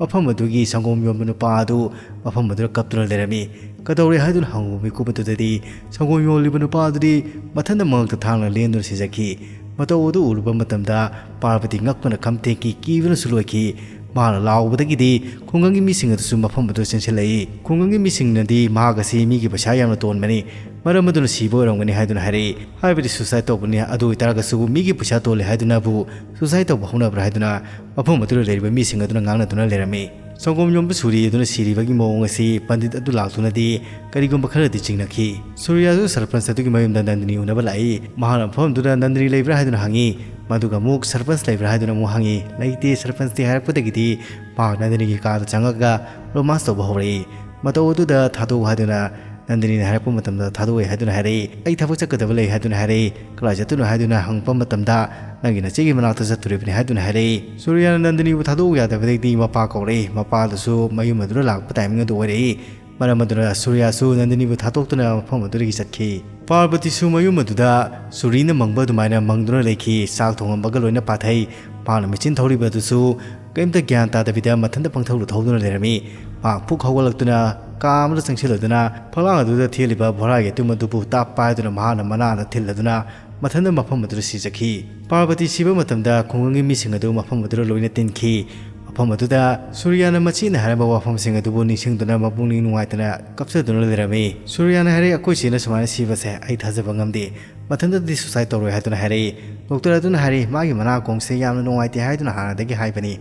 ꯃꯐꯝ ꯑꯗꯨꯒꯤ ꯁꯪꯒꯣꯝ ꯌꯣꯟꯕ ꯅꯨꯄꯥ ꯑꯗꯨ ꯃꯐꯝ ꯑꯗꯨꯗ ꯀꯞꯇꯨꯅ ꯂꯩꯔꯝꯃꯤ꯫ "ꯀꯗꯧꯔꯦ?" ꯍꯥꯏꯗꯨꯅ ꯍꯪꯉꯨꯕ ꯃꯤꯀꯨꯞ ꯑꯗꯨꯗꯗꯤ ꯁꯪꯒꯣꯝ ꯌꯣꯜꯂꯤꯕ ꯅꯨꯄꯥ ꯑꯗꯨꯗꯤ ꯃꯊꯟꯇ ꯃꯉꯛꯇ ꯊꯥꯡꯅ ꯂꯦꯟꯗꯨꯅ ꯁꯤꯖꯈꯤ꯫ ꯃꯇꯧ ꯑꯗꯨ ꯎꯔꯨꯕ ꯃꯇꯝꯗ ꯄꯥꯔꯕꯇꯤ ꯉꯛꯄꯅ ꯈꯝ ꯇꯦꯛꯈꯤ, ꯀꯤꯕꯅꯁꯨ ꯂꯣꯏꯈꯤ꯫ ꯃꯍꯥꯛꯅ ꯂꯥꯎꯕꯗꯒꯤꯗꯤ ꯈꯨꯡꯒꯪꯒꯤ ꯃꯤꯁꯤꯡ ꯑꯗꯨꯁꯨ ꯃꯐꯝ ꯑꯗꯨꯗ ꯆꯦꯟꯁꯤꯜꯂꯛꯏ꯫ ꯈꯨꯡꯒꯪꯒꯤ ꯃꯤꯁꯤꯡꯅꯗꯤ ꯃꯍꯥꯛ ꯑꯁꯤ ꯃꯤꯒꯤ ꯄꯩꯁꯥ ꯌꯥꯝꯅ ꯇꯣꯟꯕꯅꯤ, ꯃꯔꯝ ꯑꯗꯨꯅ ꯁꯤꯕ ꯑꯣꯏꯔꯝꯒꯅꯤ ꯍꯥꯏꯗꯨꯅ ꯍꯥꯏꯔꯛꯏ꯫ ꯍꯥꯏꯕꯗꯤ suicide ꯇꯧꯕꯅꯤ꯫ ꯑꯗꯨ ꯑꯣꯏꯇꯥꯔꯒꯁꯨ ꯃꯤꯒꯤ ꯄꯩꯁꯥ ꯇꯣꯜꯂꯤ ꯍꯥꯏꯗꯨꯅꯕꯨ suicide ꯇꯧꯕ ꯍꯧꯅꯕ꯭ꯔꯥ ꯍꯥꯏꯗꯨꯅ ꯃꯐꯝ ꯑꯗꯨꯗ ꯂꯩꯔꯤꯕ ꯃꯤꯁꯤꯡ ꯑꯗꯨꯅ ꯉꯥꯡꯅꯗꯨꯅ ꯂꯩꯔꯝꯃꯤ꯫ ꯁꯪꯒꯣꯝ ꯌꯣꯟꯕ ꯁꯨꯔꯤ ꯑꯗꯨꯅ ꯁꯤꯔꯤꯕꯒꯤ ꯃꯑꯣꯡ ꯑꯁꯤ ꯄꯟꯗꯤꯠ ꯑꯗꯨ ꯂꯥꯛꯇꯨꯅꯗꯤ ꯀꯔꯤꯒꯨꯝꯕ ꯈꯔꯗꯤ ꯆꯤꯡꯅꯈꯤ꯫ ꯁꯨꯔꯤꯌꯥꯁꯨ ꯁꯔꯄꯟꯁ ꯑꯗꯨꯒꯤ ꯃꯌꯨꯝꯗ ꯅꯟꯗꯅꯤ ꯎꯅꯕ ꯂꯥꯛꯏ꯫ ꯃꯍꯥꯛꯅ ꯃꯐꯝ ꯑꯗꯨꯗ ꯅꯟꯗꯅꯤ ꯂꯩꯕ꯭ꯔꯥ ꯍꯥꯏꯗꯨꯅ ꯍꯪꯉꯤ꯫ ꯃꯗꯨꯒ ꯑꯃꯨꯛ ꯁꯔꯄꯟꯁ ꯂꯩꯕ꯭ꯔꯥ ꯍꯥꯏꯗꯨꯅ ꯑꯃꯨꯛ ꯍꯪꯉꯤ꯫ ꯂꯩꯇꯦ, ꯁꯔꯄꯟꯁꯇꯤ ꯍꯥꯏꯔꯛꯄꯗꯒꯤꯗꯤ ꯃꯍꯥꯛ ꯅꯟꯗꯅꯤꯒꯤ ꯀꯥꯗ ꯆꯪꯉꯒ romance ꯇꯧꯕ ꯍꯧꯔꯛꯏ꯫ ꯃꯇꯧ ꯑꯗꯨꯗ "ꯊꯥꯗꯣꯛꯎ" ꯍꯥꯏꯗꯨꯅ ꯅꯟꯗꯅꯤꯅ ꯍꯥꯏꯔꯛꯄ ꯃꯇꯝꯗ "ꯊꯥꯗꯣꯛꯑꯣꯏ" ꯍꯥꯏꯗꯨꯅ ꯍꯥꯏꯔꯛꯏ꯫ "ꯑꯩ ꯊꯕꯛ ꯆꯠꯀꯗꯕ ꯂꯩ" ꯍꯥꯏꯗꯨꯅ ꯍꯥꯏꯔꯛꯏ꯫ "ꯀꯗꯥꯏ ꯆꯠꯇꯣꯏꯅꯣ?" ꯍꯥꯏꯗꯨꯅ ꯍꯪꯉꯛꯄ ꯃꯇꯝꯗ "ꯅꯪꯒꯤ ꯅꯆꯦꯒꯤ ꯃꯅꯥꯛꯇ ꯆꯠꯇꯣꯔꯤꯕꯅꯤ" ꯍꯥꯏꯗꯨꯅ ꯍꯥꯏꯔꯛꯏ꯫ ꯁꯨꯔꯤꯌꯥꯅ ꯅꯟꯗꯅꯤꯕꯨ ꯊꯥꯗꯣꯛꯎ ꯌꯥꯗꯕꯗꯒꯤꯗꯤ ꯃꯄꯥ ꯀꯧꯔꯛꯏ꯫ ꯃꯄꯥꯗꯨꯁꯨ ꯃꯌꯨꯝ ꯑꯗꯨꯗ ꯂꯥꯛꯄ timing ꯑꯗꯨ ꯑꯣꯏꯔꯛꯏ꯫ ꯃꯔꯝ ꯑꯗꯨꯅ ꯁꯨꯔꯤꯌꯥꯁꯨ ꯅꯟꯗꯤꯅꯤꯕꯨ ꯊꯥꯗꯣꯛꯇꯨꯅ ꯃꯐꯝ ꯑꯗꯨꯗꯒꯤ ꯆꯠꯈꯤ꯫ ꯄꯥꯔꯕꯇꯤꯁꯨ ꯃꯌꯨꯝ ꯑꯗꯨꯗ ꯁꯨꯔꯤꯅ ꯃꯪꯕ ꯑꯗꯨꯃꯥꯏꯅ ꯃꯪꯗꯨꯅ ꯂꯩꯈꯤ꯫ ꯆꯥꯛ ꯊꯣꯡꯉꯝꯕꯒ ꯂꯣꯏꯅ ꯄꯥꯊꯩ꯫ ꯃꯍꯥꯛꯅ ꯃꯦꯆꯤꯟ ꯊꯧꯔꯤꯕ ꯑꯗꯨꯁꯨ ꯀꯔꯤꯝꯇ ꯒ꯭ꯌꯥꯟ ꯇꯥꯗꯕꯤꯗ ꯃꯊꯟꯇ ꯄꯪꯊꯧꯗꯨ ꯊꯧꯗꯨꯅ ꯂꯩꯔꯝꯃꯤ꯫ ꯃꯍꯥꯛ ꯐꯨꯛ ꯍꯧꯒꯠꯂꯛꯇꯨꯅ ꯀꯥ ꯑꯃꯗ ꯆꯪꯁꯤꯜꯂꯗꯨꯅ ꯐꯛꯂꯥꯡ ꯑꯗꯨꯗ ꯊꯦꯠꯂꯤꯕ ꯕꯣꯔꯥꯒꯤ ꯑꯇꯨꯝ ꯑꯗꯨꯕꯨ ꯇꯥꯞ ꯄꯥꯏꯗꯨꯅ ꯃꯍꯥꯛꯅ ꯃꯅꯥꯗ ꯊꯤꯜꯂꯗꯨꯅ ꯃꯊꯟꯇ ꯃꯐꯝ ꯑꯗꯨꯗ ꯁꯤꯖꯈꯤ꯫ ꯄꯥꯔꯕꯇꯤ ꯁꯤꯕ ꯃꯇꯝꯗ ꯈꯨꯡꯒꯪꯒꯤ ꯃꯤꯁꯤꯡ ꯑꯗꯨ ꯃꯐꯝ ꯑꯗꯨꯗ ꯂꯣꯏꯅ ꯇꯤꯟꯈꯤ꯫ ꯃꯐꯝ ꯑꯗꯨꯗ ꯁꯨꯔꯤꯌꯥꯅ ꯃꯆꯦꯅ ꯍꯥꯏꯔꯝꯕ ꯋꯥꯐꯝꯁꯤꯡ ꯑꯗꯨꯕꯨ ꯅꯤꯡꯁꯤꯡꯗꯨꯅ ꯃꯄꯨꯛꯅꯤꯡ ꯅꯨꯡꯉꯥꯏꯇꯅ ꯀꯞꯆꯗꯨꯅ ꯂꯩꯔꯝꯃꯤ꯫ ꯁꯨꯔꯤꯌꯥꯅ ꯍꯥꯏꯔꯛꯏ, "ꯑꯩꯈꯣꯏ ꯆꯦꯅ ꯁꯨꯃꯥꯏꯅ ꯁꯤꯕꯁꯦ ꯑꯩ ꯊꯥꯖꯕ ꯉꯝꯗꯦ꯫ ꯃꯊꯟꯇꯗꯤ suicide ꯇꯧꯔꯣꯏ" ꯍꯥꯏꯗꯨꯅ ꯍꯥꯏꯔꯛꯏ꯫ ꯗꯣꯛꯇꯔ ꯑꯗꯨꯅ ꯍꯥꯏꯔꯛꯏ, "ꯃꯥꯒꯤ ꯃꯅꯥ ꯀꯣꯡꯁꯦ ꯌꯥꯝꯅ ꯅꯨꯡꯉꯥꯏꯇꯦ ꯍꯥꯏꯗꯨꯅ ꯍꯥꯟꯅꯗꯒꯤ ꯍꯥꯏꯕꯅꯤ"꯫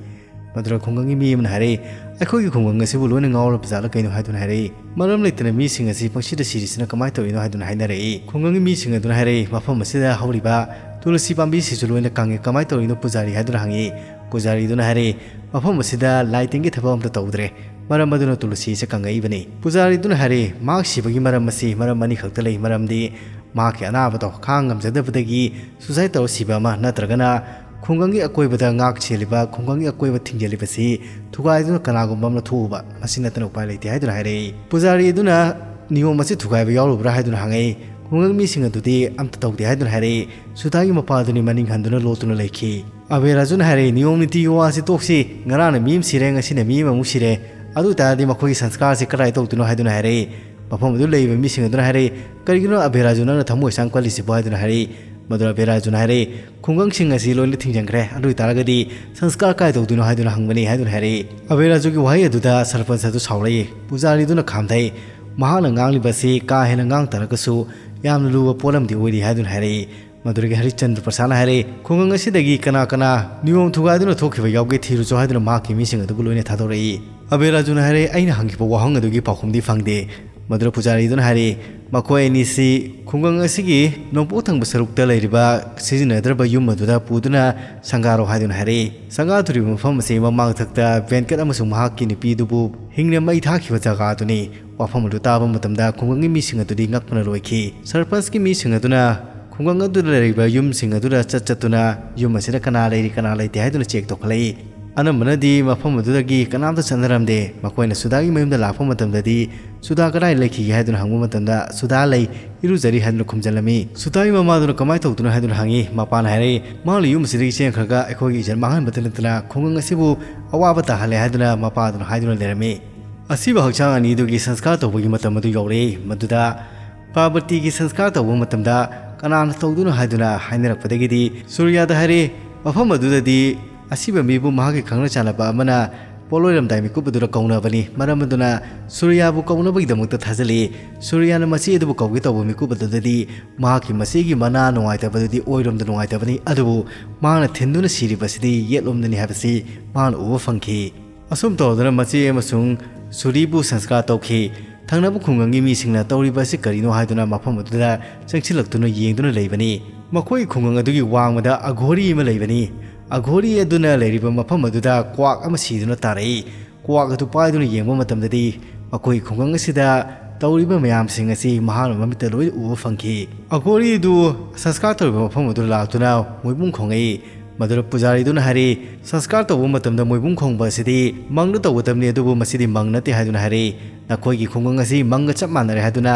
ꯃꯗꯨꯗ ꯈꯨꯡꯒꯪꯒꯤ ꯃꯤ ꯑꯃꯅ ꯍꯥꯏꯔꯛꯏ, "ꯑꯩꯈꯣꯏꯒꯤ ꯈꯨꯡꯒꯪ ꯑꯁꯤꯕꯨ ꯂꯣꯏꯅ ꯉꯥꯎꯔꯕ ꯖꯥꯠꯂ ꯀꯩꯅꯣ?" ꯍꯥꯏꯗꯨꯅ ꯍꯥꯏꯔꯛꯏ꯫ ꯃꯔꯝ ꯂꯩꯇꯅ ꯃꯤꯁꯤꯡ ꯑꯁꯤ ꯄꯪꯁꯤꯗ ꯁꯤꯔꯤꯁꯤꯅ ꯀꯃꯥꯏꯅ ꯇꯧꯔꯤꯅꯣ ꯍꯥꯏꯗꯨꯅ ꯍꯥꯏꯅꯔꯛꯏ꯫ ꯈꯨꯡꯒꯪꯒꯤ ꯃꯤꯁꯤꯡ ꯑꯗꯨꯅ ꯍꯥꯏꯔꯛꯏ, "ꯃꯐꯝ ꯑꯁꯤꯗ ꯍꯧꯔꯤꯕ ꯇꯨꯂꯁꯤ ꯄꯥꯝꯕꯤꯁꯤꯁꯨ ꯂꯣꯏꯅ ꯀꯪꯉꯤ, ꯀꯃꯥꯏꯅ ꯇꯧꯔꯤꯅꯣ ꯄꯨꯖꯥꯔꯤ?" ꯍꯥꯏꯗꯨꯅ ꯍꯪꯉꯤ꯫ ꯄꯨꯖꯥꯔꯤꯗꯨꯅ ꯍꯥꯏꯔꯛꯏ, "ꯃꯐꯝ ꯑꯁꯤꯗ ꯂꯥꯏ ꯇꯤꯟꯒꯤ ꯊꯕꯛ ꯑꯝꯇ ꯇꯧꯗ꯭ꯔꯦ, ꯃꯔꯝ ꯑꯗꯨꯅ ꯇꯨꯂꯁꯤꯁꯦ ꯀꯪꯉꯛꯏꯕꯅꯤ"꯫ ꯄꯨꯖꯥꯔꯤꯗꯨꯅ ꯍꯥꯏꯔꯛꯏ, ꯃꯍꯥꯛ ꯁꯤꯕꯒꯤ ꯃꯔꯝ ꯑꯁꯤ ꯃꯔꯝ ꯑꯅꯤꯈꯛꯇ ꯂꯩ꯫ ꯃꯔꯝꯗꯤ ꯃꯍꯥꯛꯀꯤ ꯑꯅꯥꯕꯗꯣ ꯈꯥꯡ ꯉꯝꯖꯗꯕꯗꯒꯤ suicide ꯇꯧꯔ ꯁꯤꯕ ꯑꯃ, ꯅꯠꯇ꯭ꯔꯒꯅ ꯈꯨꯡꯒꯪꯒꯤ ꯑꯀꯣꯏꯕꯗ ꯉꯥꯛ ꯁꯦꯜꯂꯤꯕ, ꯈꯨꯡꯒꯪꯒꯤ ꯑꯀꯣꯏꯕ ꯊꯤꯡꯖꯤꯜꯂꯤꯕꯁꯤ ꯊꯨꯒꯥꯏꯗꯨꯅ ꯀꯅꯥꯒꯨꯝꯕ ꯑꯃꯅ ꯊꯣꯛꯎꯕ, ꯃꯁꯤ ꯅꯠꯇꯅ ꯎꯄꯥꯏ ꯂꯩꯇꯦ ꯍꯥꯏꯗꯨꯅ ꯍꯥꯏꯔꯛꯏ꯫ ꯄꯨꯖꯥꯔꯤ ꯑꯗꯨꯅ ꯅꯤꯌꯣꯝ ꯑꯁꯤ ꯊꯨꯒꯥꯏꯕ ꯌꯥꯎꯔꯨꯕ꯭ꯔꯥ ꯍꯥꯏꯗꯨꯅ ꯍꯪꯉꯛꯏ꯫ ꯈꯨꯡꯒꯪ ꯃꯤꯁꯤꯡ ꯑꯗꯨꯗꯤ ꯑꯝꯇ ꯇꯧꯗꯦ ꯍꯥꯏꯗꯨꯅ ꯍꯥꯏꯔꯛꯏ꯫ ꯁꯨꯗꯥꯒꯤ ꯃꯄꯥ ꯑꯗꯨꯅꯤ ꯃꯅꯤꯡ ꯍꯟꯗꯨꯅ ꯂꯣꯠꯇꯨꯅ ꯂꯩꯈꯤ꯫ ꯑꯕꯦꯔꯥꯖꯨꯅ ꯍꯥꯏꯔꯛꯏ, "ꯅꯤꯌꯣꯝ ꯅꯤꯇꯤꯒꯤ ꯋꯥꯁꯤ ꯇꯣꯛꯁꯤ, ꯉꯔꯥꯡꯅ ꯃꯤ ꯑꯃ ꯁꯤꯔꯦ, ꯉꯁꯤꯅ ꯃꯤ ꯑꯃꯃꯨꯛ ꯁꯤꯔꯦ, ꯑꯗꯨ ꯑꯣꯏꯇꯥꯔꯗꯤ ꯃꯈꯣꯏꯒꯤ ꯁꯪꯁꯀꯥꯔꯁꯤ ꯀꯗꯥꯏ ꯇꯧꯗꯣꯏꯅꯣ?" ꯍꯥꯏꯗꯨꯅ ꯍꯥꯏꯔꯛꯏ꯫ ꯃꯐꯝ ꯑꯗꯨ ꯂꯩꯔꯤꯕ ꯃꯤꯁꯤꯡ ꯑꯗꯨꯅ ꯍꯥꯏꯔꯛꯏ, "ꯀꯔꯤꯒꯤꯅꯣ ꯑꯕꯦꯔꯥꯖꯨ ꯅꯪꯅ ꯊꯃꯣꯏ ꯑꯁꯥꯡ ꯀꯜꯂꯤꯁꯤꯕꯣ?" ꯍꯥꯏꯗꯨꯅ ꯍꯥꯏꯔꯛꯏ꯫ ꯃꯗꯨꯗ ꯑꯕꯦꯔꯥꯖꯨꯅ ꯍꯥꯏꯔꯛꯏ, "ꯈꯨꯡꯒꯪꯁꯤꯡ ꯑꯁꯤ ꯂꯣꯏꯅ ꯊꯤꯡꯖꯤꯟꯈ꯭ꯔꯦ, ꯑꯗꯨ ꯑꯣꯏꯇꯥꯔꯒꯗꯤ ꯁꯪꯁꯀꯥꯔ ꯀꯥꯏ ꯇꯧꯗꯣꯏꯅꯣ?" ꯍꯥꯏꯗꯨꯅ ꯍꯪꯕꯅꯤ ꯍꯥꯏꯗꯨꯅ ꯍꯥꯏꯔꯛꯏ꯫ ꯑꯕꯦꯔꯥꯖꯨꯒꯤ ꯋꯥꯍꯩ ꯑꯗꯨꯗ ꯁꯔꯄꯟꯁ ꯑꯗꯨ ꯁꯥꯎꯔꯛꯏ꯫ ꯄꯨꯖꯥꯔꯤꯗꯨꯅ ꯈꯥꯝꯊꯩ꯫ ꯃꯍꯥꯛꯅ ꯉꯥꯡꯂꯤꯕ ꯑꯁꯤ ꯀꯥ ꯍꯦꯟꯅ ꯉꯥꯡ ꯇꯥꯔꯒꯁꯨ ꯌꯥꯝꯅ ꯂꯨꯕ ꯄꯣꯠ ꯑꯃꯗꯤ ꯑꯣꯏꯔꯤ ꯍꯥꯏꯗꯨꯅ ꯍꯥꯏꯔꯛꯏ꯫ ꯃꯗꯨꯗꯒꯤ ꯍꯔꯤꯆꯟꯗ꯭ꯔ ꯄ꯭ꯔꯁꯥꯗꯅ ꯍꯥꯏꯔꯛꯏ, "ꯈꯨꯡꯒꯪ ꯑꯁꯤꯗꯒꯤ ꯀꯅꯥ ꯀꯅꯥ ꯅꯤꯌꯣꯝ ꯊꯨꯒꯥꯏꯗꯨꯅ ꯊꯣꯛꯈꯤꯕ ꯌꯥꯎꯒꯦ ꯊꯤꯔꯨꯆꯣ" ꯍꯥꯏꯗꯨꯅ ꯃꯍꯥꯛꯀꯤ ꯃꯤꯁꯤꯡ ꯑꯗꯨꯕꯨ ꯂꯣꯏꯅ ꯊꯥꯗꯣꯔꯛꯏ꯫ ꯑꯕꯦꯔꯥꯖꯨꯅ ꯍꯥꯏꯔꯛꯏ, "ꯑꯩꯅ ꯍꯪꯈꯤꯕ ꯋꯥꯍꯪ ꯑꯗꯨꯒꯤ ꯄꯥꯎꯈꯨꯝꯗꯤ ꯐꯪꯗꯦ"꯫ ꯃꯗꯨꯗ ꯄꯨꯖꯥꯔꯤꯗꯨꯅ ꯍꯥꯏꯔꯛꯏ, "ꯃꯈꯣꯏ ꯑꯅꯤꯁꯤ ꯈꯨꯡꯒꯪ ꯑꯁꯤꯒꯤ ꯅꯣꯡꯄꯣꯛ ꯊꯪꯕ ꯁꯔꯨꯛꯇ ꯂꯩꯔꯤꯕ ꯁꯤꯖꯤꯟꯅꯗ꯭ꯔꯕ ꯌꯨꯝ ꯑꯗꯨꯗ ꯄꯨꯗꯨꯅ ꯁꯪꯒꯥꯔꯣ" ꯍꯥꯏꯗꯨꯅ ꯍꯥꯏꯔꯛꯏ꯫ ꯁꯪꯒꯥ ꯊꯨꯔꯤꯕ ꯃꯐꯝ ꯑꯁꯤ ꯃꯃꯥꯡꯊꯛꯇ ꯕꯦꯟꯀꯠ ꯑꯃꯁꯨꯡ ꯃꯍꯥꯛꯀꯤ ꯅꯨꯄꯤ ꯑꯗꯨꯕꯨ ꯍꯤꯡꯅ ꯃꯩ ꯊꯥꯈꯤꯕ ꯖꯒꯥ ꯑꯗꯨꯅꯤ꯫ ꯋꯥꯐꯝ ꯑꯗꯨ ꯇꯥꯕ ꯃꯇꯝꯗ ꯈꯨꯡꯒꯪꯒꯤ ꯃꯤꯁꯤꯡ ꯑꯗꯨꯗꯤ ꯉꯛꯄꯅ ꯂꯣꯏꯈꯤ꯫ ꯁꯔꯄꯟꯁꯀꯤ ꯃꯤꯁꯤꯡ ꯑꯗꯨꯅ ꯈꯨꯡꯒꯪ ꯑꯗꯨꯗ ꯂꯩꯔꯤꯕ ꯌꯨꯝꯁꯤꯡ ꯑꯗꯨꯗ ꯆꯠ ꯆꯠꯇꯨꯅ ꯌꯨꯝ ꯑꯁꯤꯗ ꯀꯅꯥ ꯂꯩꯔꯤ, ꯀꯅꯥ ꯂꯩꯇꯦ ꯍꯥꯏꯗꯨꯅ ꯆꯦꯛ ꯇꯧꯈꯠꯂꯛꯏ꯫ ꯑꯅꯝꯕꯅꯗꯤ ꯃꯐꯝ ꯑꯗꯨꯗꯒꯤ ꯀꯅꯥꯝꯇ ꯆꯠꯅꯔꯝꯗꯦ꯫ ꯃꯈꯣꯏꯅ ꯁꯨꯗꯥꯒꯤ ꯃꯌꯨꯝꯗ ꯂꯥꯛꯄ ꯃꯇꯝꯗꯗꯤ, "ꯁꯨꯗꯥ ꯀꯗꯥꯏ ꯂꯩꯈꯤꯒꯦ?" ꯍꯥꯏꯗꯨꯅ ꯍꯪꯕ ꯃꯇꯝꯗ, "ꯁꯨꯗꯥ ꯂꯩ, ꯏꯔꯨꯖꯔꯤ" ꯍꯥꯏꯗꯨꯅ ꯈꯨꯝꯖꯤꯜꯂꯝꯃꯤ꯫ ꯁꯨꯗꯥꯒꯤ ꯃꯃꯥꯗꯨꯅ ꯀꯃꯥꯏꯅ ꯇꯧꯗꯣꯏꯅꯣ ꯍꯥꯏꯗꯨꯅ ꯍꯪꯉꯤ꯫ ꯃꯄꯥꯅ ꯍꯥꯏꯔꯛꯏ, "ꯃꯥꯅ ꯌꯨꯝ ꯑꯁꯤꯗꯒꯤ ꯆꯦꯟꯈ꯭ꯔꯒ ꯑꯩꯈꯣꯏꯒꯤ ꯏꯖꯠ ꯃꯥꯡꯍꯟꯕꯇ ꯅꯠꯇꯅ ꯈꯨꯡꯒꯪ ꯑꯁꯤꯕꯨ ꯑꯋꯥꯕ ꯇꯥꯍꯜꯂꯦ" ꯍꯥꯏꯗꯨꯅ ꯃꯄꯥꯗꯨꯅ ꯍꯥꯏꯗꯨꯅ ꯂꯩꯔꯝꯃꯤ꯫ ꯑꯁꯤꯕ ꯍꯛꯆꯥꯡ ꯑꯅꯤꯗꯨꯒꯤ ꯁꯪꯁꯀꯥꯔ ꯇꯧꯕꯒꯤ ꯃꯇꯝ ꯑꯗꯨ ꯌꯧꯔꯛꯏ꯫ ꯃꯗꯨꯗ ꯄꯥꯔꯕꯇꯤꯒꯤ ꯁꯪꯁꯀꯥꯔ ꯇꯧꯕ ꯃꯇꯝꯗ ꯀꯅꯥꯅ ꯇꯧꯗꯣꯏꯅꯣ ꯍꯥꯏꯗꯨꯅ ꯍꯥꯏꯅꯔꯛꯄꯗꯒꯤꯗꯤ, ꯁꯨꯔꯤꯌꯥꯗ ꯍꯥꯏꯔꯦ, "ꯃꯐꯝ ꯑꯗꯨꯗꯗꯤ ꯑꯁꯤꯕ ꯃꯤꯕꯨ ꯃꯍꯥꯛꯀꯤ ꯈꯪꯅ ꯆꯥꯟꯅꯕ ꯑꯃꯅ ꯄꯣꯠꯂꯣꯏꯔꯝꯗꯥꯏ ꯃꯤꯀꯨꯞ ꯑꯗꯨꯗ ꯀꯧꯅꯕꯅꯤ꯫ ꯃꯔꯝ ꯑꯗꯨꯅ ꯁꯨꯔꯤꯌꯥꯕꯨ ꯀꯧꯅꯕꯒꯤꯗꯃꯛꯇ ꯊꯥꯖꯤꯜꯂꯤ꯫ ꯁꯨꯔꯤꯌꯥꯅ ꯃꯆꯦ ꯑꯗꯨꯕꯨ ꯀꯧꯒꯦ ꯇꯧꯕ ꯃꯤꯀꯨꯞ ꯑꯗꯨꯗꯗꯤ ꯃꯍꯥꯛꯀꯤ ꯃꯆꯦꯒꯤ ꯃꯅꯥ ꯅꯨꯡꯉꯥꯏꯇꯕꯗꯨꯗꯤ ꯑꯣꯏꯔꯣꯝꯗ ꯅꯨꯡꯉꯥꯏꯇꯕꯅꯤ, ꯑꯗꯨꯕꯨ ꯃꯍꯥꯛꯅ ꯊꯤꯟꯗꯨꯅ ꯁꯤꯔꯤꯕꯁꯤꯗꯤ ꯌꯦꯠꯂꯣꯝꯗꯅꯤ ꯍꯥꯏꯕꯁꯤ ꯃꯍꯥꯛꯅ ꯎꯕ ꯐꯪꯈꯤ"꯫ ꯑꯁꯨꯝ ꯇꯧꯗꯨꯅ ꯃꯆꯦ ꯑꯃꯁꯨꯡ ꯁꯨꯔꯤꯕꯨ ꯁꯪꯁꯀꯥꯔ ꯇꯧꯈꯤ꯫ ꯊꯪꯅꯕ ꯈꯨꯡꯒꯪꯒꯤ ꯃꯤꯁꯤꯡꯅ ꯇꯧꯔꯤꯕ ꯑꯁꯤ ꯀꯔꯤꯅꯣ ꯍꯥꯏꯗꯨꯅ ꯃꯐꯝ ꯑꯗꯨꯗ ꯆꯪꯁꯤꯜꯂꯛꯇꯨꯅ ꯌꯦꯡꯗꯨꯅ ꯂꯩꯕꯅꯤ꯫ ꯃꯈꯣꯏꯒꯤ ꯈꯨꯡꯒꯪ ꯑꯗꯨꯒꯤ ꯋꯥꯡꯃꯗ ꯑꯘꯣꯔꯤ ꯑꯃ ꯂꯩꯕꯅꯤ꯫ ꯑꯘꯣꯔꯤ ꯑꯗꯨꯅ ꯂꯩꯔꯤꯕ ꯃꯐꯝ ꯑꯗꯨꯗ ꯀ꯭ꯋꯥꯛ ꯑꯃ ꯁꯤꯗꯨꯅ ꯇꯥꯔꯛꯏ꯫ ꯀ꯭ꯋꯥꯛ ꯑꯗꯨ ꯄꯥꯏꯗꯨꯅ ꯌꯦꯡꯕ ꯃꯇꯝꯗꯗꯤ ꯃꯈꯣꯏꯒꯤ ꯈꯨꯡꯒꯪ ꯑꯁꯤꯗ ꯇꯧꯔꯤꯕ ꯃꯌꯥꯝꯁꯤꯡ ꯑꯁꯤ ꯃꯍꯥꯛꯅ ꯃꯃꯤꯠꯇ ꯂꯣꯏꯅ ꯎꯕ ꯐꯪꯈꯤ꯫ ꯑꯘꯣꯔꯤ ꯑꯗꯨ ꯁꯪꯁꯀꯥꯔ ꯇꯧꯔꯤꯕ ꯃꯐꯝ ꯑꯗꯨꯗ ꯂꯥꯛꯇꯨꯅ ꯃꯣꯏꯕꯨꯡ ꯈꯣꯡꯉꯛꯏ꯫ ꯃꯗꯨꯗ ꯄꯨꯖꯥꯔꯤꯗꯨꯅ ꯍꯥꯏꯔꯤ, "ꯁꯪꯁꯀꯥꯔ ꯇꯧꯕ ꯃꯇꯝꯗ ꯃꯣꯏꯕꯨꯡ ꯈꯣꯡꯕ ꯑꯁꯤꯗꯤ ꯃꯪꯗ ꯇꯧꯒꯗꯕꯅꯤ, ꯑꯗꯨꯕꯨ ꯃꯁꯤꯗꯤ ꯃꯪ ꯅꯠꯇꯦ" ꯍꯥꯏꯗꯨꯅ ꯍꯥꯏꯔꯤ꯫ "ꯅꯈꯣꯏꯒꯤ ꯈꯨꯡꯒꯪ ꯑꯁꯤ ꯃꯪꯒ ꯆꯞ ꯃꯥꯟꯅꯔꯦ" ꯍꯥꯏꯗꯨꯅ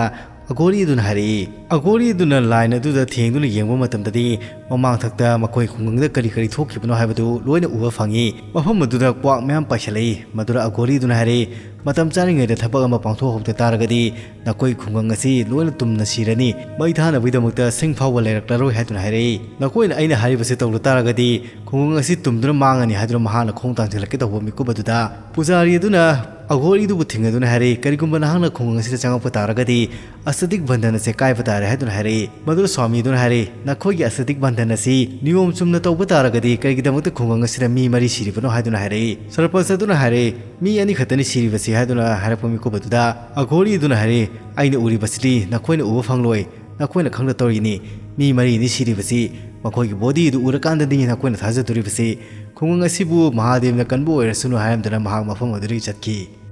ꯑꯘꯣꯔꯤ ꯑꯗꯨꯅ ꯍꯥꯏꯔꯛꯏ꯫ ꯑꯘꯣꯔꯤ ꯑꯗꯨꯅ ꯂꯥꯏꯟ ꯑꯗꯨꯗ ꯊꯦꯡꯗꯨꯅ ꯌꯦꯡꯕ ꯃꯇꯝꯗꯗꯤ ꯃꯃꯥꯡꯊꯛꯇ ꯃꯈꯣꯏ ꯈꯨꯡꯒꯪꯗ ꯀꯔꯤ ꯀꯔꯤ ꯊꯣꯛꯈꯤꯕꯅꯣ ꯍꯥꯏꯕꯗꯨ ꯂꯣꯏꯅ ꯎꯕ ꯐꯪꯉꯤ꯫ ꯃꯐꯝ ꯑꯗꯨꯗ ꯀ꯭ꯋꯥꯛ ꯃꯌꯥꯝ ꯄꯥꯏꯁꯤꯜꯂꯛꯏ꯫ ꯃꯗꯨꯗ ꯑꯘꯣꯔꯤ ꯑꯗꯨꯅ ꯍꯥꯏꯔꯛꯏ, "ꯃꯇꯝ ꯆꯥꯔꯤꯉꯩꯗ ꯊꯕꯛ ꯑꯃ ꯄꯥꯡꯊꯣꯛꯍꯧꯗ ꯇꯥꯔꯒꯗꯤ ꯅꯈꯣꯏ ꯈꯨꯡꯒꯪ ꯑꯁꯤ ꯂꯣꯏꯅ ꯇꯨꯝꯅ ꯁꯤꯔꯅꯤ꯫ ꯃꯩ ꯊꯥꯅꯕꯒꯤꯗꯃꯛꯇ ꯁꯤꯡ ꯐꯥꯎꯕ ꯂꯩꯔꯛꯂꯔꯣꯏ" ꯍꯥꯏꯗꯨꯅ ꯍꯥꯏꯔꯛꯏ꯫ "ꯅꯈꯣꯏꯅ ꯑꯩꯅ ꯍꯥꯏꯔꯤꯕꯁꯤ ꯇꯧꯗ ꯇꯥꯔꯒꯗꯤ ꯈꯨꯡꯒꯪ ꯑꯁꯤ ꯇꯨꯝꯗꯨꯅ ꯃꯥꯡꯉꯅꯤ" ꯍꯥꯏꯗꯨꯅ ꯃꯍꯥꯛꯅ ꯈꯣꯡ ꯊꯥꯡꯖꯤꯜꯂꯛꯀꯦ ꯇꯧꯕ ꯃꯤꯀꯨꯞ ꯑꯗꯨꯗ ꯄꯨꯖꯥꯔꯤ ꯑꯗꯨꯅ ꯑꯘꯣꯔꯤꯗꯨꯕꯨ ꯊꯤꯡꯒꯗꯨꯅ ꯍꯥꯏꯔꯛꯏ, "ꯀꯔꯤꯒꯨꯝꯕ ꯅꯍꯥꯛꯅ ꯈꯨꯡꯒꯪ ꯑꯁꯤꯗ ꯆꯪꯉꯛꯄ ꯇꯥꯔꯒꯗꯤ ꯑꯁꯇꯤꯛ ꯕꯟꯙꯟ ꯑꯁꯦ ꯀꯥꯏꯕ ꯇꯥꯔꯦ" ꯍꯥꯏꯗꯨꯅ ꯍꯥꯏꯔꯛꯏ꯫ ꯃꯗꯨꯗ ꯁ꯭ꯋꯥꯃꯤ ꯑꯗꯨꯅ ꯍꯥꯏꯔꯛꯏ, "ꯅꯈꯣꯏꯒꯤ ꯑꯁꯇꯤꯛ ꯕꯟꯙꯟ ꯑꯁꯤ ꯅꯤꯌꯣꯝ ꯆꯨꯝꯅ ꯇꯧꯕ ꯇꯥꯔꯒꯗꯤ ꯀꯔꯤꯒꯤꯗꯃꯛꯇ ꯈꯨꯡꯒꯪ ꯑꯁꯤꯗ ꯃꯤ ꯃꯔꯤ ꯁꯤꯔꯤꯕꯅꯣ?" ꯍꯥꯏꯗꯨꯅ ꯍꯥꯏꯔꯛꯏ꯫ ꯁꯔꯄꯟꯁ ꯑꯗꯨꯅ ꯍꯥꯏꯔꯛꯏ, "ꯃꯤ ꯑꯅꯤꯈꯛꯇꯅꯤ ꯁꯤꯔꯤꯕꯁꯤ" ꯍꯥꯏꯗꯨꯅ ꯍꯥꯏꯔꯛꯄ ꯃꯤꯀꯨꯞ ꯑꯗꯨꯗ ꯑꯘꯣꯔꯤ ꯑꯗꯨꯅ ꯍꯥꯏꯔꯛꯏ, "ꯑꯩꯅ ꯎꯔꯤꯕꯁꯤꯗꯤ ꯅꯈꯣꯏꯅ ꯎꯕ ꯐꯪꯂꯣꯏ, ꯅꯈꯣꯏꯅ ꯈꯪꯗ ꯇꯧꯔꯤꯅꯤ꯫ ꯃꯤ ꯃꯔꯤꯅꯤ ꯁꯤꯔꯤꯕꯁꯤ, ꯃꯈꯣꯏꯒꯤ ꯕꯣꯗꯤ ꯑꯗꯨ ꯎꯔꯀꯥꯟꯗꯗꯤ ꯅꯈꯣꯏꯅ ꯊꯥꯖꯗꯣꯔꯤꯕꯁꯤ꯫ ꯈꯨꯡꯒꯪ ꯑꯁꯤꯕꯨ ꯃꯍꯥꯗꯦꯕꯅ ꯀꯟꯕ ꯑꯣꯏꯔꯁꯅꯨ" ꯍꯥꯏꯔꯝꯗꯅ ꯃꯍꯥꯛ ꯃꯐꯝ ꯑꯗꯨꯗꯒꯤ ꯆꯠꯈꯤ꯫